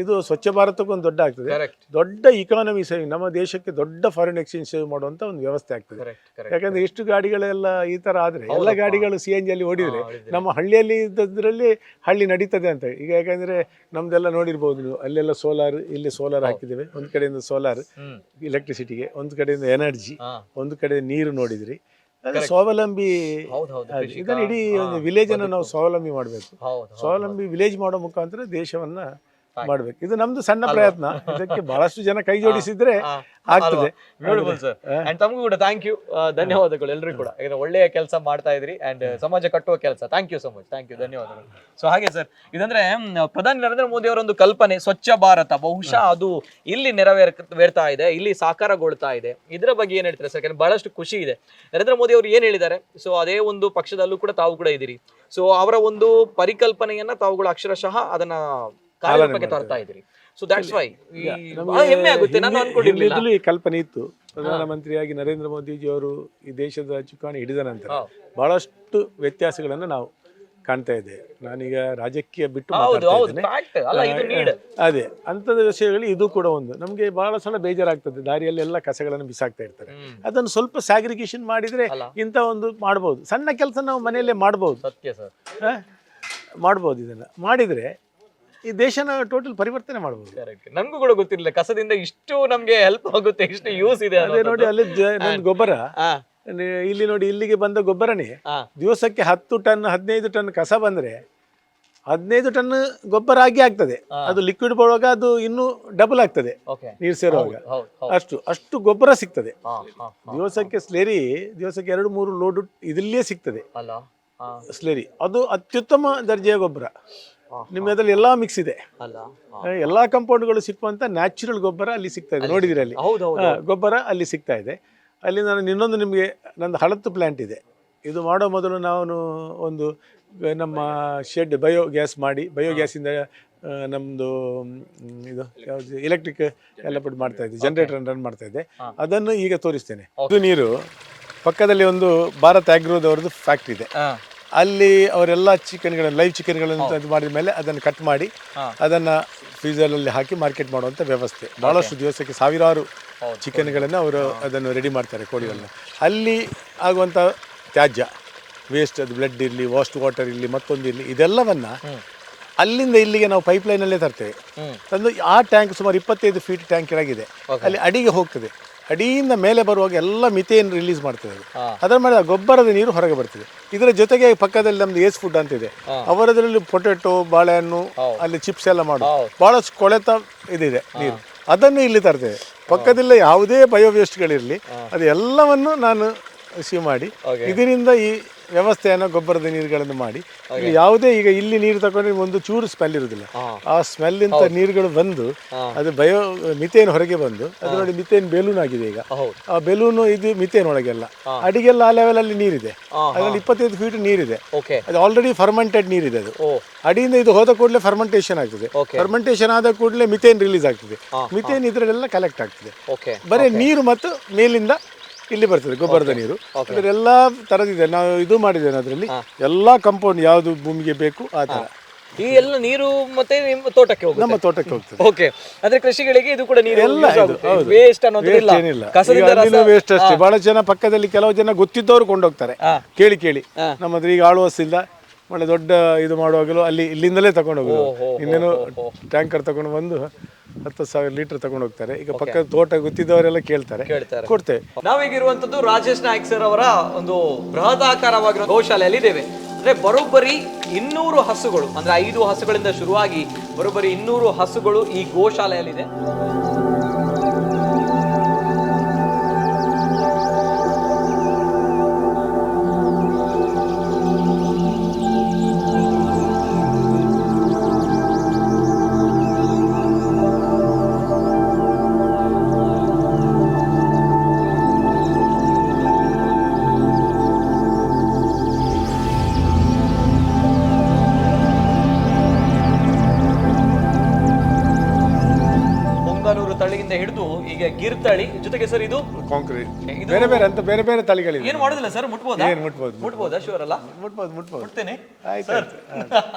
ಇದು ಸ್ವಚ್ಛ ಭಾರತಕ್ಕೊಂದು ಒಂದು ದೊಡ್ಡ ಆಗ್ತದೆ, ದೊಡ್ಡ ಇಕಾನಮಿ ಸೇವಿಂಗ್, ನಮ್ಮ ದೇಶಕ್ಕೆ ದೊಡ್ಡ foreign exchange save ಮಾಡುವಂಥ ಒಂದು ವ್ಯವಸ್ಥೆ ಆಗ್ತದೆ. ಯಾಕಂದ್ರೆ ಇಷ್ಟು ಗಾಡಿಗಳೆಲ್ಲ ಈ ಥರ ಆದರೆ, ಎಲ್ಲ ಗಾಡಿಗಳು CNG ಅಲ್ಲಿ ಓಡಿದರೆ ನಮ್ಮ ಹಳ್ಳಿಯಲ್ಲಿ ಇದ್ದದ್ರಲ್ಲಿ ಹಳ್ಳಿ ನಡೀತದೆ ಅಂತ. ಈಗ ಯಾಕಂದರೆ ನಮ್ದೆಲ್ಲ ನೋಡಿರ್ಬೋದು ನೀವು, ಅಲ್ಲೆಲ್ಲ ಸೋಲಾರ್, ಇಲ್ಲಿ ಸೋಲಾರ್ ಹಾಕಿದ್ದೇವೆ. ಒಂದು ಕಡೆಯಿಂದ ಸೋಲಾರ್ ಎಲೆಕ್ಟ್ರಿಸಿಟಿಗೆ, ಒಂದು ಕಡೆಯಿಂದ ಎನರ್ಜಿ, ಒಂದು ಕಡೆ ನೀರು ನೋಡಿದ್ರಿ. ಅದೇ ಸ್ವಾವಲಂಬಿ, ಇದನ್ನು ಇಡೀ ಒಂದು ವಿಲೇಜನ್ನು ನಾವು ಸ್ವಾವಲಂಬಿ ಮಾಡಬೇಕು. ಸ್ವಾವಲಂಬಿ ವಿಲೇಜ್ ಮಾಡೋ ಮುಖಾಂತರ ದೇಶವನ್ನ ಮಾಡ್ಬೇಕು. ಇದು ನಮ್ದು ಸಣ್ಣ ಪ್ರಯತ್ನ, ಇದಕ್ಕೆ ಬಹಳಷ್ಟು ಜನ ಕೈ ಜೋಡಿಸಿದ್ರೆ ಆಗ್ತದೆ. Beautiful sir. And ತಮಗೂ ಕೂಡ thank you, ಧನ್ಯವಾದಗಳು ಎಲ್ಲರಿಗೂ ಕೂಡ. ಯಾಕಂದ್ರೆ ಒಳ್ಳೆಯ ಕೆಲಸ ಮಾಡ್ತಾ ಇದ್ರಿ ಅಂಡ್ ಸಮಾಜ ಕಟ್ಟುವ ಕೆಲಸ. Thank you so much, thank you, ಧನ್ಯವಾದಗಳು. ಸೊ ಹಾಗೆ ಸರ್, ಇದಂದ್ರೆ ಪ್ರಧಾನಿ ನರೇಂದ್ರ ಮೋದಿ ಅವರ ಒಂದು ಕಲ್ಪನೆ ಸ್ವಚ್ಛ ಭಾರತ, ಬಹುಶಃ ಅದು ಇಲ್ಲಿ ನೆರವೇರ್ತಾ ಇದೆ, ಇಲ್ಲಿ ಸಾಕಾರಗೊಳ್ತಾ ಇದೆ. ಇದರ ಬಗ್ಗೆ ಏನ್ ಹೇಳ್ತೀರಾ ಸರ್? ಯಾಕಂದ್ರೆ ಬಹಳಷ್ಟು ಖುಷಿ ಇದೆ. ನರೇಂದ್ರ ಮೋದಿ ಅವರು ಏನ್ ಹೇಳಿದ್ದಾರೆ, ಸೊ ಅದೇ ಒಂದು ಪಕ್ಷದಲ್ಲೂ ಕೂಡ ತಾವು ಕೂಡ ಇದ್ದೀರಿ. ಸೊ ಅವರ ಒಂದು ಪರಿಕಲ್ಪನೆಯನ್ನ ತಾವುಗಳು ಅಕ್ಷರಶಃ ಅದನ್ನ ಕಾರ್ಯರೂಪಕ್ಕೆ ತರ್ತಾ ಇದ್ದೀರಿ. So that's why ಹೆಮ್ಮೆ ಆಗುತ್ತೆ. ನಾನು ಅನ್ಕೊಂಡಿರ್ಲಿಲ್ಲ. ಹಿಂದಿದ್ದಲೂ ಈ ಕಲ್ಪನೆ ಇತ್ತು. ಪ್ರಧಾನಮಂತ್ರಿಯಾಗಿ ನರೇಂದ್ರ ಮೋದಿಜಿ ಅವರು ಈ ದೇಶದ ಚುಕ್ಕಾಣಿ ಹಿಡಿದ ನಂತರ ಬಹಳಷ್ಟು ವ್ಯತ್ಯಾಸಗಳನ್ನು ನಾವು ಕಾಣ್ತಾ ಇದ್ದೇವೆ. ನಾನೀಗ ರಾಜಕೀಯ ಬಿಟ್ಟು ಮಾತಾಡ್ತಾ ಇದ್ದೇನೆ. ಅದೇ ಅಂಥದ್ದು ವಿಷಯಗಳು ಇದು ಕೂಡ ಒಂದು. ನಮಗೆ ಬಹಳ ಸಲ ಬೇಜಾರಾಗ್ತದೆ, ದಾರಿಯಲ್ಲಿ ಎಲ್ಲ ಕಸಗಳನ್ನು ಬಿಸಾಕ್ತಾ ಇರ್ತಾರೆ. ಅದನ್ನು ಸ್ವಲ್ಪ ಸ್ಯಾಗ್ರಿಗೇಷನ್ ಮಾಡಿದ್ರೆ ಇಂಥ ಒಂದು ಮಾಡ್ಬೋದು. ಸಣ್ಣ ಕೆಲಸ ನಾವು ಮನೆಯಲ್ಲೇ ಮಾಡ್ಬೋದು, ಸತ್ಯ ಸರ್, ಮಾಡ್ಬೋದು. ಇದನ್ನು ಮಾಡಿದರೆ ಈ ದೇಶನ ಟೋಟಲ್ ಪರಿವರ್ತನೆ ಮಾಡ್ಬೋದು. ನಮಗೂ ಕೂಡ ಗೊತ್ತಿರಲಿಲ್ಲ ಕಸದಿಂದ ಇಷ್ಟು ನಮ್ಗೆ ಹೆಲ್ಪ್ ಆಗುತ್ತೆ, ಇಷ್ಟು ಯೂಸ್ ಇದೆ. ಅದೇ ನೋಡಿ, ಅಲ್ಲಿ ನಮ್ದು ಗೊಬ್ಬರ, ಇಲ್ಲಿ ನೋಡಿ, ಇಲ್ಲಿಗೆ ಬಂದ ಗೊಬ್ಬರನೇ ದಿವಸಕ್ಕೆ 10 ಟನ್ 15 ಟನ್ ಕಸ ಬಂದ್ರೆ 15 ಟನ್ ಗೊಬ್ಬರ ಆಗಿ ಆಗ್ತದೆ. ಅದು ಲಿಕ್ವಿಡ್ ಬರುವಾಗ ಅದು ಇನ್ನೂ ಡಬಲ್ ಆಗ್ತದೆ, ನೀರು ಸೇರುವಾಗ. ಅಷ್ಟು ಅಷ್ಟು ಗೊಬ್ಬರ ಸಿಗ್ತದೆ ದಿವಸಕ್ಕೆ. ಸ್ಲೇರಿ ದಿವಸಕ್ಕೆ 2-3 ಲೋಡು ಇದರಲ್ಲಿಯೇ ಸಿಗ್ತದೆ ಸ್ಲೇರಿ. ಅದು ಅತ್ಯುತ್ತಮ ದರ್ಜೆಯ ಗೊಬ್ಬರ. ನಿಮ್ಮ ಅದರಲ್ಲಿ ಎಲ್ಲ ಮಿಕ್ಸ್ ಇದೆ, ಎಲ್ಲ ಕಂಪೌಂಡ್ಗಳು ಸಿಕ್ಕುವಂತ ನ್ಯಾಚುರಲ್ ಗೊಬ್ಬರ ಅಲ್ಲಿ ಸಿಗ್ತಾ ಇದೆ. ನೋಡಿದಿರಿ ಅಲ್ಲಿ ಗೊಬ್ಬರ ಅಲ್ಲಿ ಸಿಗ್ತಾ ಇದೆ. ಅಲ್ಲಿ ನಾನು ಇನ್ನೊಂದು ನಿಮಗೆ, ನಂದು ಹಳತ್ತು ಪ್ಲ್ಯಾಂಟ್ ಇದೆ. ಇದು ಮಾಡೋ ಮೊದಲು ನಾನು ಒಂದು ನಮ್ಮ ಶೆಡ್ ಬಯೋಗ್ಯಾಸ್ ಮಾಡಿ, ಬಯೋಗ್ಯಾಸಿಂದ ನಮ್ಮದು ಇದು ಯಾವುದು ಎಲೆಕ್ಟ್ರಿಕ್ ಎಲ್ಲ ಬಿಟ್ಟು ಮಾಡ್ತಾ ಇದ್ದೆ, ಜನರೇಟರ್ ರನ್ ಮಾಡ್ತಾ ಇದ್ದೆ. ಅದನ್ನು ಈಗ ತೋರಿಸ್ತೇನೆ. ಇದು ನೀರು ಪಕ್ಕದಲ್ಲಿ ಒಂದು ಭಾರತ್ ಆಗ್ರೋದವ್ರದ್ದು ಫ್ಯಾಕ್ಟ್ರಿ ಇದೆ. ಅಲ್ಲಿ ಅವರೆಲ್ಲ ಚಿಕನ್ಗಳನ್ನು, ಲೈವ್ ಚಿಕನ್ಗಳನ್ನು ಇದು ಮಾಡಿದ ಮೇಲೆ ಅದನ್ನು ಕಟ್ ಮಾಡಿ ಅದನ್ನು ಫ್ರೀಸರಲ್ಲಿ ಹಾಕಿ ಮಾರ್ಕೆಟ್ ಮಾಡುವಂಥ ವ್ಯವಸ್ಥೆ. ಭಾಳಷ್ಟು ದಿವಸಕ್ಕೆ ಸಾವಿರಾರು ಚಿಕನ್ಗಳನ್ನು ಅವರು ಅದನ್ನು ರೆಡಿ ಮಾಡ್ತಾರೆ, ಕೋಳಿಗಳನ್ನು. ಅಲ್ಲಿ ಆಗುವಂಥ ತ್ಯಾಜ್ಯ ವೇಸ್ಟ್, ಅದು ಬ್ಲಡ್ ಇರಲಿ, ವಾಸ್ಟ್ ವಾಟರ್ ಇರಲಿ, ಮತ್ತೊಂದು ಇರಲಿ, ಇದೆಲ್ಲವನ್ನು ಅಲ್ಲಿಂದ ಇಲ್ಲಿಗೆ ನಾವು ಪೈಪ್ಲೈನಲ್ಲೇ ತರ್ತೇವೆ. ತಂದು ಆ ಟ್ಯಾಂಕ್ ಸುಮಾರು 25 ಫೀಟ್ ಟ್ಯಾಂಕ್ ಕೆಳಗಿದೆ, ಅಲ್ಲಿ ಅಡಿಗೆ ಹೋಗ್ತದೆ. ಅಡಿಯಿಂದ ಮೇಲೆ ಬರುವಾಗ ಎಲ್ಲ ಮಿಥೇನ್ ರಿಲೀಸ್ ಮಾಡ್ತದೆ ಅದು. ಅದರ ಮೇಲೆ ಆ ಗೊಬ್ಬರದ ನೀರು ಹೊರಗೆ ಬರ್ತದೆ. ಇದರ ಜೊತೆಗೆ ಪಕ್ಕದಲ್ಲಿ ನಮ್ದು ಏಸ್ ಫುಡ್ ಅಂತ ಇದೆ, ಅವರದರಲ್ಲಿ ಪೊಟೆಟೊ, ಬಾಳೆಹಣ್ಣು, ಅಲ್ಲಿ ಚಿಪ್ಸ್ ಎಲ್ಲ ಮಾಡೋದು, ಬಹಳಷ್ಟು ಕೊಳೆತ ಇದಿದೆ ನೀರು, ಅದನ್ನು ಇಲ್ಲಿ ತರ್ತೇವೆ. ಪಕ್ಕದಲ್ಲೇ ಯಾವುದೇ ಬಯೋ ವೇಸ್ಟ್ಗಳಿರಲಿ ಅದು ಎಲ್ಲವನ್ನು ನಾನು ರಿಸೀವ್ ಮಾಡಿ ಇದರಿಂದ ಈ ವ್ಯವಸ್ಥೆಯನ್ನು ಗೊಬ್ಬರದ ನೀರುಗಳನ್ನು ಮಾಡಿ ಇಲ್ಲಿ ಯಾವುದೇ, ಈಗ ಇಲ್ಲಿ ನೀರು ತಗೊಂಡ್ರೆ ಒಂದು ಚೂರು ಸ್ಮೆಲ್ ಇರುವುದಿಲ್ಲ. ಆ ಸ್ಮೆಲ್ ಇಂತ ನೀರುಗಳು ಬಂದು ಅದು ಬಯೋ ಮಿಥೇನ್ ಹೊರಗೆ ಬಂದು ಅದು ನೋಡಿ ಮಿಥೇನ್ ಬೆಲೂನ್ ಆಗಿದೆ ಈಗ. ಆ ಬೆಲೂನು ಇದು ಮಿಥೇನ್ ಒಳಗೆಲ್ಲ ಅಡಿಗೆಲ್ಲ ಆ ಲೆವೆಲ್ ಅಲ್ಲಿ ನೀರಿದೆ. ಅದರಲ್ಲಿ 25 ಫೀಟ್ ನೀರಿದೆ. ಅದು ಆಲ್ರೆಡಿ ಫರ್ಮೆಂಟೆಡ್ ನೀರಿದೆ. ಅದು ಅಡಿಯಿಂದ ಇದು ಹೋದ ಕೂಡಲೇ ಫರ್ಮೆಂಟೇಷನ್ ಆಗ್ತದೆ. ಫರ್ಮೆಂಟೇಷನ್ ಆದ ಕೂಡಲೇ ಮಿಥೇನ್ ರಿಲೀಸ್ ಆಗ್ತದೆ. ಮಿಥೇನ್ ಇದರಲ್ಲೆಲ್ಲ ಕಲೆಕ್ಟ್ ಆಗ್ತದೆ. ಬರೀ ನೀರು ಮತ್ತು ಮೇಲಿಂದ ಇಲ್ಲಿ ಬರ್ತದೆ ಗೊಬ್ಬರದ ನೀರು. ಅದರೆಲ್ಲ ತರದಿದೆ, ನಾವು ಇದು ಮಾಡಿದ್ದೇನೆ. ಅದರಲ್ಲಿ ಎಲ್ಲ ಕಂಪೌಂಡ್ ಯಾವುದು ಭೂಮಿಗೆ ಬೇಕು ಆ ತರ ಈ ಎಲ್ಲ ನೀರು ಮತ್ತೆ ನಿಮ್ಮ ತೋಟಕ್ಕೆ ಹೋಗುತ್ತೆ, ನಮ್ಮ ತೋಟಕ್ಕೆ ಹೋಗ್ತದೆ. ಓಕೆ, ಅಂದ್ರೆ ಕೃಷಿಗಳಿಗೆ ಇದು ಕೂಡ ನೀರು ಎಲ್ಲ ವೇಸ್ಟ್ ಅನ್ನೋದಿಲ್ಲ, ಏನಿಲ್ಲ, ವೇಸ್ಟ್ ಅಷ್ಟೇ. ಬಹಳ ಜನ ಪಕ್ಕದಲ್ಲಿ ಕೆಲವು ಜನ ಗೊತ್ತಿದ್ದವರು ಕೊಂಡೋಗ್ತಾರೆ, ಕೇಳಿ ಕೇಳಿ. ನಮ್ಮ ಹತ್ರ ಈಗ ಆಳ್ವಾಸಿಂದ ಒಳ್ಳೆ ದೊಡ್ಡ ಇದು ಮಾಡುವಾಗಲೂ ಅಲ್ಲಿ ಇಲ್ಲಿಂದಲೇ ತಗೊಂಡು ಹೋಗೋದು. ಇನ್ನೇನು ಟ್ಯಾಂಕರ್ ತಗೊಂಡು ಬಂದು 10,000 ಲೀಟರ್ ತಗೊಂಡು ಹೋಗ್ತಾರೆ. ಈಗ ಪಕ್ಕದ ತೋಟ ಗೊತ್ತಿದ್ದವರೆಲ್ಲ ಕೇಳ್ತಾರೆ, ಕೊಡ್ತೇವೆ. ನಾವೀಗ ಇರುವಂತದ್ದು ರಾಜೇಶ್ ನಾಯ್ಕ್ ಸರ್ ಅವರ ಒಂದು ಬೃಹದಾಕಾರವಾಗಿರುವ ಗೋಶಾಲೆಯಲ್ಲಿ ಇದ್ದೇವೆ. ಅಂದ್ರೆ ಬರೋಬ್ಬರಿ 200 ಹಸುಗಳು, ಅಂದ್ರೆ 5 ಹಸುಗಳಿಂದ ಶುರುವಾಗಿ ಬರೋಬ್ಬರಿ 200 ಹಸುಗಳು ಈ ಗೋಶಾಲೆಯಲ್ಲಿದೆ. ಇಂದ ಹಿಡಿದು ಈಗ ಗಿರ್ ತಳಿ ಜೊತೆಗೆ ಸರ್ ಇದು ಕಾಂಕ್ರೀಟ್, ಇದು- ಬೇರೆ ಬೇರೆ ಅಂತ ಬೇರೆ ಬೇರೆ ತಳಿಗಳಿವೆ. ಏನು ಮಾಡೋದಿಲ್ಲ ಸರ್, ಮುಟ್ಬೋದಾ? ಏನು ಮುಟ್ಬೋದು. ಮುಟ್ಬೋದಾ? ಶೂರ್ ಅಲ್ಲ? ಮುಟ್ಬೋದು, ಮುಟ್ಬೋದು. ಮುಟ್ತೇನೆ. ಆಯ್ತು ಆಯ್ತು.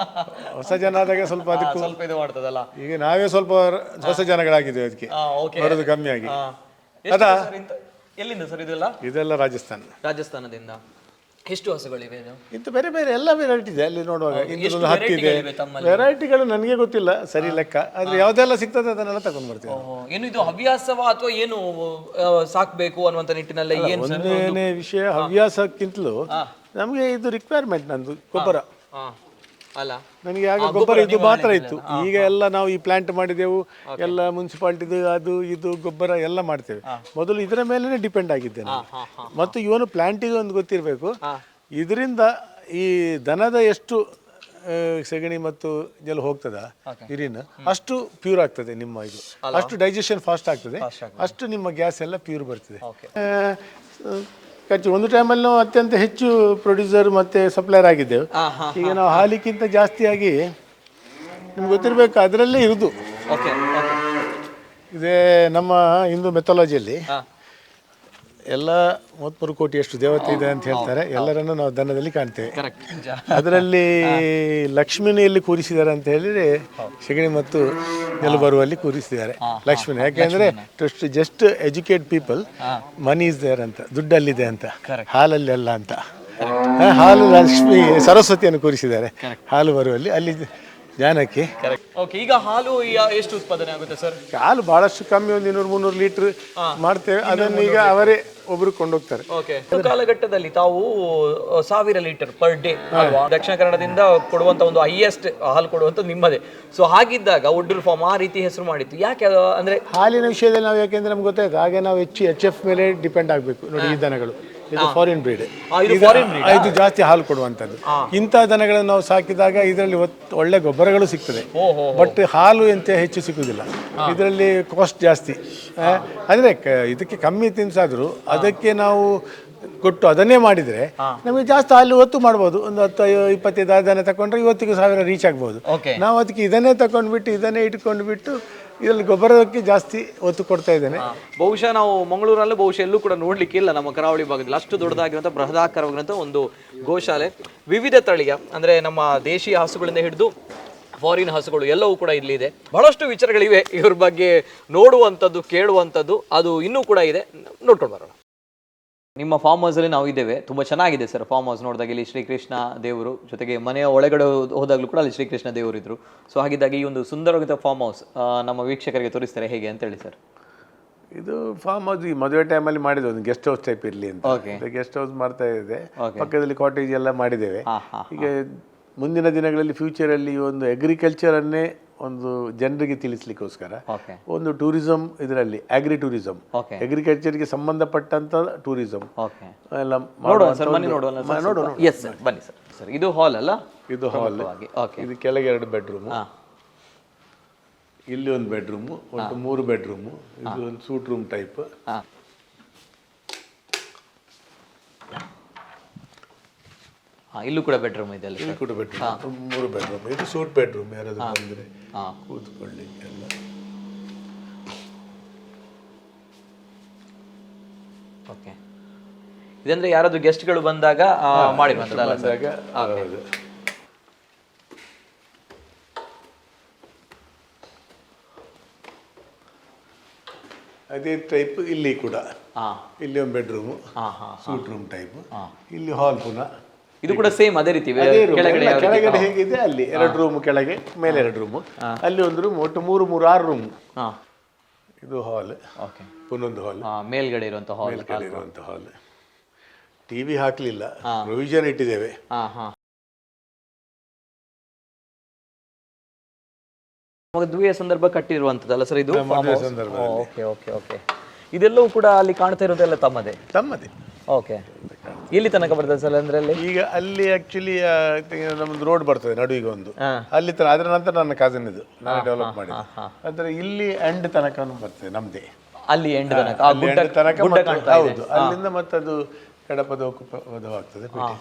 ಹೊಸ ಜನ ಆದಾಗ ಸ್ವಲ್ಪ ಅದಕ್ಕೂ ಸ್ವಲ್ಪ ಇದು ಮಾಡ್ತದಲ್ಲ. ಈಗ ನಾವೇ ಸ್ವಲ್ಪ ಹೊಸ ಜನಗಳಾಗಿದ್ದೇವೆ, ಅದಕ್ಕೆ ಓಕೆ. ಬರೋದು ಕಮ್ಮಿಯಾಗಿ. ಎಷ್ಟು ಅದಾ? ಸರ್ ಎಲ್ಲಿಂದ ಸರ್ ಇದೆಲ್ಲ? ಇದೆಲ್ಲ ರಾಜಸ್ಥಾನ. ರಾಜಸ್ಥಾನದಿಂದ. ಎಷ್ಟು ಹಸುಗಳಿವೆ ಇದು? ಇಂಥ ಬೇರೆ ಬೇರೆ ಎಲ್ಲ ವೆರೈಟಿ ಇದೆ ಅಲ್ಲಿ ನೋಡುವಾಗ. ಎಷ್ಟು ಇಂಥದ್ದೊಂದು ಹತ್ತಿದೆ. ವೆರೈಟಿಗಳಿವೆ ತಮ್ಮಲ್ಲಿ? ವೆರೈಟಿಗಳು ನನಗೆ ಗೊತ್ತಿಲ್ಲ ಸರಿ ಲೆಕ್ಕ, ಆದ್ರೆ ಯಾವ್ದೆಲ್ಲ ಸಿಗ್ತದೆ ಅದನ್ನೆಲ್ಲ ತಗೊಂಡ್ ಬರ್ತೀವಿ. ಓಹೋ. ಏನು ಇದು ಹವ್ಯಾಸವಾ ಅಥವಾ ಏನು ಸಾಕ್ಬೇಕು ಅನ್ನುವಂತ ನಿಟ್ಟಿನಲ್ಲೇ ಏನು ಸರ್? ಒಂದೇನೇ ವಿಷಯ, ಹವ್ಯಾಸಕ್ಕಿಂತಲೂ ನಮಗೆ ಇದು ರಿಕ್ವೈರ್ಮೆಂಟ್. ನಂದು ಗೊಬ್ಬರ. ಅಲ್ಲ, ನನಗೆ ಆಗ ಗೊಬ್ಬರ ಇದು ಮಾತ್ರ ಇತ್ತು. ಈಗ ಎಲ್ಲ ನಾವು ಈ ಪ್ಲಾಂಟ್ ಮಾಡಿದೆವು, ಎಲ್ಲ ಮುನ್ಸಿಪಾಲ್ಟಿದು ಅದು ಇದು ಗೊಬ್ಬರ ಎಲ್ಲ ಮಾಡ್ತೇವೆ. ಮೊದಲು ಇದರ ಮೇಲೇ ಡಿಪೆಂಡ್ ಆಗಿದ್ದೆ ನಾನು. ಮತ್ತು ಇವನು ಪ್ಲಾಂಟಿಗೆ ಒಂದು ಗೊತ್ತಿರಬೇಕು, ಇದರಿಂದ ಈ ದನದ ಎಷ್ಟು ಸೆಗಣಿ ಮತ್ತು ಜಲ ಹೋಗ್ತದ ಯುರಿನ್, ಅಷ್ಟು ಪ್ಯೂರ್ ಆಗ್ತದೆ ನಿಮ್ಮ ಇದು, ಅಷ್ಟು ಡೈಜೆಷನ್ ಫಾಸ್ಟ್ ಆಗ್ತದೆ, ಅಷ್ಟು ನಿಮ್ಮ ಗ್ಯಾಸ್ ಎಲ್ಲ ಪ್ಯೂರ್ ಬರ್ತದೆ. ಖರ್ಚು ಒಂದು ಟೈಮಲ್ಲಿ ನಾವು ಅತ್ಯಂತ ಹೆಚ್ಚು ಪ್ರೊಡ್ಯೂಸರ್ ಮತ್ತು ಸಪ್ಲೈಯರ್ ಆಗಿದ್ದೆವು. ಈಗ ನಾವು ಹಾಲಿಕ್ಕಿಂತ ಜಾಸ್ತಿಯಾಗಿ ನಿಮ್ಗೆ ಗೊತ್ತಿರಬೇಕು, ಅದರಲ್ಲೇ ಇರುವುದು. ಓಕೆ ಓಕೆ ಇದೇ ನಮ್ಮ ಹಿಂದೂ ಮೆಥಾಲಜಿಯಲ್ಲಿ ಎಲ್ಲ 33 ಕೋಟಿಯಷ್ಟು ದೇವತೆ ಇದೆ ಅಂತ ಹೇಳ್ತಾರೆ. ಎಲ್ಲರನ್ನೂ ನಾವು ದನದಲ್ಲಿ ಕಾಣ್ತೇವೆ. ಕರೆಕ್ಟ್. ಅದರಲ್ಲಿ ಲಕ್ಷ್ಮಿನ ಎಲ್ಲಿ ಕೂರಿಸಿದ್ದಾರೆ ಅಂತ ಹೇಳಿದ್ರೆ ಸೆಗಣಿ ಮತ್ತು ನೆಲ ಬರುವಲ್ಲಿ ಕೂರಿಸಿದ್ದಾರೆ ಲಕ್ಷ್ಮಿನ. ಯಾಕೆಂದ್ರೆ just educate people, money is there ಅಂತ, ದುಡ್ಡಲ್ಲಿದೆ ಅಂತ, ಹಾಲಲ್ಲಿ ಅಲ್ಲ ಅಂತ. ಹಾಲು ಲಕ್ಷ್ಮಿ ಸರಸ್ವತಿಯನ್ನು ಕೂರಿಸಿದ್ದಾರೆ ಹಾಲು ಬರುವಲ್ಲಿ, ಅಲ್ಲಿ ಜ್ಞಾನಕ್ಕೆ. ಕರೆಕ್ಟ್. ಓಕೆ, ಈಗ ಹಾಲು ಎಷ್ಟು ಉತ್ಪಾದನೆ ಆಗುತ್ತೆ ಸರ್? ಹಾಲು ಬಹಳಷ್ಟು ಕಮ್ಮಿ, ಒಂದು 200-300 ಲೀಟರ್ ಮಾಡ್ತೇವೆ. ಅದನ್ನು ಈಗ ಅವರೇ ಒಬ್ರು ಕೊಂಡೋಗ್ತಾರೆ. ಓಕೆ. ಕಾಲಘಟ್ಟದಲ್ಲಿ ತಾವು 1000 litre per day ಅಲ್ವಾ? ದಕ್ಷಿಣ ಕನ್ನಡದಿಂದ ಕೊಡುವಂತ ಒಂದು ಹೈಯೆಸ್ಟ್ ಹಾಲು ಕೊಡುವಂತ ನಿಮ್ಮದೇ. ಸೊ ಹಾಗಿದ್ದಾಗ ಒಡ್ಡೂರು ಫಾರ್ಮ್ ಆ ರೀತಿ ಹೆಸರು ಮಾಡಿತ್ತು ಯಾಕೆ ಅದು? ಅಂದ್ರೆ ಹಾಲಿನ ವಿಷಯದಲ್ಲಿ ನಾವು ಯಾಕೆಂದ್ರೆ ನಮ್ಗೆ ಗೊತ್ತಾಯ್ತು, ಹಾಗೆ ನಾವು ಹೆಚ್ಚು ಎಚ್ ಎಫ್ ಮೇಲೆ ಡಿಪೆಂಡ್ ಆಗಬೇಕು. ನೋಡಿ, ಈ ದನಗಳು ಇದು ಫಾರಿನ್ ಬ್ರೀಡ್. ಇದು foreign breed. ಇದು ಜಾಸ್ತಿ ಹಾಲು ಕೊಡುವಂಥದ್ದು. ಇಂಥ ದನಗಳನ್ನು ನಾವು ಸಾಕಿದಾಗ ಇದರಲ್ಲಿ ಒಳ್ಳೆ ಗೊಬ್ಬರಗಳು ಸಿಗ್ತದೆ, ಬಟ್ ಹಾಲು ಎಂತ ಹೆಚ್ಚು ಸಿಕ್ಕುದಿಲ್ಲ. ಇದರಲ್ಲಿ ಕಾಸ್ಟ್ ಜಾಸ್ತಿ. ಅಂದ್ರೆ ಇದಕ್ಕೆ ಕಮ್ಮಿ ತಿನ್ಸಾದ್ರೂ ಅದಕ್ಕೆ ನಾವು ಕೊಟ್ಟು ಅದನ್ನೇ ಮಾಡಿದರೆ ನಮಗೆ ಜಾಸ್ತಿ ಹಾಲು ಒತ್ತು ಮಾಡ್ಬೋದು. ಒಂದು 10 25 ದನ ತಗೊಂಡ್ರೆ ಇವತ್ತಿಗೂ 1000 ರೀಚ್ ಆಗ್ಬೋದು. ನಾವು ಅದಕ್ಕೆ ಇದನ್ನೇ ತಗೊಂಡ್ಬಿಟ್ಟು ಇದನ್ನೇ ಇಟ್ಕೊಂಡ್ಬಿಟ್ಟು ಇದರಲ್ಲಿ ಗೊಬ್ಬರಕ್ಕೆ ಜಾಸ್ತಿ ಒತ್ತು ಕೊಡ್ತಾ ಇದ್ದೇನೆ. ಬಹುಶಃ ನಾವು ಮಂಗಳೂರಲ್ಲೂ ಬಹುಶಃ ಎಲ್ಲೂ ಕೂಡ ನೋಡ್ಲಿಕ್ಕೆ ಇಲ್ಲ ನಮ್ಮ ಕರಾವಳಿ ಭಾಗದಲ್ಲಿ ಅಷ್ಟು ದೊಡ್ಡದಾಗಿರುವಂಥ ಬೃಹದಾಕಾರವಾಗಿರುವಂಥ ಒಂದು ಗೋಶಾಲೆ. ವಿವಿಧ ತಳಿಯ ಅಂದ್ರೆ ನಮ್ಮ ದೇಶೀಯ ಹಸುಗಳಿಂದ ಹಿಡಿದು ಫಾರಿನ್ ಹಸುಗಳು ಎಲ್ಲವೂ ಕೂಡ ಇಲ್ಲಿದೆ. ಬಹಳಷ್ಟು ವಿಚಾರಗಳಿವೆ ಇವ್ರ ಬಗ್ಗೆ ನೋಡುವಂಥದ್ದು ಕೇಳುವಂಥದ್ದು, ಅದು ಇನ್ನೂ ಕೂಡ ಇದೆ, ನೋಡ್ಕೊಂಡು ಬರೋಣ. ನಿಮ್ಮ ಫಾರ್ಮ್ ಹೌಸಲ್ಲಿ ನಾವು ಇದ್ದೇವೆ. ತುಂಬ ಚೆನ್ನಾಗಿದೆ sir farm house ನೋಡಿದಾಗ. ಇಲ್ಲಿ ಶ್ರೀಕೃಷ್ಣ ದೇವರು ಜೊತೆಗೆ ಮನೆಯ ಒಳಗಡೆ ಹೋದಾಗಲೂ ಕೂಡ ಅಲ್ಲಿ ಶ್ರೀಕೃಷ್ಣ ದೇವರು ಇದ್ರು. ಸೊ ಹಾಗಿದ್ದಾಗ ಈ ಒಂದು ಸುಂದರವಾದ ಫಾರ್ಮ್ ಹೌಸ್ ನಮ್ಮ ವೀಕ್ಷಕರಿಗೆ ತೋರಿಸ್ತಾರೆ ಹೇಗೆ ಅಂತ ಹೇಳಿ ಸರ್. ಇದು ಫಾರ್ಮ್ ಹೌಸ್ ಈ ಮದುವೆ ಟೈಮಲ್ಲಿ ಮಾಡಿದ್ದು, ಒಂದು guest house type ಇರಲಿ ಅಂತ ಗೆಸ್ಟ್ ಹೌಸ್ ಮಾಡ್ತಾ ಇದೆ. ಪಕ್ಕದಲ್ಲಿ ಕಾಟೇಜ್ ಎಲ್ಲ ಮಾಡಿದ್ದೇವೆ. ಈಗ ಮುಂದಿನ ದಿನಗಳಲ್ಲಿ ಫ್ಯೂಚರಲ್ಲಿ ಒಂದು ಅಗ್ರಿಕಲ್ಚರನ್ನೇ ಒಂದು ಜನರಿಗೆ ತಿಳಿಸ್ಲಿಕ್ಕೋಸ್ಕರ ಒಂದು ಟೂರಿಸಂ, ಇದರಲ್ಲಿ ಆಗ್ರಿ ಟೂರಿಸಂ, ಅಗ್ರಿಕಲ್ಚರ್ಗೆ ಸಂಬಂಧಪಟ್ಟಂತ ಟೂರಿಸಂ ಎಲ್ಲ ನೋಡುವ ಸರ್, ಬನ್ನಿ ನೋಡುವ. ಎಸ್ ಸರ್, ಬನ್ನಿ ಸರ್. ಸರ್ ಇದು ಹಾಲ್ ಅಲ್ಲ? ಇದು ಹಾಲ್. ಇದು ಕೆಳಗೆ 2 ಬೆಡ್ರೂಮು, ಇಲ್ಲಿ ಒಂದು ಬೆಡ್ರೂಮು, ಒಟ್ಟು 3 ಬೆಡ್ರೂಮು. ಇದು ಒಂದು suit room type. ಇಲ್ಲೂ ಕೂಡ ಬೆಡ್ರೂಮ್ ಇದೆ ಅಲ್ಲ? ಇಲ್ಲಿ ಕೂಡ ಬೆಡ್ರೂಮ್, 3 ಬೆಡ್ರೂಮ್. ಇದು ಸೂಟ್ ಬೆಡ್ರೂಮ್, ಯಾರಾದ್ರೂ ಬಂದ್ರೆ ಕೂತ್ಕೊಳ್ಳಿಕ್ಕೆಲ್ಲ. ಓಕೆ, ಇದಂದ್ರೆ ಯಾರಾದ್ರೂ ಗೆಸ್ಟ್ಗಳು ಬಂದಾಗ ಮಾಡಿರುವಂಥದ್ದಲ್ಲ ಸರ್? ಬಂದಾಗ ಹೌದು. ಅದೇ ಟೈಪ್ ಇಲ್ಲಿ ಕೂಡ. ಇಲ್ಲಿ ಒಂದು bedroom, suit room type. ಇಲ್ಲಿ ಹಾಲ್ ಪುನಃ. ಇದು ಕೂಡ ಸೇಮ್ ಅದೇ ರೀತಿ ಅದೇ ರೂಮ್ ಕೆಳಗಡೆ ಯಾವ ರೀತಿ? ಕೆಳಗಡೆ ಹೇಗಿದೆ ಅಲ್ಲಿ 2 ರೂಮ್, ಕೆಳಗೆ ಮೇಲೆ 2 ರೂಮ್, ಅಲ್ಲಿ ಒಂದು ರೂಮ್, ಒಟ್ಟು 3 3 6 ರೂಮ್. ಇದು ಹಾಲ್. ಪುನೊಂದು ಹಾಲ್, ಮೇಲ್ಗಡೆ ಇರುವಂತ ಹಾಲ್. ಮೇಲ್ಗಡೆ ಇರುವಂತ ಹಾಲ್. ಟಿವಿ ಹಾಕ್ಲಿಲ್ಲ, ಪ್ರೊವಿಷನ್ ಇಟ್ಟಿದ್ದೇವೆ. ಮದುವೆಯ ಸಂದರ್ಭ ಕಟ್ಟಿರುವಂತದ್ದಲ್ಲ ಸರ್ ಇದು? ಮದುವೆ ಸಂದರ್ಭದಲ್ಲಿ. Okay okay okay. ಇದೆಲ್ಲವೂ ಕೂಡ ಅಲ್ಲಿ ಕಾಣ್ತಾ ಇರೋದೆಲ್ಲ ತಮ್ಮದೇ? ತಮ್ಮದೇ. ಓಕೆ. ಎಲ್ಲಿ ತನಕ ಬರ್ತದೆ ಸರ್ ಅಂದ್ರೆ ಅಲ್ಲಿ? ಈಗ ಅಲ್ಲಿ ಆಕ್ಚುಲಿ ನಮ್ದು ರೋಡ್ ಬರ್ತದೆ ನಡುವಿಗೆ ಒಂದು, ಅಲ್ಲಿ ತನಕ. ಅದರ ನಂತರ ನನ್ನ ಕಸಿನ್ ಇದು ನಾನು ಡೆವಲಪ್ ಮಾಡಿದ್ದು. ಅಂದ್ರೆ ಇಲ್ಲಿ ಎಂಡ್ ತನಕ ಬರ್ತದೆ ನಮ್ದೇ. ಅಲ್ಲಿ ಎಂಡ್ ತನಕ, ಆ ಅಲ್ಲಿ ಗುಡ್ಡ end ತನಕ ಗುಡ್ಡ ಮತ್ತು- ಕಾಣ್ತಾ ಇದೆ. ಹೌದು, ಅಲ್ಲಿಂದ ಮತ್ತದು ಕಡಪದ ಆಗ್ತದೆ ಪೇಟೆ.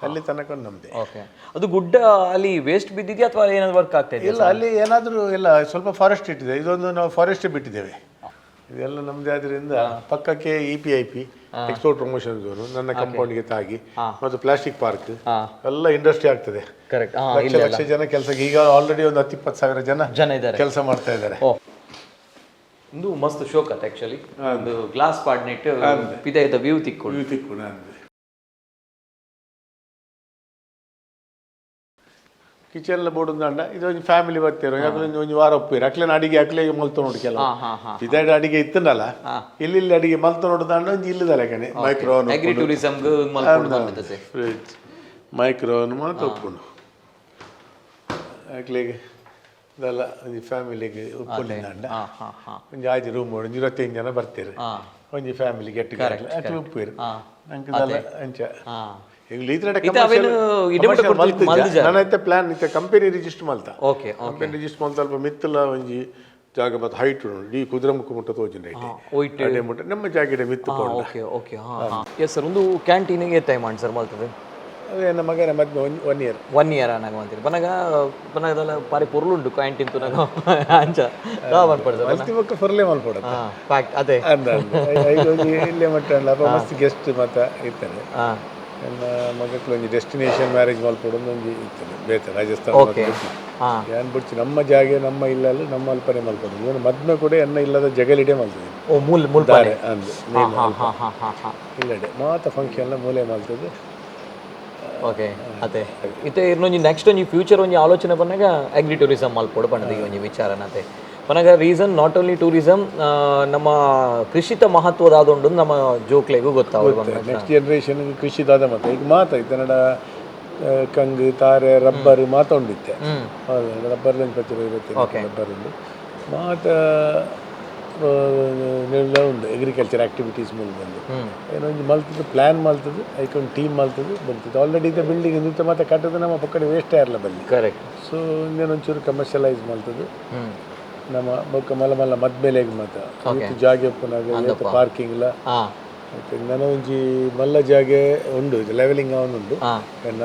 ಅಲ್ಲಿ ತನಕ ನಮ್ದೇ. ಓಕೆ. ಅದು ಗುಡ್ಡ ಅಲ್ಲಿ ವೇಸ್ಟ್ ಬಿದ್ದಿದೆಯಾ ಅಥವಾ ಏನಾದ್ರು ವರ್ಕ್ ಆಗ್ತಾ ಇದೆಯಾ? ಇಲ್ಲ, ಅಲ್ಲಿ ಏನಾದರೂ ಇಲ್ಲ, ಸ್ವಲ್ಪ ಫಾರೆಸ್ಟ್ ಇಟ್ಟಿದೆ. ಇದೊಂದು ನಾವು ಫಾರೆಸ್ಟ್ ಬಿಟ್ಟಿದ್ದೇವೆ. ಇದೆಲ್ಲ ನಮ್ದೇ ಆದ್ರಿಂದ ಪಕ್ಕಕ್ಕೆ EPIP, export promotion zone, ನನ್ನ ಕಂಪೌಂಡ್ಗೆ ತಾಗಿ, ಮತ್ತು ಪ್ಲಾಸ್ಟಿಕ್ ಪಾರ್ಕ್, ಎಲ್ಲ ಇಂಡಸ್ಟ್ರಿ ಆಗ್ತದೆ. ಕರೆಕ್ಟ್. ಲಕ್ಷ ಲಕ್ಷ ಜನ ಕೆಲಸಕ್ಕೆ, ಈಗ ಆಲ್ರೆಡಿ ಒಂದು 10-20 ಸಾವಿರ ಜನ ಜನ ಇದ್ದಾರೆ. ಕೆಲಸ ಮಾಡ್ತಾ ಇದ್ದಾರೆ. ಓ, ಒಂದು ಮಸ್ತ್ ಶೋಕ್ ಅತ್ತ ಆಕ್ಚುಲಿ. ಒಂದು ಗ್ಲಾಸ್ ಪಾಡ್ನೆಟ್ ಪಿದಾಯ್ದ ವ್ಯೂ ತಿಕ್ಕೊಂಡು. ವ್ಯೂ ತಿಕ್ಕುನ ಅಂದೆ. ಕಿಚನ್ ಎಲ್ಲ ಬೋರ್ಡ್ ಉಂಡ. ಇದು ಒಂಜಿ ಫ್ಯಾಮಿಲಿ ಬರ್ತೀರ, ಯಾಕಂದ್ರೆ ಒಂಜಿ ಒಂಜಿ ವಾರ ಒಪ್ಪಿರ ಅಕ್ಲೆನ ಅಡಿಗೆ ಅಕ್ಲೆ ಮಲ್ತ ನೋಡು ಕೆಲವು. ಹಾ ಹಾ ಹಾ ಇದಾಡ ಅಡಿಗೆ ಇತ್ತನಲ್ಲ, ಇಲ್ಲಿ ಇಲ್ಲಿ ಅಡಿಗೆ ಮಲ್ತ ನೋಡುದಾಂಡ ಒಂಜಿ ಇಲ್ಲದಲ್ಲ ಕಣೆ ಮೈಕ್ರೋ ಅಗ್ರಿ ಟೂರಿಸಂ ಮಲ್ಕೊಂಡು. ಫ್ರಿಜ್, ಮೈಕ್ರೋ ಮಾತ್ರ ಒಪ್ಪುಂಡು. ಅಕ್ಲೆಗೆ ಇದೆಲ್ಲ ಒಂಜಿ ಫ್ಯಾಮಿಲಿಗೆ ಉಪ್ಪುಂಡು. ಹಾ ಹಾ ಹಾ ಒಂಜಿ ಆಜಿ ರೂಮ್, ಒಂಜಿ 25 ಜನ ಬರ್ತೀರಿ. ಒಂಜಿ ಫ್ಯಾಮಿಲಿ ಗೆಟ್ ಅಕ್ಲೆ ಉಪ್ಪುರು ನಂಗೆ ಇದೆಲ್ಲ ಅಂಚ. ಇತ್ತೆ ಅವೇನು ಇಡೆ ಮುಟ್ಟ ಕೊಡ್ತಿತ್ತು, ಮಲ್ದಿಜ? ನನ್ನ ಪ್ಲಾನ್ ಇತ್ತೆ ಕಂಪನಿ ರಿಜಿಸ್ಟರ್ ಮಲ್ತ. ಓಕೆ. ಕಂಪನಿ ರಿಜಿಸ್ಟರ್ ಮಲ್ತ ಅಲ್ಪ ಮಿತ್ತಲ ಒಂಜಿ ಜಾಗ ಮತ್ತು ಹೈಟ್ ಉಂಡು. ಈ ಕುದುರೆಮುಖ ಮುಟ್ಟ ತೋಜಿನ ಐಟ್. ಒಯ್ಟ್. ಅಡೆ ಮುಟ್ಟ ನಮ್ಮ ಜಾಗೆಡೆ ಮಿತ್ತು ಪೋಂಡ. ಓಕೆ ಓಕೆ ಹಾ ಹಾ ಎಸ್ ಸರ್, ಒಂದು ಕ್ಯಾಂಟೀನ್ ಟೈಮ್ ಆಂಡ್ ಸರ್ ಮಲ್ತದೆ? ಅದೇ ನಮ್ಮ ಮಗನ ಮದ್ವೆ 1 ಇಯರ್. 1 ಇಯರ್ ಅನ್ನಾಗ ಅಂತೀರಿ. ಬನಗ ಬನಗದಲ್ಲ ಬಾರಿ ಪೊರ್ಲುಂಡು ಕ್ಯಾಂಟೀನ್ ತುನಗ ಅಂಚ ದಾ ಮನ್ಪಡ್ ಸರ್. ಮಲ್ತಿ ಬೊಕ್ಕ ಫೊರ್ಲೆ ಮಲ್ಪೊಡ. ಹಾ, ಫ್ಯಾಕ್ಟ್ ಅದೇ. ಅಂದ ಅಂದ ಐದು ಒಂಜಿ ಇಲ್ಲೇ ಮಟ್ಟ ಅಲ್ಪ ಮಸ್ತ್ ಗೆಸ್ಟ್ ಮಾತ ಇರ್ತಾರೆ. ನನ್ನ ಮಗಕ್ಲು ಒಂಜಿ ಡೆಸ್ಟಿನೇಷನ್ ಮ್ಯಾರೇಜ್ ಮಲ್ಪೊಡು ಒಂಜಿ ಇರ್ತದೆ ಬೇತೆ ರಾಜಸ್ಥಾನ. ಓಕೆ ಹಾ ಯಾನ್ ಬುಡ್ಚಿ, ನಮ್ಮ ಜಾಗೆ ನಮ್ಮ ಇಲ್ಲಲ್ಲಿ ನಮ್ಮ ಅಲ್ಪನೆ ಮಲ್ಪೊಡು. ಇವನು ಮದ್ಮೆ ಕೂಡ ಎನ್ನ ಇಲ್ಲದ ಜಗಲಿಡೆ ಮಲ್ತದೆ. ಓ, ಮೂಲ್ ಮೂಲ್. ದಾರೆ ಅಂದು ಮೇನ್. ಹಾ ಹಾ ಹಾ ಹಾ ಹಾ ಇಲ್ಲಡೆ ಮಾತ ಫಂಕ್ಷನ್ ಎಲ್ಲ ಮೂಲೆ ಮಲ್ತದೆ. ಓಕೆ, ಅದೇ ಇತ್ತೆ ಇನ್ನೊಂಜಿ ನೆಕ್ಸ್ಟ್ ಒಂಜಿ ಫ್ಯೂಚರ್ ಒಂಜಿ ಆಲೋಚನೆ ಬಂದಾಗ ಅಗ್ರಿ ಟೂರಿಸಂ ಮಲ್ಪೊಡು ಪಂಡದ ಈ ಒಂಜಿ ವಿಚಾರನತೆ ಪನಗ ರೀಸನ್ not only tourism, ನಮ್ಮ ಕೃಷಿತ ಮಹತ್ವದಾದುಂಡು ನಮ್ಮ ಜೋಕ್ಲೆಗೂ ಗೊತ್ತಾಗೋದು. ನೆಕ್ಸ್ಟ್ ಜನರೇಷನ್ ಕೃಷಿ ದಾದ ಮತ್ತೆ ಈಗ ಮಾತ ಇತ್ತೆ ನಡ ಕಂಗು ತಾರೆ ರಬ್ಬರ್ ಮಾತ ಉಂಡಿತ್ತೆ. ಹೌದು, ರಬ್ಬರ್ ಪತ್ತಿರ ರಬ್ಬರ್ ಉಂಡು ಮಾತ ನೆಲ್ಲ ಉಂಡು. ಅಗ್ರಿಕಲ್ಚರ್ ಆಕ್ಟಿವಿಟೀಸ್ ಮೂಲ ಬಂದು ಏನೋ ಒಂಜಿ ಮಲ್ತದ್ದು ಪ್ಲ್ಯಾನ್ ಮಲ್ತದ್ದು, ಐಕ್ ಒಂದು ಟೀಮ್ ಮಲ್ತದ್ದು ಬಂತದ್ದು. ಆಲ್ರೆಡಿ ಇದೆ ಬಿಲ್ಡಿಂಗ್ ಇಂತ ಮತ್ತೆ ಕಟ್ಟದ ನಮ್ಮ ಪಕ್ಕಡೆ ವೇಸ್ಟ್ ಆರ್ಲ ಬಲ್ಲಿ. ಕರೆಕ್ಟ್. ಸೊ ಇನ್ನೇನೊಂಚೂರು ಕಮರ್ಷಿಯಲೈಸ್ ಮಲ್ತದ್ದು ನಮ್ಮ ಬೊಕ್ಕ ಮಲ್ಲ ಮಲ್ಲ ಮದ್ಮೇಲೆಗ್ ಮಾತ ಇತ್ತು ಜಾಗೆ ಉಪ್ಪುನಾಗ ಪಾರ್ಕಿಂಗ್ಲ. ಮತ್ತೆ ನನ್ನ ಒಂಜಿ ಮಲ್ಲ ಜಾಗೆ ಉಂಡು, ಇದು ಲೆವೆಲಿಂಗ್ ಅವನು ಉಂಡು.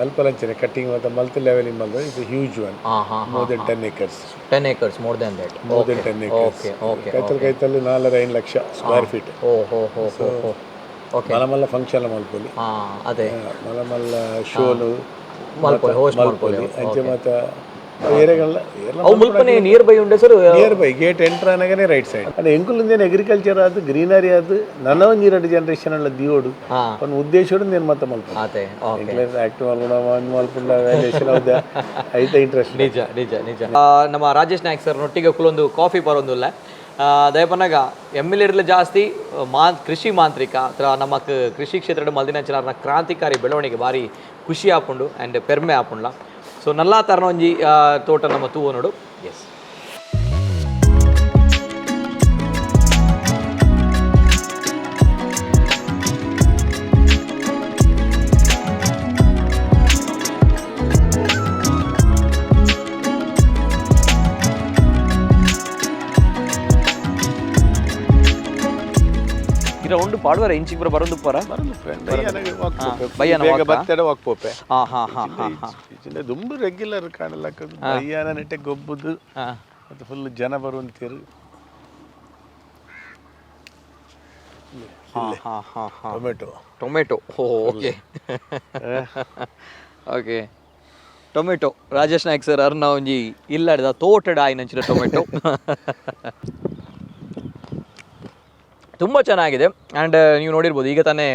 ಅಲ್ಪ ಲಂಚನೆ ಕಟ್ಟಿಂಗ್ ಮತ್ತೆ ಮಲ್ತ ಲೆವೆಲಿಂಗ್ ಮಲ್ತ. ಇದು huge one. Ha ha more than 10 acres. 10 acres, more than that. More than 10 acres. Okay okay ಕೈತಲ್ ಕೈತಲ್ 4.5 ಲಕ್ಷ ಸ್ಕ್ವೇರ್ ಫೀಟ್. ಓ ಹೋ ಹೋ ಹೋ ಹೋ, ಓಕೆ. ಮಲ್ಲ ಮಲ್ಲ ಫಂಕ್ಷನ್ ಮಲ್ಪೊಲಿ. ಹಾ ಅದೇ. ಮಲ್ಲ ಮಲ್ಲ ಶೋನು ಮಲ್ಪೊಲಿ, host. ಮಲ್ಪೊಲಿ. ಅಂಚೆ ಮಾತ ಏರಿಯಾಗಳ. ಅವು ಮುಲ್ಪನೆ ನಿಯರ್ ಬೈ ಉಂಡೆ sir? Near by, gate enter ಆನಾಗನೇ right side. ಅಂದ್ರೆ ಎಂಕುಲಿಂದೇನು ಅಗ್ರಿಕಲ್ಚರ್ ಅದು ಗ್ರೀನರಿ ಅದು ನನ್ನ ಒಂಜಿ ಎರಡು ಜನರೇಷನ್ ಅಲ್ಲ ದಿಯೋಡು ಒಂದು ಉದ್ದೇಶಡು నేను ಮತ್ತೆ ಮಲ್ಪ. ಅದೇ, ಓಕೆ. ಆಕ್ಟ್ ಮಲ್ಪುಣ ಮಲ್ಪುಂಡ ವ್ಯಾಲ್ಯೂಯೇಷನ್ ಹೌದಾ ಐತ ಇಂಟ್ರೆಸ್ಟ್. ನಿಜ ನಿಜ ನಿಜ. ನಮ್ಮ ರಾಜೇಶ್ ನಾಯ್ಕ್ ಸರ್ ನೊಟ್ಟಿಗೆ ಕುಲೊಂದು ಕಾಫಿ ಪರೊಂದುಲ್ಲ. ದಯಪನಾಗ ಎಮ್ ಎಲ್ ಎರ್ಲ ಜಾಸ್ತಿ ಮಾ ಕೃಷಿ ಮಾಂತ್ರಿಕ ಅಥವಾ ನಮ್ಮ ಕೃಷಿ ಕ್ಷೇತ್ರದ ಮಲ್ದಿನಂಚಿನ ಕ್ರಾಂತಿಕಾರಿ ಬೆಳವಣಿಗೆ ಭಾರಿ ಖುಷಿ ಆಪುಂಡು ಆ್ಯಂಡ್ ಪೆರ್ಮೆ ಆಪುಂಡ್ಲ. ಸೊ ನಲ್ಲಾ ತರನ ಒಂಜಿ ತೋಟ ನಮ್ಮ ತೂವ ನೋಡು. ಎಸ್. ಇರ ಉಂಡು ಪಾಡುವರ ಇಂಚಿಗೆ ಬರ ಬರೊಂದು ಪರ. ಬಯ್ಯನ ಬೇಗ walk ಆ? ಬತ್ತೆಡ ವಾಕ್ ಪೋಪೆ. ಹಾ ಹಾ ಹಾ ಹಾ ಹಾ ದುಂಬು ರೆಗ್ಯುಲರ್ ಕಾಣಲಕ್ಕ ಬಯ್ಯಾನ ನೆಟ್ಟೆ ಗೊಬ್ಬುದು. ಮತ್ತೆ ಫುಲ್ ಜನ ಬರುವಂತೀರು. ಹಾ ಹಾ ಹಾ ಹಾ ಟೊಮೆಟೊ. ಟೊಮೆಟೊ, ಓ okay okay, tomato. Rajesh Naik sir ಅರ್ನ ಒಂಜಿ ಇಲ್ಲಡ್ದ ತೋಟಡ ಆಯ್ನಂಚಿನ ಟೊಮೆಟೊ ತುಂಬ ಚೆನ್ನಾಗಿದೆ. ಆ್ಯಂಡ್ ನೀವು ನೋಡಿರ್ಬೋದು, ಈಗ ತಾನೇ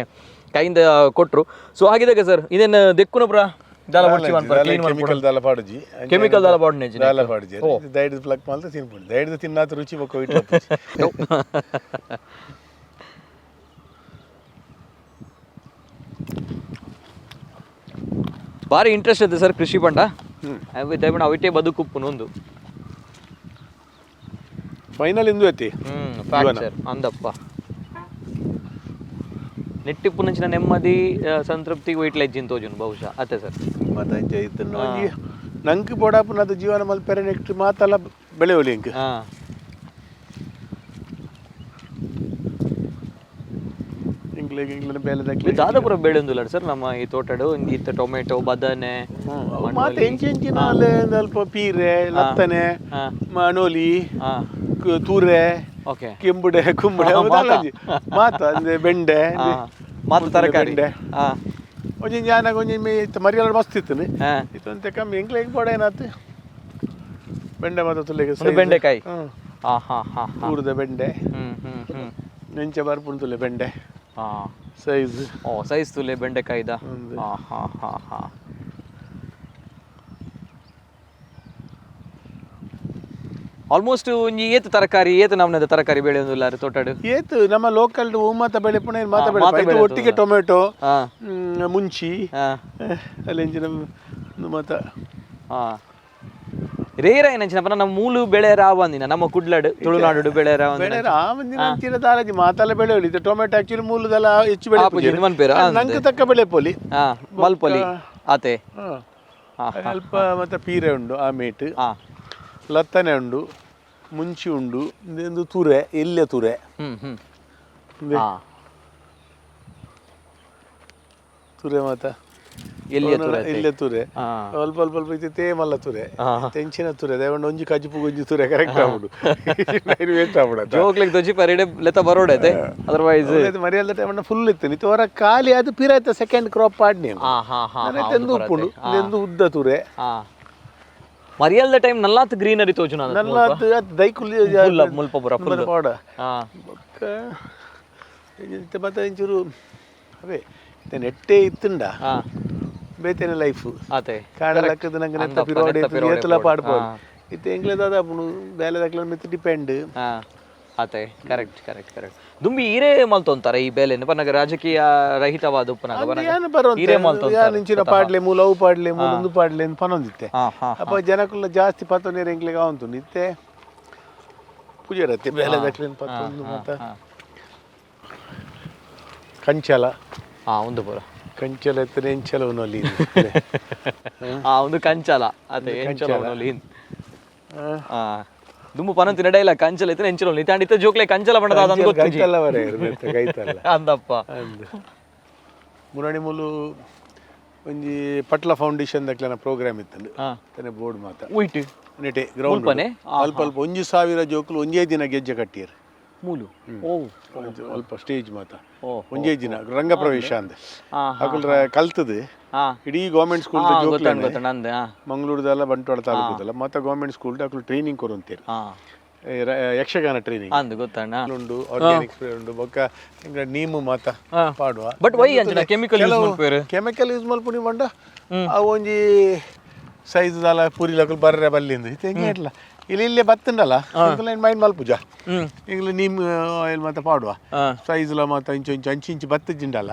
ಕೈಯಿಂದ ಕೊಟ್ಟರು. ಸೊ ಹಾಗಿದಾಗ ಸರ್, ಇದೇನು ದೆಕ್ಕುನ ಪುರ ದಾಲ ಬೊಡ್ಚಿ ಮನ್ಪುರ, clean ಮನ್ಪುರ? ಕೆಮಿಕಲ್ ದಾಲ ಪಾಡುಜಿ. ಕೆಮಿಕಲ್ ದಾಲ ಪಾಡುನೆಜಿ. ದಾಲ ಪಾಡುಜಿ. ದೈಡ್ ಪ್ಲಕ್ ಮಲ್ತ ತಿನ್ಪುಂಡು. ದೈಡ್ ತಿನ್ನಾತ ರುಚಿ ಬೊಕ್ಕ ಇಟ್ಟು. ಭಾರಿ ಇಂಟ್ರೆಸ್ಟ್ ಇದೆ ಸರ್ ಕೃಷಿ ಪಂಡ. ದಯಪಂಡ ಅವಿಟೇ ಬದುಕುಪ್ಪುನು ಒಂದು. ಫೈನಲ್ ಇಂದು ಐತಿ. ಫ್ಯಾಕ್ಟ್ ಸರ್, ಅಂದಪ್ಪ. ನೆಟ್ಟಿಪ್ಪು ನಂಚಿನ ನೆಮ್ಮದಿ ಸಂತೃಪ್ತಿ ವೈಟ್ ಲೈಟ್ ತೋಜುನು ಬಹುಶಃ ಅತ್ತೆ ಸರ್. ಮತ್ತೆ ಅಂಚ ಇತ್ತು ಒಂಜಿ ನಂಕ್ ಬೋಡಾಪುನದ ಜೀವನ ಮಲ್ಪೆರೆ ನೆಕ್ಸ್ಟ್ ಮಾತಲ್ಲ ಬೆಳೆಯೋಲಿ ಇಂಕ್. ಇಂಗ್ಲಿಗ್ ಇಂಗ್ಲಿನ ಬೇಲೆ. ದಾದಾಪುರ ಬೆಳೆಯೊಂದಿಲ್ಲ ಸರ್ ನಮ್ಮ ಈ ತೋಟಡು ಇತ್ತ ಟೊಮೆಟೊ, ಬದನೆ. ಮಾತ ಎಂಚಿ ಎಂಚಿನ ಅಲ್ಲೇ ಅಲ್ಪ ಪೀರೆ, ಲತ್ತನೆ, ಮಣೋಲಿ, ತೂರೆ. Okay. ಕೆಂಬುಡೆ ಕುಂಬುಡೆ ಅವು ದಾಲ ಒಂಜಿ. ಮಾತ ಅಂದ್ರೆ ಬೆಂಡೆ. ಮಾತ ತರಕಾರಿ. ಬೆಂಡೆ. ಒಂಜಿ ಜಾನಾಗ ಒಂಜಿ ಮೇ ಇತ್ತು ಮರಿಯಲ್ಲ ಮಸ್ತ್ ಇತ್ತು. ಇತ್ತಂತೆ ಕಮ್ಮಿ ಎಂಕ್ಲೆ ಬೋಡ ಏನಾತು ಬೆಂಡೆ ಮಾತ ತುಲೆಗೆ. ಒಂದು ಬೆಂಡೆಕಾಯಿ. ಹಾ ಹಾ ಹಾ ಹಾ ಊರದ ಬೆಂಡೆ. ಹ್ಮ್ ಹ್ಮ್ ಹ್ಮ್ ನೆಂಚ ಬರ್ಪುಂಡು ತುಲೆ ಬೆಂಡೆ. ಸೈಜ್. ಓ, ಸೈಜ್ ತುಲೆ ಬೆಂಡೆಕಾಯಿದ. ಹೌದು. ಹಾ ಹಾ ಹಾ ಹಾ ಆಲ್ಮೋಸ್ಟ್ ಒಂಜಿ ಏತ್ ತರಕಾರಿ, ಏತ್ ನಮ್ನದ ತರಕಾರಿ ಬೆಳೆಯೊಂದುಲ್ಲ ತೋಟಡು? ಏತ್ ನಮ್ಮ ಲೋಕಲ್ ಹೂ ಮಾತ ಬೆಳೆಪುಣ ಮಾತ ಮಾತ ಬೆಳೆಪ ಬೆಳೆಪುನ. ಒಟ್ಟಿಗೆ ಟೊಮೆಟೊ, ಮುಂಚಿ, ಅಲ್ಲಿಂಚಿನ ಒಂದು ಮಾತ. ರೇರ ಏನಂಚಿನ ಪನ ನಮ್ಮ ಮೂಲು ಬೆಳೆ ರಾವಂದಿನ ನಮ್ಮ ಕುಡ್ಲಡ್ ತುಳುನಾಡು ಬೆಳೆ ರಾವಂದಿನ. ಬೆಳೆ ರಾಮಂದಿನ ಅಂಚಿನ ದಾರಾಜಿ ಮಾತಲ್ಲ ಬೆಳೆಯಲಿ. ಇದು ಟೊಮೆಟೊ ಆಕ್ಚುಲಿ ಮೂಲದಲ್ಲ ಹೆಚ್ಚು ಬೆಳೆ. ಆಪುಜಿ, ಇದು ಮನ್ಪೇರ, ನಂಗೆ ತಕ್ಕ ಬೆಳೆ ಪೋಲಿ. ಮಲ್ಪೊಲಿ ಆತೆ. ಅಲ್ಪ ಮತ್ತೆ ಪೀರೆ ಉಂಡು, ಆಮೇಟ್, ಲತ್ತನೆ ಉಂಡು, ಮುಂಚಿ ಉಂಡು, ಇಂದು ತುರೆ, ಎಲ್ಯ ತುರೆ. ಹ್ಮ್ ಹ್ಮ್ ಇಂದೆ ತುರೆ ಮಾತ. ಎಲ್ಲಿಯ ತುರೆ? ಎಲ್ಯ ತುರೆ. ಅಲ್ಪ ಅಲ್ಪ ಅಲ್ಪ ಇತ್ತೆ ತೇಮಲ್ಲ ತುರೆ, ತೆಂಚಿನ ತುರೆ ದೇವಂಡ ಒಂಜಿ ಕಜ್ಪು ಒಂಜಿ ತುರೆ ಕರೆಕ್ಟ್ ಆಗುಡು ವೇಸ್ಟ್ ಆಗ್ಬಿಡತ್ತ. ಜೋಕ್ಲೆಗ್ ದೊಜ್ಜಿ ಪರಿಡೆ ಲೆತ್ತ ಬರೋಡೆ ಅದರ್ವೈಸ್. ಮರ್ಯಾದ ಟೈಮ್ ಫುಲ್ ಇತ್ತು, ಇತ್ತು ಹೊರ ಖಾಲಿ ಅದು ಪಿರಾಯ್ತ ಸೆಕೆಂಡ್ ಕ್ರಾಪ್ ಪಾಡ್ನಿ. ಹಾ ಹಾ ಹಾ ತೆಂದು ಉಪ್ಪುಂಡು, ತೆಂದು ಉದ್ದ ತುರೆ. ಮರಿಯಲ್ದ ಟೈಮ್ ನಲ್ಲಾತ್ ಗ್ರೀನರಿ ತೋಜುನ. ನಲ್ಲಾತ್ ಅತ್ ದೈಕುಲಿ. ಫುಲ್ ಮುಲ್ಪ ಪೂರ ಫುಲ್. ಪಾಡ. ಬೊಕ್ಕ ಇತ್ತೆ ಮತ್ತೆ ಒಂಚೂರು ಅವೇ ಇತ್ತೆ ನೆಟ್ಟೆ ಇತ್ತುಂಡ ಬೇತೇನೆ ಲೈಫ್. ಆತೆ. ಕಾಡ ಲಕ್ಕದ ನಂಗೆ ನೆತ್ತ ಅಂದಪ್ಪ, ಪಿರೋಡೆ ನೆತ್ತ ಪಿರೋಡೆ ಏತಲ ಪೋಡು. ಪಾಡ್ಬೋದು. ಇತ್ತೆ ಎಂಗ್ಲೆ ದಾದ ಆಪುಂಡು ಬೇಲೆ ದಕ್ಲ ಮಿತ್ ಡಿಪೆಂಡ್. ಆತೆ, correct correct correct. ದುಂಬಿ ಈರೇ ಮಲ್ತೊಂತಾರೆ ಈ ಬೇಲೆನ್ ಪನ್ನಗ ರಾಜಕೀಯ ರಹಿತವಾದ ಉಪ್ಪುನಗ ಪನ್ನಗ ಯಾನ್ ಬರೋಂತೆ ಈರೇ ಮಲ್ತೊಂತಾರೆ. ಯಾನ್ ಇಂಚಿನ ಪಾಡ್ಲೆ ಮೂಲ ಅವು ಪಾಡ್ಲೆ ಮೂಲ ಒಂದು ಪಾಡ್ಲೆ ಅಂತ ಪನೊಂದಿತ್ತೆ. ಹಾ ಹಾ ಅಪ್ಪ ಜನಕುಲ್ಲ ಜಾಸ್ತಿ ಪತ್ತೊಂದು ಎಂಕ್ಲೆಗ್ ಆವಂತುಂಡು. ಇತ್ತೆ ಪೂಜೆ ರತ್ತೆ ಬೇಲೆ ದಕ್ಲೆನ್ ಪತ್ತೊಂದು ಮಾತ. ಕಂಚಲ. ಒಂದು ಪೂರ. ಕಂಚಲ ಇತ್ತನೆ ಎಂಚಲ ಉನೊಲಿ. ಒಂದು ಕಂಚಲ ಅದೇ ಎಂಚಲ ಉನೊಲಿ. ದುಂಬು ಪನಂತಿ ನಡ ಇಲ್ಲ ಕಂಚಲ ಇತ್ತನೆ ಎಂಚಲ ಉನೊಲಿ ತಾಂಡ ಇತ್ತೆ ಜೋಕ್ಲೆ ಕಂಚಲ ಬಣ್ಣದ ಅದಂದು ಗೊತ್ತಿಜಿ. ಗೈತಲ್ಲ ಬರ ಇರ್ಬೇಕು ಗೈತಲ್ಲ. ಅಂದಪ್ಪ. ಅಂದ್ ಮುರಣಿ ಮೂಲು ಒಂಜಿ ಪಟ್ಲ ಫೌಂಡೇಶನ್ ದಕ್ಲೆನ ಪ್ರೋಗ್ರಾಮ್ ಇತ್ತಂಡು. ತನೆ ಬೋರ್ಡ್ ಮಾತ. ಉಯ್ಟ್ ನೆಟೆ ಗ್ರೌಂಡ್. ಮುಲ್ಪನೆ? ಅಲ್ಪ ಅಲ್ಪ 1000 ಜೋಕುಲು ಒಂಜೇ ದಿನ ಗೆಜ್ಜೆ ಕಟ್ಟಿಯರು. ಮೂಲು ಓ. ಅಲ್ಪ ಸ್ಟೇಜ್ ಮಾತ. ಓ, ಒಂಜೇ ದಿನ ರಂಗ ಪ್ರವೇಶ ಅಂದ್ ಅಕುಲ್ರ ಕಲ್ತದು. ಇಡೀ ಗೌರ್ಮೆಂಟ್ ಸ್ಕೂಲ್ ಗೊತ್ತಂಡ್ ಜೋಕ್ಲೆನೆ ಗೊತ್ತಂಡ್ ಅಂದೆ. ಮಂಗಳೂರುದಲ್ಲ ಬಂಟ್ವಾಳ ತಾಲೂಕುದಲ್ಲ ಮತ್ತೆ ಗೌರ್ಮೆಂಟ್ ಸ್ಕೂಲ್ ಅಕುಲು ಟ್ರೈನಿಂಗ್ ಕೊರೊಂತೇರು. ಯಕ್ಷಗಾನ ಟ್ರೈನಿಂಗ್ ಅಂದ್ ಗೊತ್ತಣ್ಣ. ಉಂಡು, ಆರ್ಗ್ಯಾನಿಕ್ ಸ್ಪ್ರೇ ಉಂಡು, ಬೊಕ್ಕ ಇಂಗ್ಲ ನೀಮು ಮಾತ ಪಾಡುವ. ಬಟ್ why ಅಂಚಿನ ಕೆಮಿಕಲ್ ಯೂಸ್ ಮಲ್ಪೇರು? ಕೆಮಿಕಲ್ ಯೂಸ್ ಮಲ್ಪುನಿ ಪಂಡ ಅವು ಒಂಜಿ ಸೈಜ್ ದಾಲ ಪೂರಿ ಲಕುಲು ಬರ್ರೆ ಬಲ್ಲಿಂದು. ಇತ್ತೆ ಎಂಗೆ ಇట్ల ಇಲ್ಲಿ ಇಲ್ಲೇ ಬತ್ತುಂಡಲ್ಲ ಮೈಂಡ್ ಮಲ್ಪುಜ. ಇಂಗ್ಲ ನೀಮ್ ಆಯಿಲ್ ಮಾತ ಪಾಡುವ. ಸೈಜ್ ಲ ಮಾತ ಇಂಚು ಇಂಚು ಅಂಚಿ ಇಂಚು ಬತ್ತಿಜಿಂಡಲ್ಲ.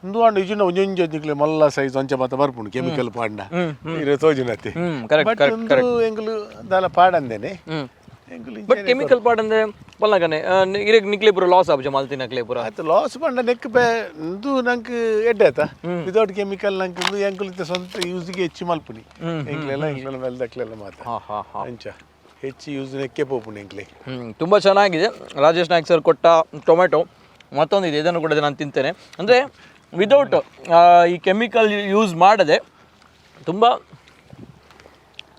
ಇಂದು ಅಂಡ ಇಜುಂಡ ಒಂಜೊಂಜಿ ಒಂಜಿಕ್ಲೆ ಮಲ್ಲ ಸೈಜ್ ಅಂಚ ಮಾತ ಬರ್ಪುಂಡು ಕೆಮಿಕಲ್ ಪಾಂಡ ಇರೆ ತೋಜುನತಿ. ಕರೆಕ್ಟ್. ಬಟ್ ಇಂದು ಎಂಗುಲು ದಾಲ ಪಾಡಂದೇನೆ ಎಂಗುಲು. ಬಟ್ ಕೆಮಿಕಲ್ ಪಾಡ್ ಅಂದ್ರೆ ಪಲ್ಲಗನೆ ಇರೆಗ್ ನಿಕ್ಲೆ ಪೂರ ಲಾಸ್ ಆಪುಜ ಮಲ್ತಿನಕ್ಲೆ ಪೂರ? ಆಯ್ತು, ಲಾಸ್ ಪಂಡ ನೆಕ್ ಬೇ ಇಂದು ನಂಕ್ ಎಡ್ಡೆ ಆತ ವಿದೌಟ್ ಕೆಮಿಕಲ್. ನಂಕ್ ಇಂದು ಎಂಕುಲು ಇತ್ತೆ ಸ್ವಂತ ಯೂಸ್ಗೆ ಹೆಚ್ಚು ಮಲ್ಪುನಿ ಎಂಕ್ಲೆಲ್ಲ ಎಂಕ್ಲೆಲ್ಲ ಮೆಲ್ದಕ್ಲೆಲ್ಲ ಮಾತ. ಹಾ ಹಾ ಹಾ ಅಂಚ ಹೆಚ್ಚು ಯೂಸ್ ನೆಕ್ಕೆ ಪೋಪುಂಡು ಎಂಕ್ಲೆ. ತುಂಬ ಚೆನ್ನಾಗಿದೆ ರಾಜೇಶ್ ನಾಯ್ಕ್ ಸರ್ ಕೊಟ್ಟ ಟೊಮೆಟೊ. ಮತ್ತೊಂದು ಇದೆ, ಇದನ್ನು ಕೂಡ ನಾನು ತಿಂತೇನೆ. ಅಂದರೆ ವಿದೌಟ್ ಈ ಕೆಮಿಕಲ್ ಯೂಸ್ ಮಾಡದೆ ತುಂಬ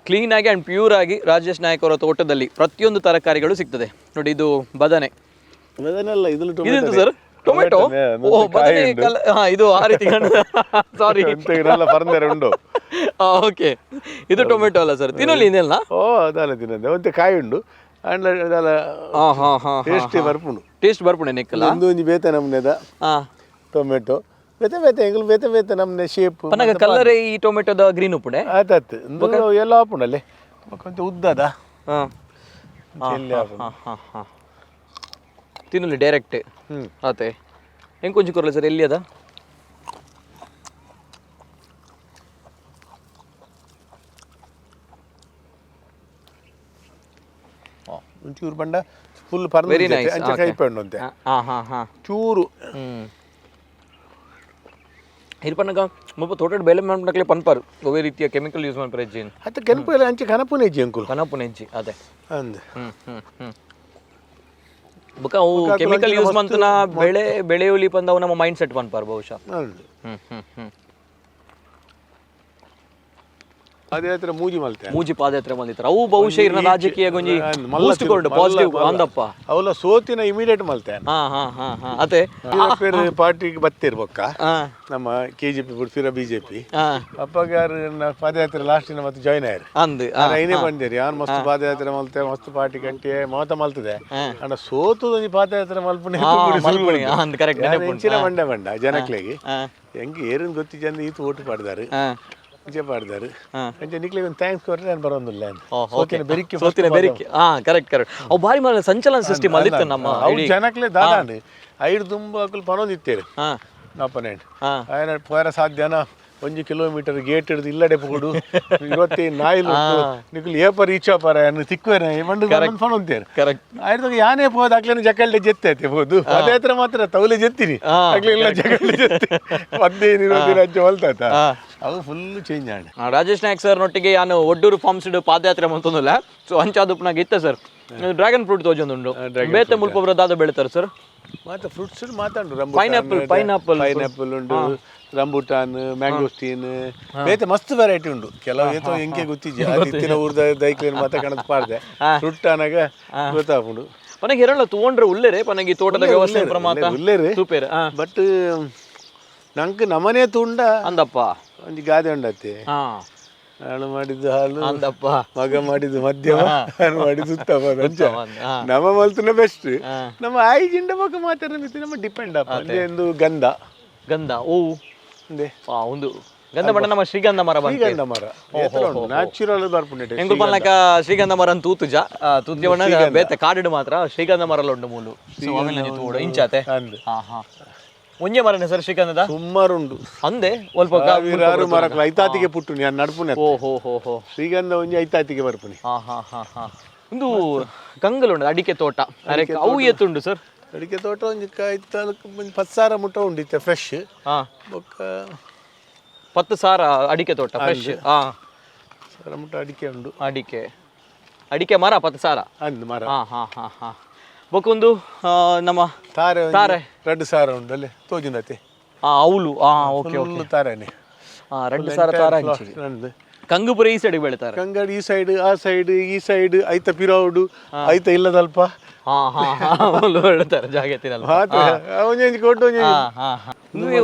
ಕ್ಲೀನಾಗಿ ಆ್ಯಂಡ್ ಪ್ಯೂರ್ ಆಗಿ ರಾಜೇಶ್ ನಾಯ್ಕ್ ಅವರ ತೋಟದಲ್ಲಿ ಪ್ರತಿಯೊಂದು ತರಕಾರಿಗಳು ಸಿಗ್ತದೆ. ನೋಡಿ, ಇದು ಬದನೆ. ಅದನ್ನೆಲ್ಲ ಇದ್ರಲ್ಲಿ. ಇದೆಂತ ಸರ್? ಟೊಮೆಟೊ? ಓ, ಬದನೆ ಕಲ. ಹಾ, ಇದು ಆ ರೀತಿ. ಸಾರಿ. ಪರಂದರೆ ಉಂಡು. ಓಕೆ, ಇದು ಟೊಮೆಟೊ ಅಲ್ಲ ಸರ್? ತಿನ್ನಲಿ ಇದೆಲ್ಲ? ಓ, ಅದಲ್ಲ ತಿನ್ನಂದೆ ಒಂತೆ ಕಾಯಿ ಉಂಡು ಅಂಡ್ಲ ಅದಲ್ಲ. ಹಾ ಹಾ ಹಾ ಟೇಸ್ಟಿ ಬರ್ಪುಂಡು. ಟೇಸ್ಟ್ ಬರ್ಪುಂಡೆ ನೆಕ್ಕಲ್ಲ. ಒಂದು ಒಂಜಿ ಬೇತೆ ನಮ್ನೆದ ಟೊಮೆಟೊ ಬೇತೆ ಬೇತೆ ಎಂಗುಲು ಬೇತೆ ಬೇತೆ ನಮ್ನೆ ಶೇಪ್. ಪನ್ನಗ ಕಲ್ಲರೆ ಈ ಟೊಮೆಟೊದ ಗ್ರೀನ್ ಉಪ್ಪುಂಡೆ. ಆತಾತು ಇಂದು ಎಲ್ಲ ಆಪುಂಡಲ್ಲೇ ಕೊಂಚ ಉದ್ದದ ಎಲ್ಲಿ ಆಪುಂಡು. ಹಾ ಹಾ ಹಾ ತಿನ್ನಲಿ ಡೈರೆಕ್ಟ್. ಆತೆ ಹೆಂಗೆ ಕೊಂಚ ಕೊರಲೆ ಸರ್? ಎಲ್ಲಿ ಅದ? ಒಂಚೂರು ಬಂಡ ಫುಲ್ ಪರ್ದು ವೆರಿ ನೈಸ್. ಅಂಚೆ ಕೈಪೆ ಉಂಡು ಅಂತೆ. ಹಾ ಹಾ ಹಾ ಚೂರು. ಹಿರ್ಪನಗ ಮುಲ್ಪ ತೋಟಡ್ ಬೇಲೆ ಮಾಡ್ನಕ್ಲೆ ಪನ್ಪಾರು ಒವೇ ರೀತಿಯ ಕೆಮಿಕಲ್ ಯೂಸ್ ಮಾಡ್ತಾರೆ ಜೀನ್. ಅತ್ತ ಕೆಂಪು ಎಲ್ಲ ಅಂಚೆ ಕನಪುನೆ ಇಜ್ಜಿ ಅಂಕುಲು. ಕನಪುನೆ ಇಜ್ಜಿ ಅದೇ. ಅಂದ್. ಹ್ಮ್ ಹ್ಮ್ ಹ್ಮ್ ಬೊಕ ಅವು ಕೆಮಿಕಲ್ ಯೂಸ್ ಮಂತನ ಬೆಳೆ ಬೆಳೆಯುಲಿ ಪಂದ ಅವು ನಮ್ಮ ಮೈಂಡ್ ಸೆಟ್ ಪನ್ಪಾರು ಬಹುಶಃ. ಅಂದ್. ಹ್ಮ್ ಹ್ಮ್ ಹ್ಮ್ ಪಾದಯಾತ್ರೆ ಮೂಜಿ ಮಲ್ತೆ. ಮೂಜಿ ಪಾದಯಾತ್ರೆ ಬಂದಿತ್ತಾರೆ. ಅವು ಬಹುಶಃ ಇರ್ನ ರಾಜಕೀಯ ಗೊಂಜಿ ಬೂಸ್ಟ್ ಕೊಂಡು ಪಾಸಿಟಿವ್ ಅಂದಪ್ಪ. ಅವಲ ಸೋತಿನ ಇಮಿಡಿಯೇಟ್ ಮಲ್ತೆ. ಹಾ ಹಾ ಹಾ ಹಾ ಅದೇ. ಪಾರ್ಟಿಗೆ ಬತ್ತಿರ್ಬೊಕ್ಕ ನಮ್ಮ ಕೆಜೆಪಿ ಬಿಡ್ತೀರ ಬಿಜೆಪಿ. ಅಪ್ಪಗಾರು ಪಾದಯಾತ್ರೆ ಲಾಸ್ಟಿನ ಮತ್ತೆ ಜಾಯ್ನ್ ಆಯ್ರು. ಅಂದ್ ಐನೇ ಬಂದಿರಿ ಯಾನ್ ಮಸ್ತ್ ಪಾದಯಾತ್ರೆ ಮಲ್ತೆ, ಮಸ್ತ್ ಪಾರ್ಟಿ ಕಟ್ಟಿ ಮಾತ ಮಲ್ತದೆ. ಅಂಡ ಸೋತು ಒಂಜಿ ಪಾದಯಾತ್ರೆ ಮಲ್ಪುಣೆ ಅಂದ್ ಕರೆಕ್ಟ್. ಎಂಚಿನ ಬಂಡೆ ಬಂಡ ಜನಕ್ಲೆಗೆ ಹೆಂಗೆ ಏರಿನ ಗೊತ್ತಿಜಂದ ಈತ ಓಟು ಪಾಡ್ದಾರು, ಅಂಚೆ ಪಾಡ್ದಾರು. ಅಂಚೆ ನಿಕ್ಲೆಗೆ ಒಂದು thanks ಕೊಟ್ರೆ ನಾನು ಬರೋದಿಲ್ಲ. ಸೋತಿನ ಬೆರಿಕೆ. ಸೋತಿನ ಬೆರಿಕೆ. ಹಾ, ಕರೆಕ್ಟ್ ಕರೆಕ್ಟ್. ಅವು ಭಾರಿ ಮಾರ ಸಂಚಲನ ಸೃಷ್ಟಿ ಮಲ್ದಿತ್ತು ನಮ್ಮ ಅವು ಜನಕ್ಲೆ ದಾದಾಂಡ್ ಐದು ತುಂಬ ಅಕುಲು ಪನೊಂದಿತ್ತೇರು. ಅಪನೆಂಟ್ ಆಯನ ಪೋರ ಸಾಧ್ಯನ ಒಂಜಿ ಕಿಲೋಮೀಟರ್ ಗೇಟ್ ಹಿಡಿದು ಇಲ್ಲಡೆ ಪೋಡು ಇವತ್ತೇ ನಾಯಿಲು ನಿಕುಲು ಏಪ ರೀಚ್ ಆಪಾರ ತಿಕ್ಕುವೇನೆ ಬಂಡು ಫೋನ್. ಕರೆಕ್ಟ್. ಆಯ್ತು, ಯಾನೇ ಪೋದ ಅಕ್ಲೇನ ಜಕಲ್ಡೆ ಜೆತ್ತೆ ಐತೆ ಹೋದು ಅದೇ ಮಾತ್ರ ತೌಲೆ ಜೆತ್ತೀನಿ ಅಕ್ಲೆಲ್ಲ ಜಕಲ್ಡೆ ಜೆತ್ತಿ 15 20 ಅಂಚೆ ಹೊಲ್ತಾತ ಅವು ಫುಲ್ ಚೇಂಜ್ ಆಂಡ್. ರಾಜೇಶ್ ನಾಯಕ್ sir ನೊಟ್ಟಿಗೆ ಯಾನು ಒಡ್ಡೂರು ಫಾರ್ಮ್ಸ್ ಪಾದಯಾತ್ರೆ ಮಂತೊಂದಿಲ್ಲ. ಸೊ ಅಂಚಾದುಪ್ಪನಾಗ ಇತ್ತ sir dragon fruit ತೋಜೊಂದುಂಡು. ಬೇತೆ ಮುಲ್ಪ ದಾದ ಬೆಳಿತಾರೆ ಸರ್? ಮಾತ ಫ್ರೂಟ್ಸ್ ಮಾತಾಡು. Pineapple, pineapple. Pineapple ಉಂಟು, ರಂಬುಟಾನ್, ಮ್ಯಾಂಗೋಸ್ಟೀನ್, ಬೇತೆ ಮಸ್ತ್ ವೆರೈಟಿ ಉಂಡು. ಕೆಲವು ಏತೋ ಎಂಕೆ ಗೊತ್ತಿಜ್ಜಿ, ಅದು ಇತ್ತಿನ ಊರ್ದ ದೈಕ್ಲೇನ್ ಮಾತ ಕಣದ್ ಪಾಡ್ದೆ ಫ್ರೂಟ್ ಅನಾಗ ಗೊತ್ತಾಪುಂಡು. ಪನಗೆ ಎರಳ ತೂಂಡ್ರೆ ಉಲ್ಲೇರೆ ಪನಗೆ ಈ ತೋಟದ ವ್ಯವಸ್ಥೆ ಪ್ರಮಾತ ಉಲ್ಲೇರು. ಸೂಪರ್. ಬಟ್ ನಂಗೆ ನಮನೆ ತುಂಡ ಅಂದಪ್ಪ. ಒಂಜಿ ಗಾದೆ ಉಂಡತ್ತೆ. ನಾನು ಮಾಡಿದ್ದು ಹಾಲು ಅಂದಪ್ಪ. ಮಗ ಮಾಡಿದ್ದು ಮಧ್ಯಮ, ನಾನು ಮಾಡಿದ್ದು ಉತ್ತಮ ಅಂಚ. ಉತ್ತಮ. ನಮ್ಮ ಮಲ್ತುನ ಬೆಸ್ಟ್. ನಮ್ಮ ಆಯಿ ಜಿಂಡ ಬೊಕ್ಕ ಮಾತಾಡ ನಮ್ಮ ಡಿಪೆಂಡ್ ಅಪ್ಪ ಒಂದು ಗಂಧ. ಗಂಧ ಓ ಒಂದೇ. ಒಂದು ಗಂಧ ಬಣ್ಣ ನಮ್ಮ ಶ್ರೀಗಂಧ ಮರ ಬಂತು. ಶ್ರೀಗಂಧ ಮರ ನ್ಯಾಚುರಲ್ ಬರ್ಪುಂಡು. ಎಂಕುಲ್ ಪನ್ಲಕ ಶ್ರೀಗಂಧ ಮರ ಅಂತ ತೂತುಜ ತೂತ್ಗೆ ಬಣ್ಣ ಬೇತೆ ಕಾಡಿಡು ಮಾತ್ರ ಶ್ರೀಗಂಧ ಮರ ಉಂಡು ಮೂಲು. ಸೊ ಅವೆಲ್ಲ ಒಂಜಿ ತೂಡು ಇಂಚಾತೆ. ಅಂದ್. ಹಾ ಹಾ ಒಂಜೆ ಮರನೇ ಸರ್ ಶ್ರೀಗಂಧದ? ಸುಮಾರು ಉಂಡು. ಅಂದೆ ಒಲ್ಪ ಸಾವಿರಾರು ಮರಕ್ಲು ಐತಾತಿಗೆ ಪುಟ್ಟು ನಾನು ನಡ್ಪುನೆ. ಓ ಹೋ ಹೋ ಹೋ ಶ್ರೀಗಂಧ ಒಂಜಿ ಐತಾತಿಗೆ ಬರ್ಪುನಿ. ಹಾ ಹಾ ಹಾ ಹಾ ಒಂದು ಕಂಗಲ್ ಉಂಡು ಅಡಿಕೆ ತೋಟ ಅರೆ ಅವು ಎತ್ತುಂಡು ಸರ್? ಅಡಿಕೆ ತೋಟ ಒಂಜಿ ಐತಾಲಕ್ಕೆ ಒಂಜಿ 10,000 ಮುಟ್ಟ ಉಂಡಿತ್ತೆ ಫ್ರೆಶ್. ಬೊಕ್ಕ 10,000 ಅಡಿಕೆ ತೋಟ ಫ್ರೆಶ್. ಸಾವಿರ ಮುಟ್ಟ ಅಡಿಕೆ ಉಂಡು. ಅಡಿಕೆ ಅಡಿಕೆ ಮರ 10,000. ಅಂದ್ ಮರ. ಹಾ ಹಾ ಹಾ ಹಾ ಬೊಕ್ಕೊಂದು ನಮ್ಮ ತಾರೆ ಒಂಜಿ ತಾರೆ. 2,000 ಉಂಡು ಅಲ್ಲೇ ತೋಜಿನತೆ. ಅವಲು okay okay. Full ತಾರೇನೆ. 2,000 ತಾರೆ ಹಂಚಿ. ಅಂದ್. ಕಂಗುಪುರ ಈ ಸೈಡ್ ಬೆಳಿತಾರೆ. ಕಂಗಾಡಿ ಈ ಸೈಡ್, ಆ ಸೈಡ್, ಈ ಸೈಡ್ ಐತ ಪಿರೌಡು ಐತ ಇಲ್ಲದಲ್ಪ. ಹಾ ಹಾ ಹಾ ಅವಲು ಬೆಳಿತಾರೆ ಜಾಗ ತಿನ್ನಲ್ಲ. ಮಾತ್ರ ಒಂಜೊಂಜಿ ಕೊಟ್ಟು ಒಂಜಿ. ಹಾ ಹಾ ಹಾ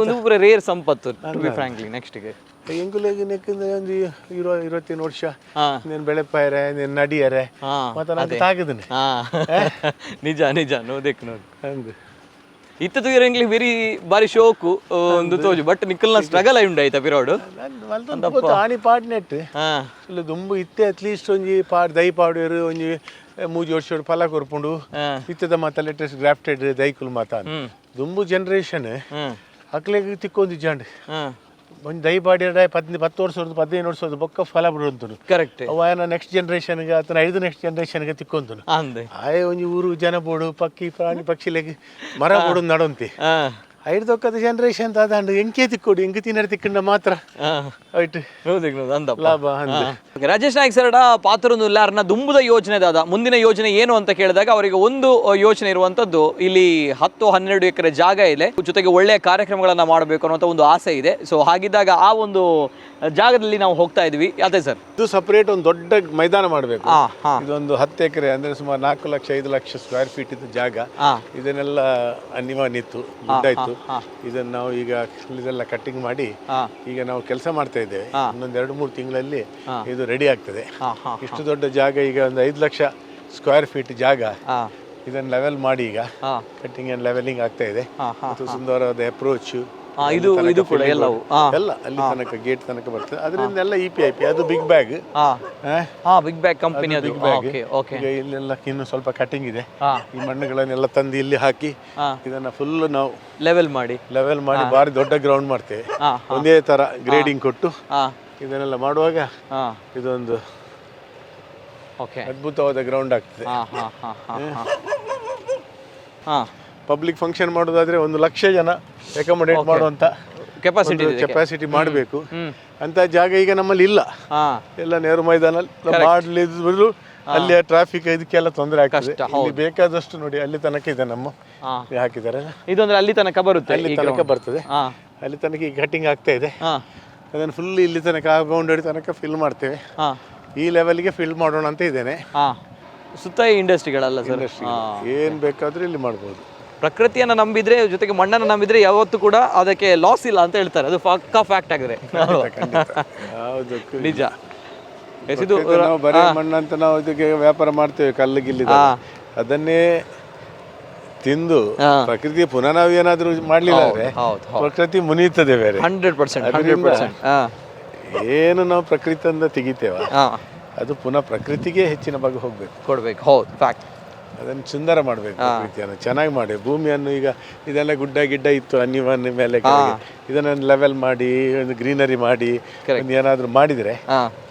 ಒಂದು ಪೂರ ರೇರ್ ಸಂಪತ್ತು to be frankly ನೆಕ್ಸ್ಟ್ಗೆ. ಎಂಕುಲೆಗ್ ನೆಕ್ಕಿಂದ ಒಂಜಿ 25 ವರ್ಷ ನೀನು ಬೆಳೆಪಾಯರೆ ನೀನು ನಡಿಯರೆ ಮತ್ತೆ ನಂಗೆ ತಾಗದನೆ. ನಿಜ ನಿಜ ನೋದೇಕ್ ನೋದು. ಅಂದ್. ಇತ್ತ ತೂಯರ ವೆರಿ ಬಾರಿ ಶೋಕು ಒಂದು ತೋಜು ಬಟ್ ನಿಕ್ಕಲ್ನ ಸ್ಟ್ರಗಲ್ ಉಂಡು ಆಯ್ತಾ ಪಿರೋಡು. ಆಣಿ ಪಾಡ್ ನೆಟ್ ಇಲ್ಲ ದುಂಬು ಇತ್ತೆ ಅಟ್ಲೀಸ್ಟ್ ಒಂಜಿ ಪಾಡ್ ದೈ ಪಾಡುವೆರು ಒಂಜಿ ಮೂಜಿ ವರ್ಷ ಫಲ ಕೊರ್ಪುಂಡು. ಇತ್ತದ ಮಾತ ಲೇಟೆಸ್ಟ್ ಗ್ರಾಫ್ಟೆಡ್ ದೈಕುಲು ಮಾತ ದುಂಬು ಜನರೇಷನ್ ಅಕ್ಲೆಗ್ ತಿಕ್ಕೊಂದು ಜಾಂಡ್ ಒಂಜಿ ದೈ ಪಾಡಿಯರ 10 ವರ್ಷ 15 ವರ್ಷದ ಬೊಕ್ಕ ಫಲ ಬಿಡುವಂತುಂಡು. ಕರೆಕ್ಟ್. ಅವ ಆಯನ ನೆಕ್ಸ್ಟ್ ಜನರೇಷನ್ಗೆ ಆತನ ಐದು ನೆಕ್ಸ್ಟ್ ಜನರೇಷನ್ಗೆ ತಿಕ್ಕೊಂತುಂಡು. ಅಂದೆ. ಆಯೆ ಒಂಜಿ ಊರು ಜನ ಬೋಡು ಪಕ್ಕಿ ಪ್ರಾಣಿ ಪಕ್ಷಿಲೆಗ್ ಮರ ಬೋಡು ನಡೊಂತಿ. ಐದು ಜನರೇಷನ್ ದಾದಾಂಡು ಎಂಕೆ ತಿಕ್ಕೋಡು ಎಂಕ್ ತಿನ್ನರ ತಿಕ್ಕಂಡ ಮಾತ್ರ ಐಟ್ ಲಾಭ ಅಂದ್. ರಾಜೇಶ್ ನಾಯ್ಕ್ ಸರ್ ಪಾತ್ರೊಂದು ಅರ್ನ ದುಂಬುದ ಯೋಜನೆ ದಾದ ಮುಂದಿನ ಯೋಜನೆ ಏನು ಅಂತ ಕೇಳಿದಾಗ ಅವರಿಗೆ ಒಂದು ಯೋಜನೆ ಇರುವಂತದ್ದು ಇಲ್ಲಿ 10-12 ಎಕರೆ ಜಾಗ ಇದೆ, ಜೊತೆಗೆ ಒಳ್ಳೆಯ ಕಾರ್ಯಕ್ರಮಗಳನ್ನ ಮಾಡಬೇಕು ಅನ್ನುವಂಥ ಒಂದು ಆಸೆ ಇದೆ. ಸೊ ಹಾಗಿದ್ದಾಗ ಆ ಒಂದು ಜಾಗದಲ್ಲಿ ನಾವು ಹೋಗ್ತಾ ಇದ್ವಿ ಅದೇ ಸರ್. ಇದು ಸಪರೇಟ್ ಒಂದು ದೊಡ್ಡ ಮೈದಾನ ಮಾಡಬೇಕು. ಇದೊಂದು 10 ಎಕರೆ ಅಂದ್ರೆ ಸುಮಾರು 4 ಲಕ್ಷ 5 ಲಕ್ಷ ಸ್ಕ್ವೇರ್ ಫೀಟ್ ಇದ್ದ ಜಾಗ. ಇದನ್ನೆಲ್ಲ ಅನಿವಾನಿತ್ತು ಗುಡ್ಡ ಇತ್ತು. ಇದನ್ನು ನಾವು ಈಗ ಇದೆಲ್ಲ ಕಟ್ಟಿಂಗ್ ಮಾಡಿ ಈಗ ನಾವು ಕೆಲಸ ಮಾಡ್ತಾ ಇದ್ದೇವೆ. ಇನ್ನೊಂದು 2-3 ತಿಂಗಳಲ್ಲಿ ಇದು ರೆಡಿ ಆಗ್ತದೆ. ಇಷ್ಟು ದೊಡ್ಡ ಜಾಗ ಈಗ ಒಂದು 5 ಲಕ್ಷ ಸ್ಕ್ವೇರ್ ಫೀಟ್ ಜಾಗ. ಇದನ್ನು ಲೆವೆಲ್ ಮಾಡಿ ಈಗ cutting and levelling ಆಗ್ತಾ ಇದೆ. ಮತ್ತು ಸುಂದರವಾದ ಅಪ್ರೋಚ್ ಇದು ಇದು ಕೂಡ ಎಲ್ಲವೂ ಎಲ್ಲ ಅಲ್ಲಿ ತನಕ ಗೇಟ್ ತನಕ ಬರ್ತದೆ. ಅದರಿಂದ ಎಲ್ಲ E P I P ಅದು big bag. Big bag company ಅದು big bag. Okay okay. ಈಗ ಇಲ್ಲೆಲ್ಲ ಇನ್ನು ಸ್ವಲ್ಪ ಕಟಿಂಗ್ ಇದೆ. ಈ ಮಣ್ಣುಗಳನ್ನೆಲ್ಲ ತಂದು ಇಲ್ಲಿ ಹಾಕಿ ಇದನ್ನ ಫುಲ್ ನಾವು ಲೆವೆಲ್ ಮಾಡಿ ಲೆವೆಲ್ ಮಾಡಿ ಭಾರಿ ದೊಡ್ಡ ಗ್ರೌಂಡ್ ಮಾಡ್ತೇವೆ. ಒಂದೇ ತರ ಗ್ರೇಡಿಂಗ್ ಕೊಟ್ಟು ಇದನ್ನೆಲ್ಲ ಮಾಡುವಾಗ ಇದೊಂದು ಅದ್ಭುತವಾದ ಗ್ರೌಂಡ್ ಆಗ್ತದೆ. ಪಬ್ಲಿಕ್ ಫಂಕ್ಷನ್ ಮಾಡೋದಾದ್ರೆ 1 ಲಕ್ಷ ಜನ ಅಕಾಮಡೇಟ್ ಮಾಡುವಂತ ಕೆಪಾಸಿಟಿ ಕೆಪಾಸಿಟಿ ಮಾಡಬೇಕು ಅಂತ ಜಾಗ ಈಗ ನಮ್ಮಲ್ಲಿ ಇಲ್ಲ. ಎಲ್ಲ ನೆಹರು ಮೈದಾನ ಮಾಡಲಿದ್ರು ಅಲ್ಲಿ ಟ್ರಾಫಿಕ್ ಇದಕ್ಕೆಲ್ಲ ತೊಂದರೆ ಆಗ್ತದೆ. ಇಲ್ಲಿ ಬೇಕಾದಷ್ಟು ನೋಡಿ ಅಲ್ಲಿ ತನಕ ಇದೆ ನಮ್ಮ ಹಾಕಿದ್ದಾರೆ. ಇದೊಂದ್ರೆ ಅಲ್ಲಿ ತನಕ ಬರುತ್ತೆ ಅಲ್ಲಿ ತನಕ ಬರ್ತದೆ. ಅಲ್ಲಿ ತನಕ ಈಗ ಕಟಿಂಗ್ ಆಗ್ತಾ ಇದೆ. ಅದನ್ನು ಫುಲ್ ಇಲ್ಲಿ ತನಕ ಆ ಬೌಂಡರಿ ತನಕ ಫಿಲ್ ಮಾಡ್ತೇವೆ. ಈ ಲೆವೆಲ್ಗೆ ಫಿಲ್ ಮಾಡೋಣ ಅಂತ ಇದ್ದೇನೆ. ಸುತ್ತ ಇಂಡಸ್ಟ್ರಿಗಳಲ್ಲ ಸರ್? ಏನು ಬೇಕಾದರೂ ಇಲ್ಲಿ ಮಾಡ್ಬೋದು. ಪ್ರಕೃತಿಯನ್ನ ನಂಬಿದ್ರೆ, ಜೊತೆಗೆ ಮಣ್ಣನ್ನು ನಂಬಿದ್ರೆ ಯಾವತ್ತೂ ಕೂಡ ಅದಕ್ಕೆ ಲಾಸ್ ಇಲ್ಲ ಅಂತ ಹೇಳ್ತಾರೆ. ಅದು ಪಕ್ಕಾ ಫ್ಯಾಕ್ಟ್ ಆಗಿದೆ. ಖಂಡಿತ, ಯಾವುದಕ್ಕೂ ಇಲ್ಲ. ನಿಜ. ಎಸ್, ಇದು ಪ್ರಕೃತಿ, ನಾವು ಬರೀ ಮಣ್ಣಂತ ನಾವು ಇದಕ್ಕೆ ವ್ಯಾಪಾರ ಮಾಡ್ತೇವೆ, ಕಲ್ಲು ಗಿಲ್ಲಿದ ಅದನ್ನೇ ತಿಂದು ಪ್ರಕೃತಿ ಪುನಃ ನಾವು ಏನಾದ್ರೂ ಮಾಡ್ಲಿಲ್ಲ ಅಂದ್ರೆ ಹೌದು ಪ್ರಕೃತಿ ಮುನಿಯುತ್ತದೆ ಬೇರೆ. 100%, 100%. ಏನು ನಾವು ಪ್ರಕೃತಿಯಿಂದ ತೆಗಿತೇವ, ಅದು ಪುನಃ ಪ್ರಕೃತಿಗೆ ಹೆಚ್ಚಿನ ಭಾಗ ಹೋಗ್ಬೇಕು. ಕೊಡ್ಬೇಕು, ಹೌದು, ಫ್ಯಾಕ್ಟ್. ಅದನ್ನು ಸುಂದರ ಮಾಡಬೇಕು, ಪ್ರಕೃತಿಯನ್ನು ಚೆನ್ನಾಗಿ ಮಾಡಿ ಭೂಮಿಯನ್ನು. ಈಗ ಇದೆಲ್ಲ ಗುಡ್ಡ ಗಿಡ್ಡ ಇತ್ತು, ಅನ್ಯವನ್ನ ಮೇಲೆ ಕೆಳಗೆ. ಇದನ್ನ ಲೆವೆಲ್ ಮಾಡಿ, ಒಂದು ಗ್ರೀನರಿ ಮಾಡಿ, ಒಂದು ಏನಾದರೂ ಮಾಡಿದರೆ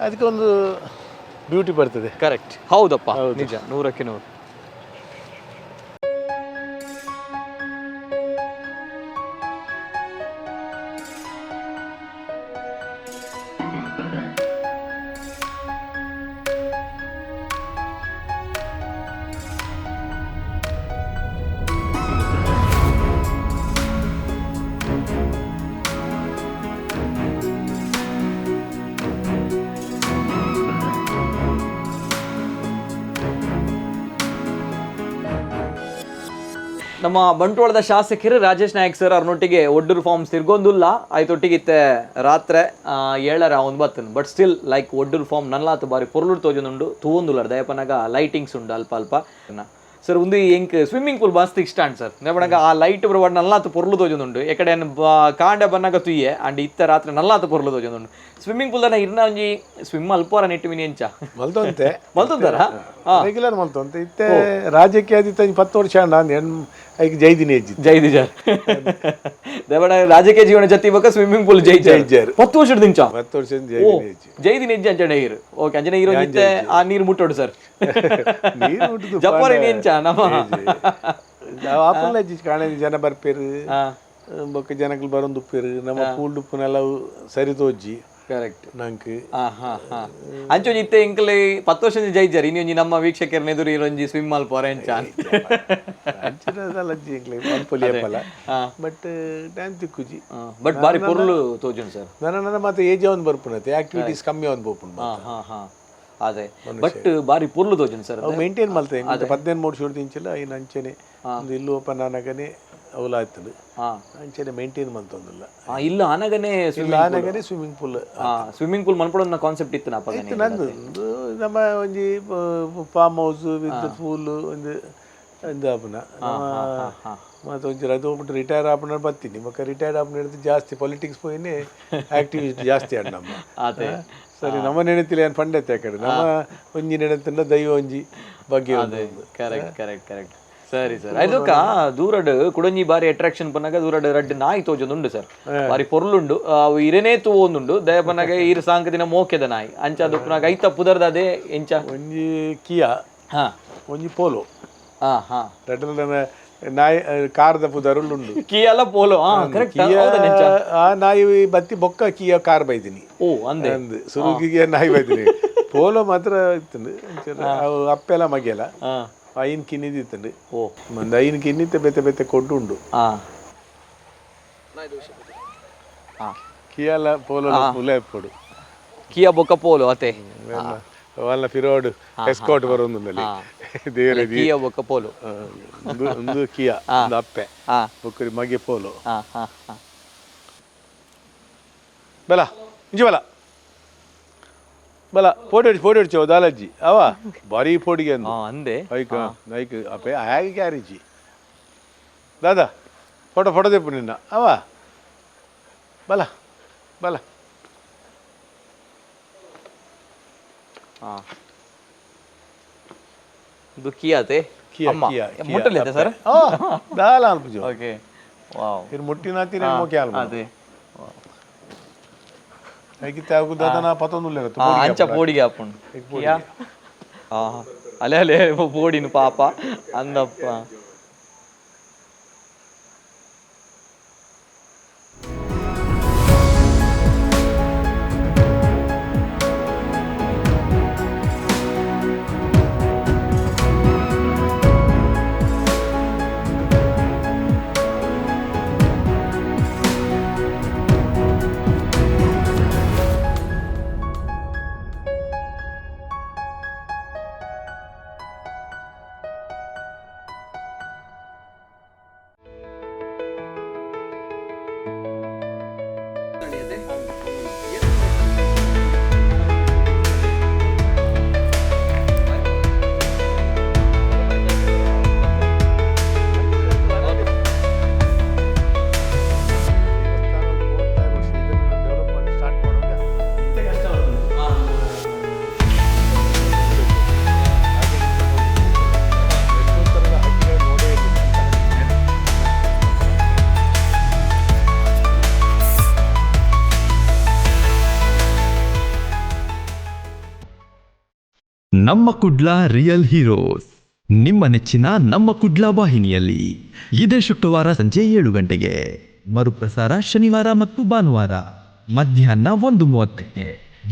ಅದಕ್ಕೆ ಒಂದು ಬ್ಯೂಟಿ ಬರ್ತದೆ. ಕರೆಕ್ಟ್, ಹೌದಪ್ಪ, ನಿಜ, 100ಕ್ಕೆ 100. ನಮ್ಮ ಬಂಟ್ವಾಳದ ಶಾಸಕರು ರಾಜೇಶ್ ನಾಯಕ್ ಸರ್ ಅವ್ರನ್ನೊಟ್ಟಿಗೆ ಒಡ್ಡೂರು ಫಾರ್ಮ್ಸ್ ತಿರ್ಗೊಂದುಲ್ಲ ಆಯ್ತೊಟ್ಟಿಗಿತ್ತೆ ರಾತ್ರಿ 7:09. But still like Oddur farm ನಲ್ಲಾತು ಬಾರಿ ಪೊರ್ಲುಡ್ ತೋಜೊಂದುಂಡು, ತೂವೊಂದುಲ್ಲ ದಯಪನಾಗ ಲೈಟಿಂಗ್ಸ್ ಉಂಡು ಅಲ್ಪ ಅಲ್ಪ. ಸರ್, ಒಂದು ಎಂಕ್ ಸ್ವಿಮ್ಮಿಂಗ್ ಪೂಲ್ ಬಾಸ್ತಿ ಇಷ್ಟ ಅಂಡ್ ಸರ್, ದಯಪನಾಗ ಆ ಲೈಟ್ ಬರುವ ನಲ್ಲಾತು ಪೊರ್ಲು ತೋಜೊಂದುಂಡು. ಎಕಡೆ ಕಾಂಡ ಬನ್ನಾಗ ತುಯ್ಯೆ ಅಂಡ್ ಇತ್ತ ರಾತ್ರಿ ನಲ್ಲಾತು ಪೊರ್ಲು ತೋಜೊಂದುಂಡು. ಸ್ವಿಮ್ಮಿಂಗ್ ಪೂಲ್ ದಾನ ಇರ್ನ ಒಂಜಿ ಸ್ವಿಮ್ ಅಲ್ಪೋರ ನೆಟ್ಟು ಮಿನಿ ಎಂಚ? ಮಲ್ತೊಂತೆ. ಮಲ್ತೊಂತಾರ? ರೆಗ್ಯುಲರ್ ಮಲ್ತೊಂತೆ. ಇತ್ತೆ ರಾಜಕೀಯ ಆದಿತ್ತ 10 ವರ್ಷ ನಾನು ಹೆಣ್ ಐಕ್ ಜೈದಿನಿ ಹೆಜ್ಜಿ. ಜೈ ಜರ್ ದೇವಡ ರಾಜಕೀಯ ಜೀವನ ಜೊತೆ ಇವಾಗ ಸ್ವಿಮ್ಮಿಂಗ್ ಪೂಲ್ ಜೈ ಜೈಜಾರ್. 10 ವರ್ಷದ ನಿಂಚ? 10 ವರ್ಷ ಜೈದಿನಿ ಹೆಜ್ಜಿ. ಜೈದಿನ ಹೆಜ್ಜೆ ಅಂಚನೆ ನೀರು, ಓಕೆ, ಅಂಜನೆ ನೀರು ಇತ್ತೆ ಆ ನೀರು ಮುಟ್ಟೋಡು ಸರ್. ನೀರು ಮುಟ್ಟುದು. ಜಪಾರಿ ಎಂಚ ನಮ್ಮ ಆಪಲ್ ಹೆಜ್ಜಿ ಕಾಣೆ ಜನ ಬರ್ಪೇರು, ಬೊಕ್ಕ ಜನಗಳು ಬರೋದು ಉಪ್ಪೇರು, ನಮ್ಮ ಪೂಲ್ ಉಪ್ಪುನೆಲ್ಲ ಸರಿ ತೋಜ್ಜಿ. ಕರೆಕ್ಟ್. ನಂಕ್ ಹಾ ಹಾ ಹಾ ಅಂಚೊಂಜಿ ಇತ್ತೆ ಇಂಕಲೆ 10 ವರ್ಷ ಜೈಜಾರ್ ಇನ್ನೊಂಜಿ ನಮ್ಮ ವೀಕ್ಷಕರ ಎದುರು ಇರೊಂಜಿ ಸ್ವಿಮ್ ಮಲ್ಪೋರ ಎಂಚ? ಅಂಚಿನದಲ್ಲ ಅಜ್ಜಿ ಎಂಕ್ಲೆ ಮಲ್ಪೊಲಿ ಅಪ್ಪಲ, ಬಟ್ ಟೈಮ್ ತಿಕ್ಕುಜಿ. ಬಟ್ ಬಾರಿ ಪೊರ್ಲು ತೋಜುಂಡು ಸರ್. ನನ್ನ ನನ್ನ ಮತ್ತೆ ಏಜ್ ಒಂದು ಬರ್ಪುನತೆ, ಆಕ್ಟಿವಿಟೀಸ್ ಕಮ್ಮಿ ಒಂದು ಬೋಪುಂಡು. ಹಾ ಹಾ ಹಾ ಅದೇ, ಬಟ್ ಬಾರಿ ಪೊರ್ಲು ತೋಜುಂಡು ಸರ್. ಅವು ಮೇಂಟೈನ್ ಮಲ್ತೆ 15 ಮೂರು ಶುರು ತಿಂಚಿಲ್ಲ ಇನ್ನು ಅಂಚೆನೆ ಒಂದು ಇಲ್ಲು ಓಪನ್ ಆನಗನೆ ಅವಲ ಆಯ್ತದೆ. ಅಂಚೆನೆ ಮೇಂಟೈನ್ ಮಂತೊಂದಿಲ್ಲ. ಇಲ್ಲ ಆನಗನೆ. ಇಲ್ಲ ಆನಗನೆ ಸ್ವಿಮ್ಮಿಂಗ್ ಪೂಲ್. ಸ್ವಿಮ್ಮಿಂಗ್ ಪೂಲ್ ಮನ್ಪಡೋನ್ನ ಕಾನ್ಸೆಪ್ಟ್ ಇತ್ತು ನಾಪಗನೆ? ನಂದು ಒಂದು ನಮ್ಮ ಒಂಜಿ ಫಾರ್ಮ್ ಹೌಸ್ ವಿತ್ ಪೂಲ್ ಒಂದು ಒಂದು ಆಪುನ ಮತ್ತು ಒಂಚೂರು ಅದು ಹೋಗ್ಬಿಟ್ಟು ರಿಟೈರ್ ಆಪುನ ಬರ್ತೀನಿ. ಮಕ್ಕ ರಿಟೈರ್ ಆಪುನ ಹಿಡಿದು ಜಾಸ್ತಿ ಪೊಲಿಟಿಕ್ಸ್ ಪೋಯಿನಿ, ಆಕ್ಟಿವಿಸ್ಟ್ ಜಾಸ್ತಿ ಆಡ್ ನಮ್ಮ. ಅದೇ. ಸರಿ, ನಮ್ಮ ನೆನತಿಲ್ಲ ಏನು ಪಂಡತೆ ಆ ಕಡೆ ನಮ್ಮ ಒಂಜಿ ನೆನತಿಂದ ದೈವ ಒಂಜಿ ಬಗ್ಗೆ ಒಂದು. ಕರೆಕ್ಟ್ ಕರೆಕ್ಟ್ ಕರೆಕ್ಟ್, ಸರಿ ಸರ್. ಅದಕ್ಕ ದೂರಡ್ ಕುಡಂಜಿ ಬಾರಿ ಅಟ್ರಾಕ್ಷನ್ ಪನ್ನಾಗ ದೂರಡ್ ರಡ್ಡ್ ನಾಯಿ ತೋಜೊಂದುಂಡು ಸರ್, ಬಾರಿ ಪೊರ್ಲುಂಡು. ಅವು ಇರನೇ ತೂವೊಂದುಂಡು. ದಯ ಪನ್ನಾಗ ಈರ್ ಸಾಂಕದಿನ ಮೋಕೆದ ನಾಯಿ ಅಂಚ ಅದು ಐತ ಪುದರ್ದ ಅದೇ ಎಂಚ? ಒಂಜಿ ಕಿಯಾ, ಒಂಜಿ ಪೋಲೋ. ಹಾ ಹಾ ರಡ್ಡಲ ನಾಯಿ ಕಾರ್ದ ಪುದರುಳ್ಳುಂಡು. ಕಿಯಲ್ಲ ಪೋಲೋ, ಹಾ ಕರೆಕ್ಟ್. ಕಿಯಾ ಆ ನಾಯಿ ಬತ್ತಿ ಬೊಕ್ಕ ಕಿಯಾ ಕಾರ್ ಬೈದಿನಿ. ಓ ಅಂದೆ. ಅಂದ್ ಸುರುಗಿಗೆ ನಾಯಿ ಬೈದಿನಿ, ಪೋಲೋ ಮಾತ್ರ ಇತ್ತುಂಡು. ಒಂಚೂರು ಅವು ಅಪ್ಪೆಲ ಮಗೆಲ ಐನ್ ಕಿನ್ನಿದಿತ್ತುಂಡು. ಓ. ಒಂದು ಐನ್ ಕಿನ್ನಿತ್ತೆ ಬೇತೆ ಬೇತೆ ಕೊಡ್ಡು ಉಂಡು. ಕಿಯಾಲ ಪೋಲೋ ಪುಲೆ ಪೋಡು. ಕಿಯಾ ಬೊಕ್ಕ ಪೋಲೋ ಅತೆ. ಅವಲ್ಲ ಫಿರೋಡ್ ಎಸ್ಕಾಟ್ ಬರೋಂದುಂಡಲ್ಲಿ ದೇವರ. ಕಿಯಾ ಬೊಕ್ಕ ಪೋಲೋ. ಒಂದು ಒಂದು ಕಿಯಾ, ಒಂದು ಅಪ್ಪೆ, ಬೊಕ್ಕರಿ ಮಗೆ ಪೋಲೋ. ಹಾ ಹಾ ಹಾ ಬಲ ಇಂಜಿ ಬಲ ಬಲ ಫೋಟೋ ಹಿಡ್ಚು, ಫೋಟೋ ಹಿಡ್ಚು ದಾಲಜ್ಜಿ ಅವ ಭಾರಿ ಫೋಟಿಗೆ ಅಂದು. ಅಂದೆ. ಐಕ್ ಐಕ್ ಅಪ್ಪೆ ಆಗಿ ಕ್ಯಾರಿಜಿ ದಾದಾ ಫೋಟೋ ಫೋಟೋ ತೆಪ್ಪು ನಿನ್ನ ಅವ ಬಲ ಬಲ. ಇದು ಕಿಯಾತೆ? ಕಿಯಾ. ಅಮ್ಮ. ಕಿಯಾ. ಮುಟ್ಟಲಿದೆ ಸರ್. ದಾಲ ಅಲ್ಪಜು. ಓಕೆ, ವಾವ್. ಇರ್ ಮುಟ್ಟಿನ ತಿನ್ನ ಮೋಕೆ ಅಲ್ಪ. ಅದೇ. ಐಕಿತ್ತೆ ಆಗು ದಾದನ ಪತೊಂದುಲ್ಲೆರ. ಅಂಚ ಪೋಡಿಗೆ ಹಾಪುಂಡು ಕಿಯಾ. ಅಲೆ ಅಲೆ ಪೋಡಿನು ಪಾಪ ಅಂದಪ್ಪ. ತಳಿ ಅದೇ? ನಮ್ಮ ಕುಡ್ಲ ರಿಯಲ್ ಹೀರೋಸ್ ನಿಮ್ಮ ನೆಚ್ಚಿನ ನಮ್ಮ ಕುಡ್ಲ ವಾಹಿನಿಯಲ್ಲಿ ಇದೇ ಶುಕ್ರವಾರ ಸಂಜೆ 7 ಗಂಟೆಗೆ, ಮರುಪ್ರಸಾರ ಶನಿವಾರ ಮತ್ತು ಭಾನುವಾರ ಮಧ್ಯಾಹ್ನ 1:30ಕ್ಕೆ.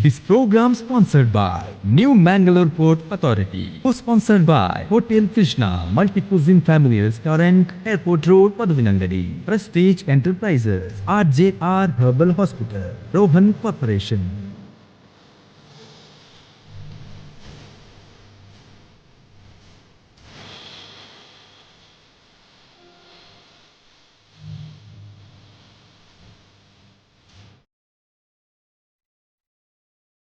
This program sponsored by New Mangalore Port Authority, sponsored by Hotel Krishna Multi Cuisine Family Restaurant, Airport Road, Padavinangadi, Prestige Enterprises, R J R Herbal Hospital, Rohan Corporation.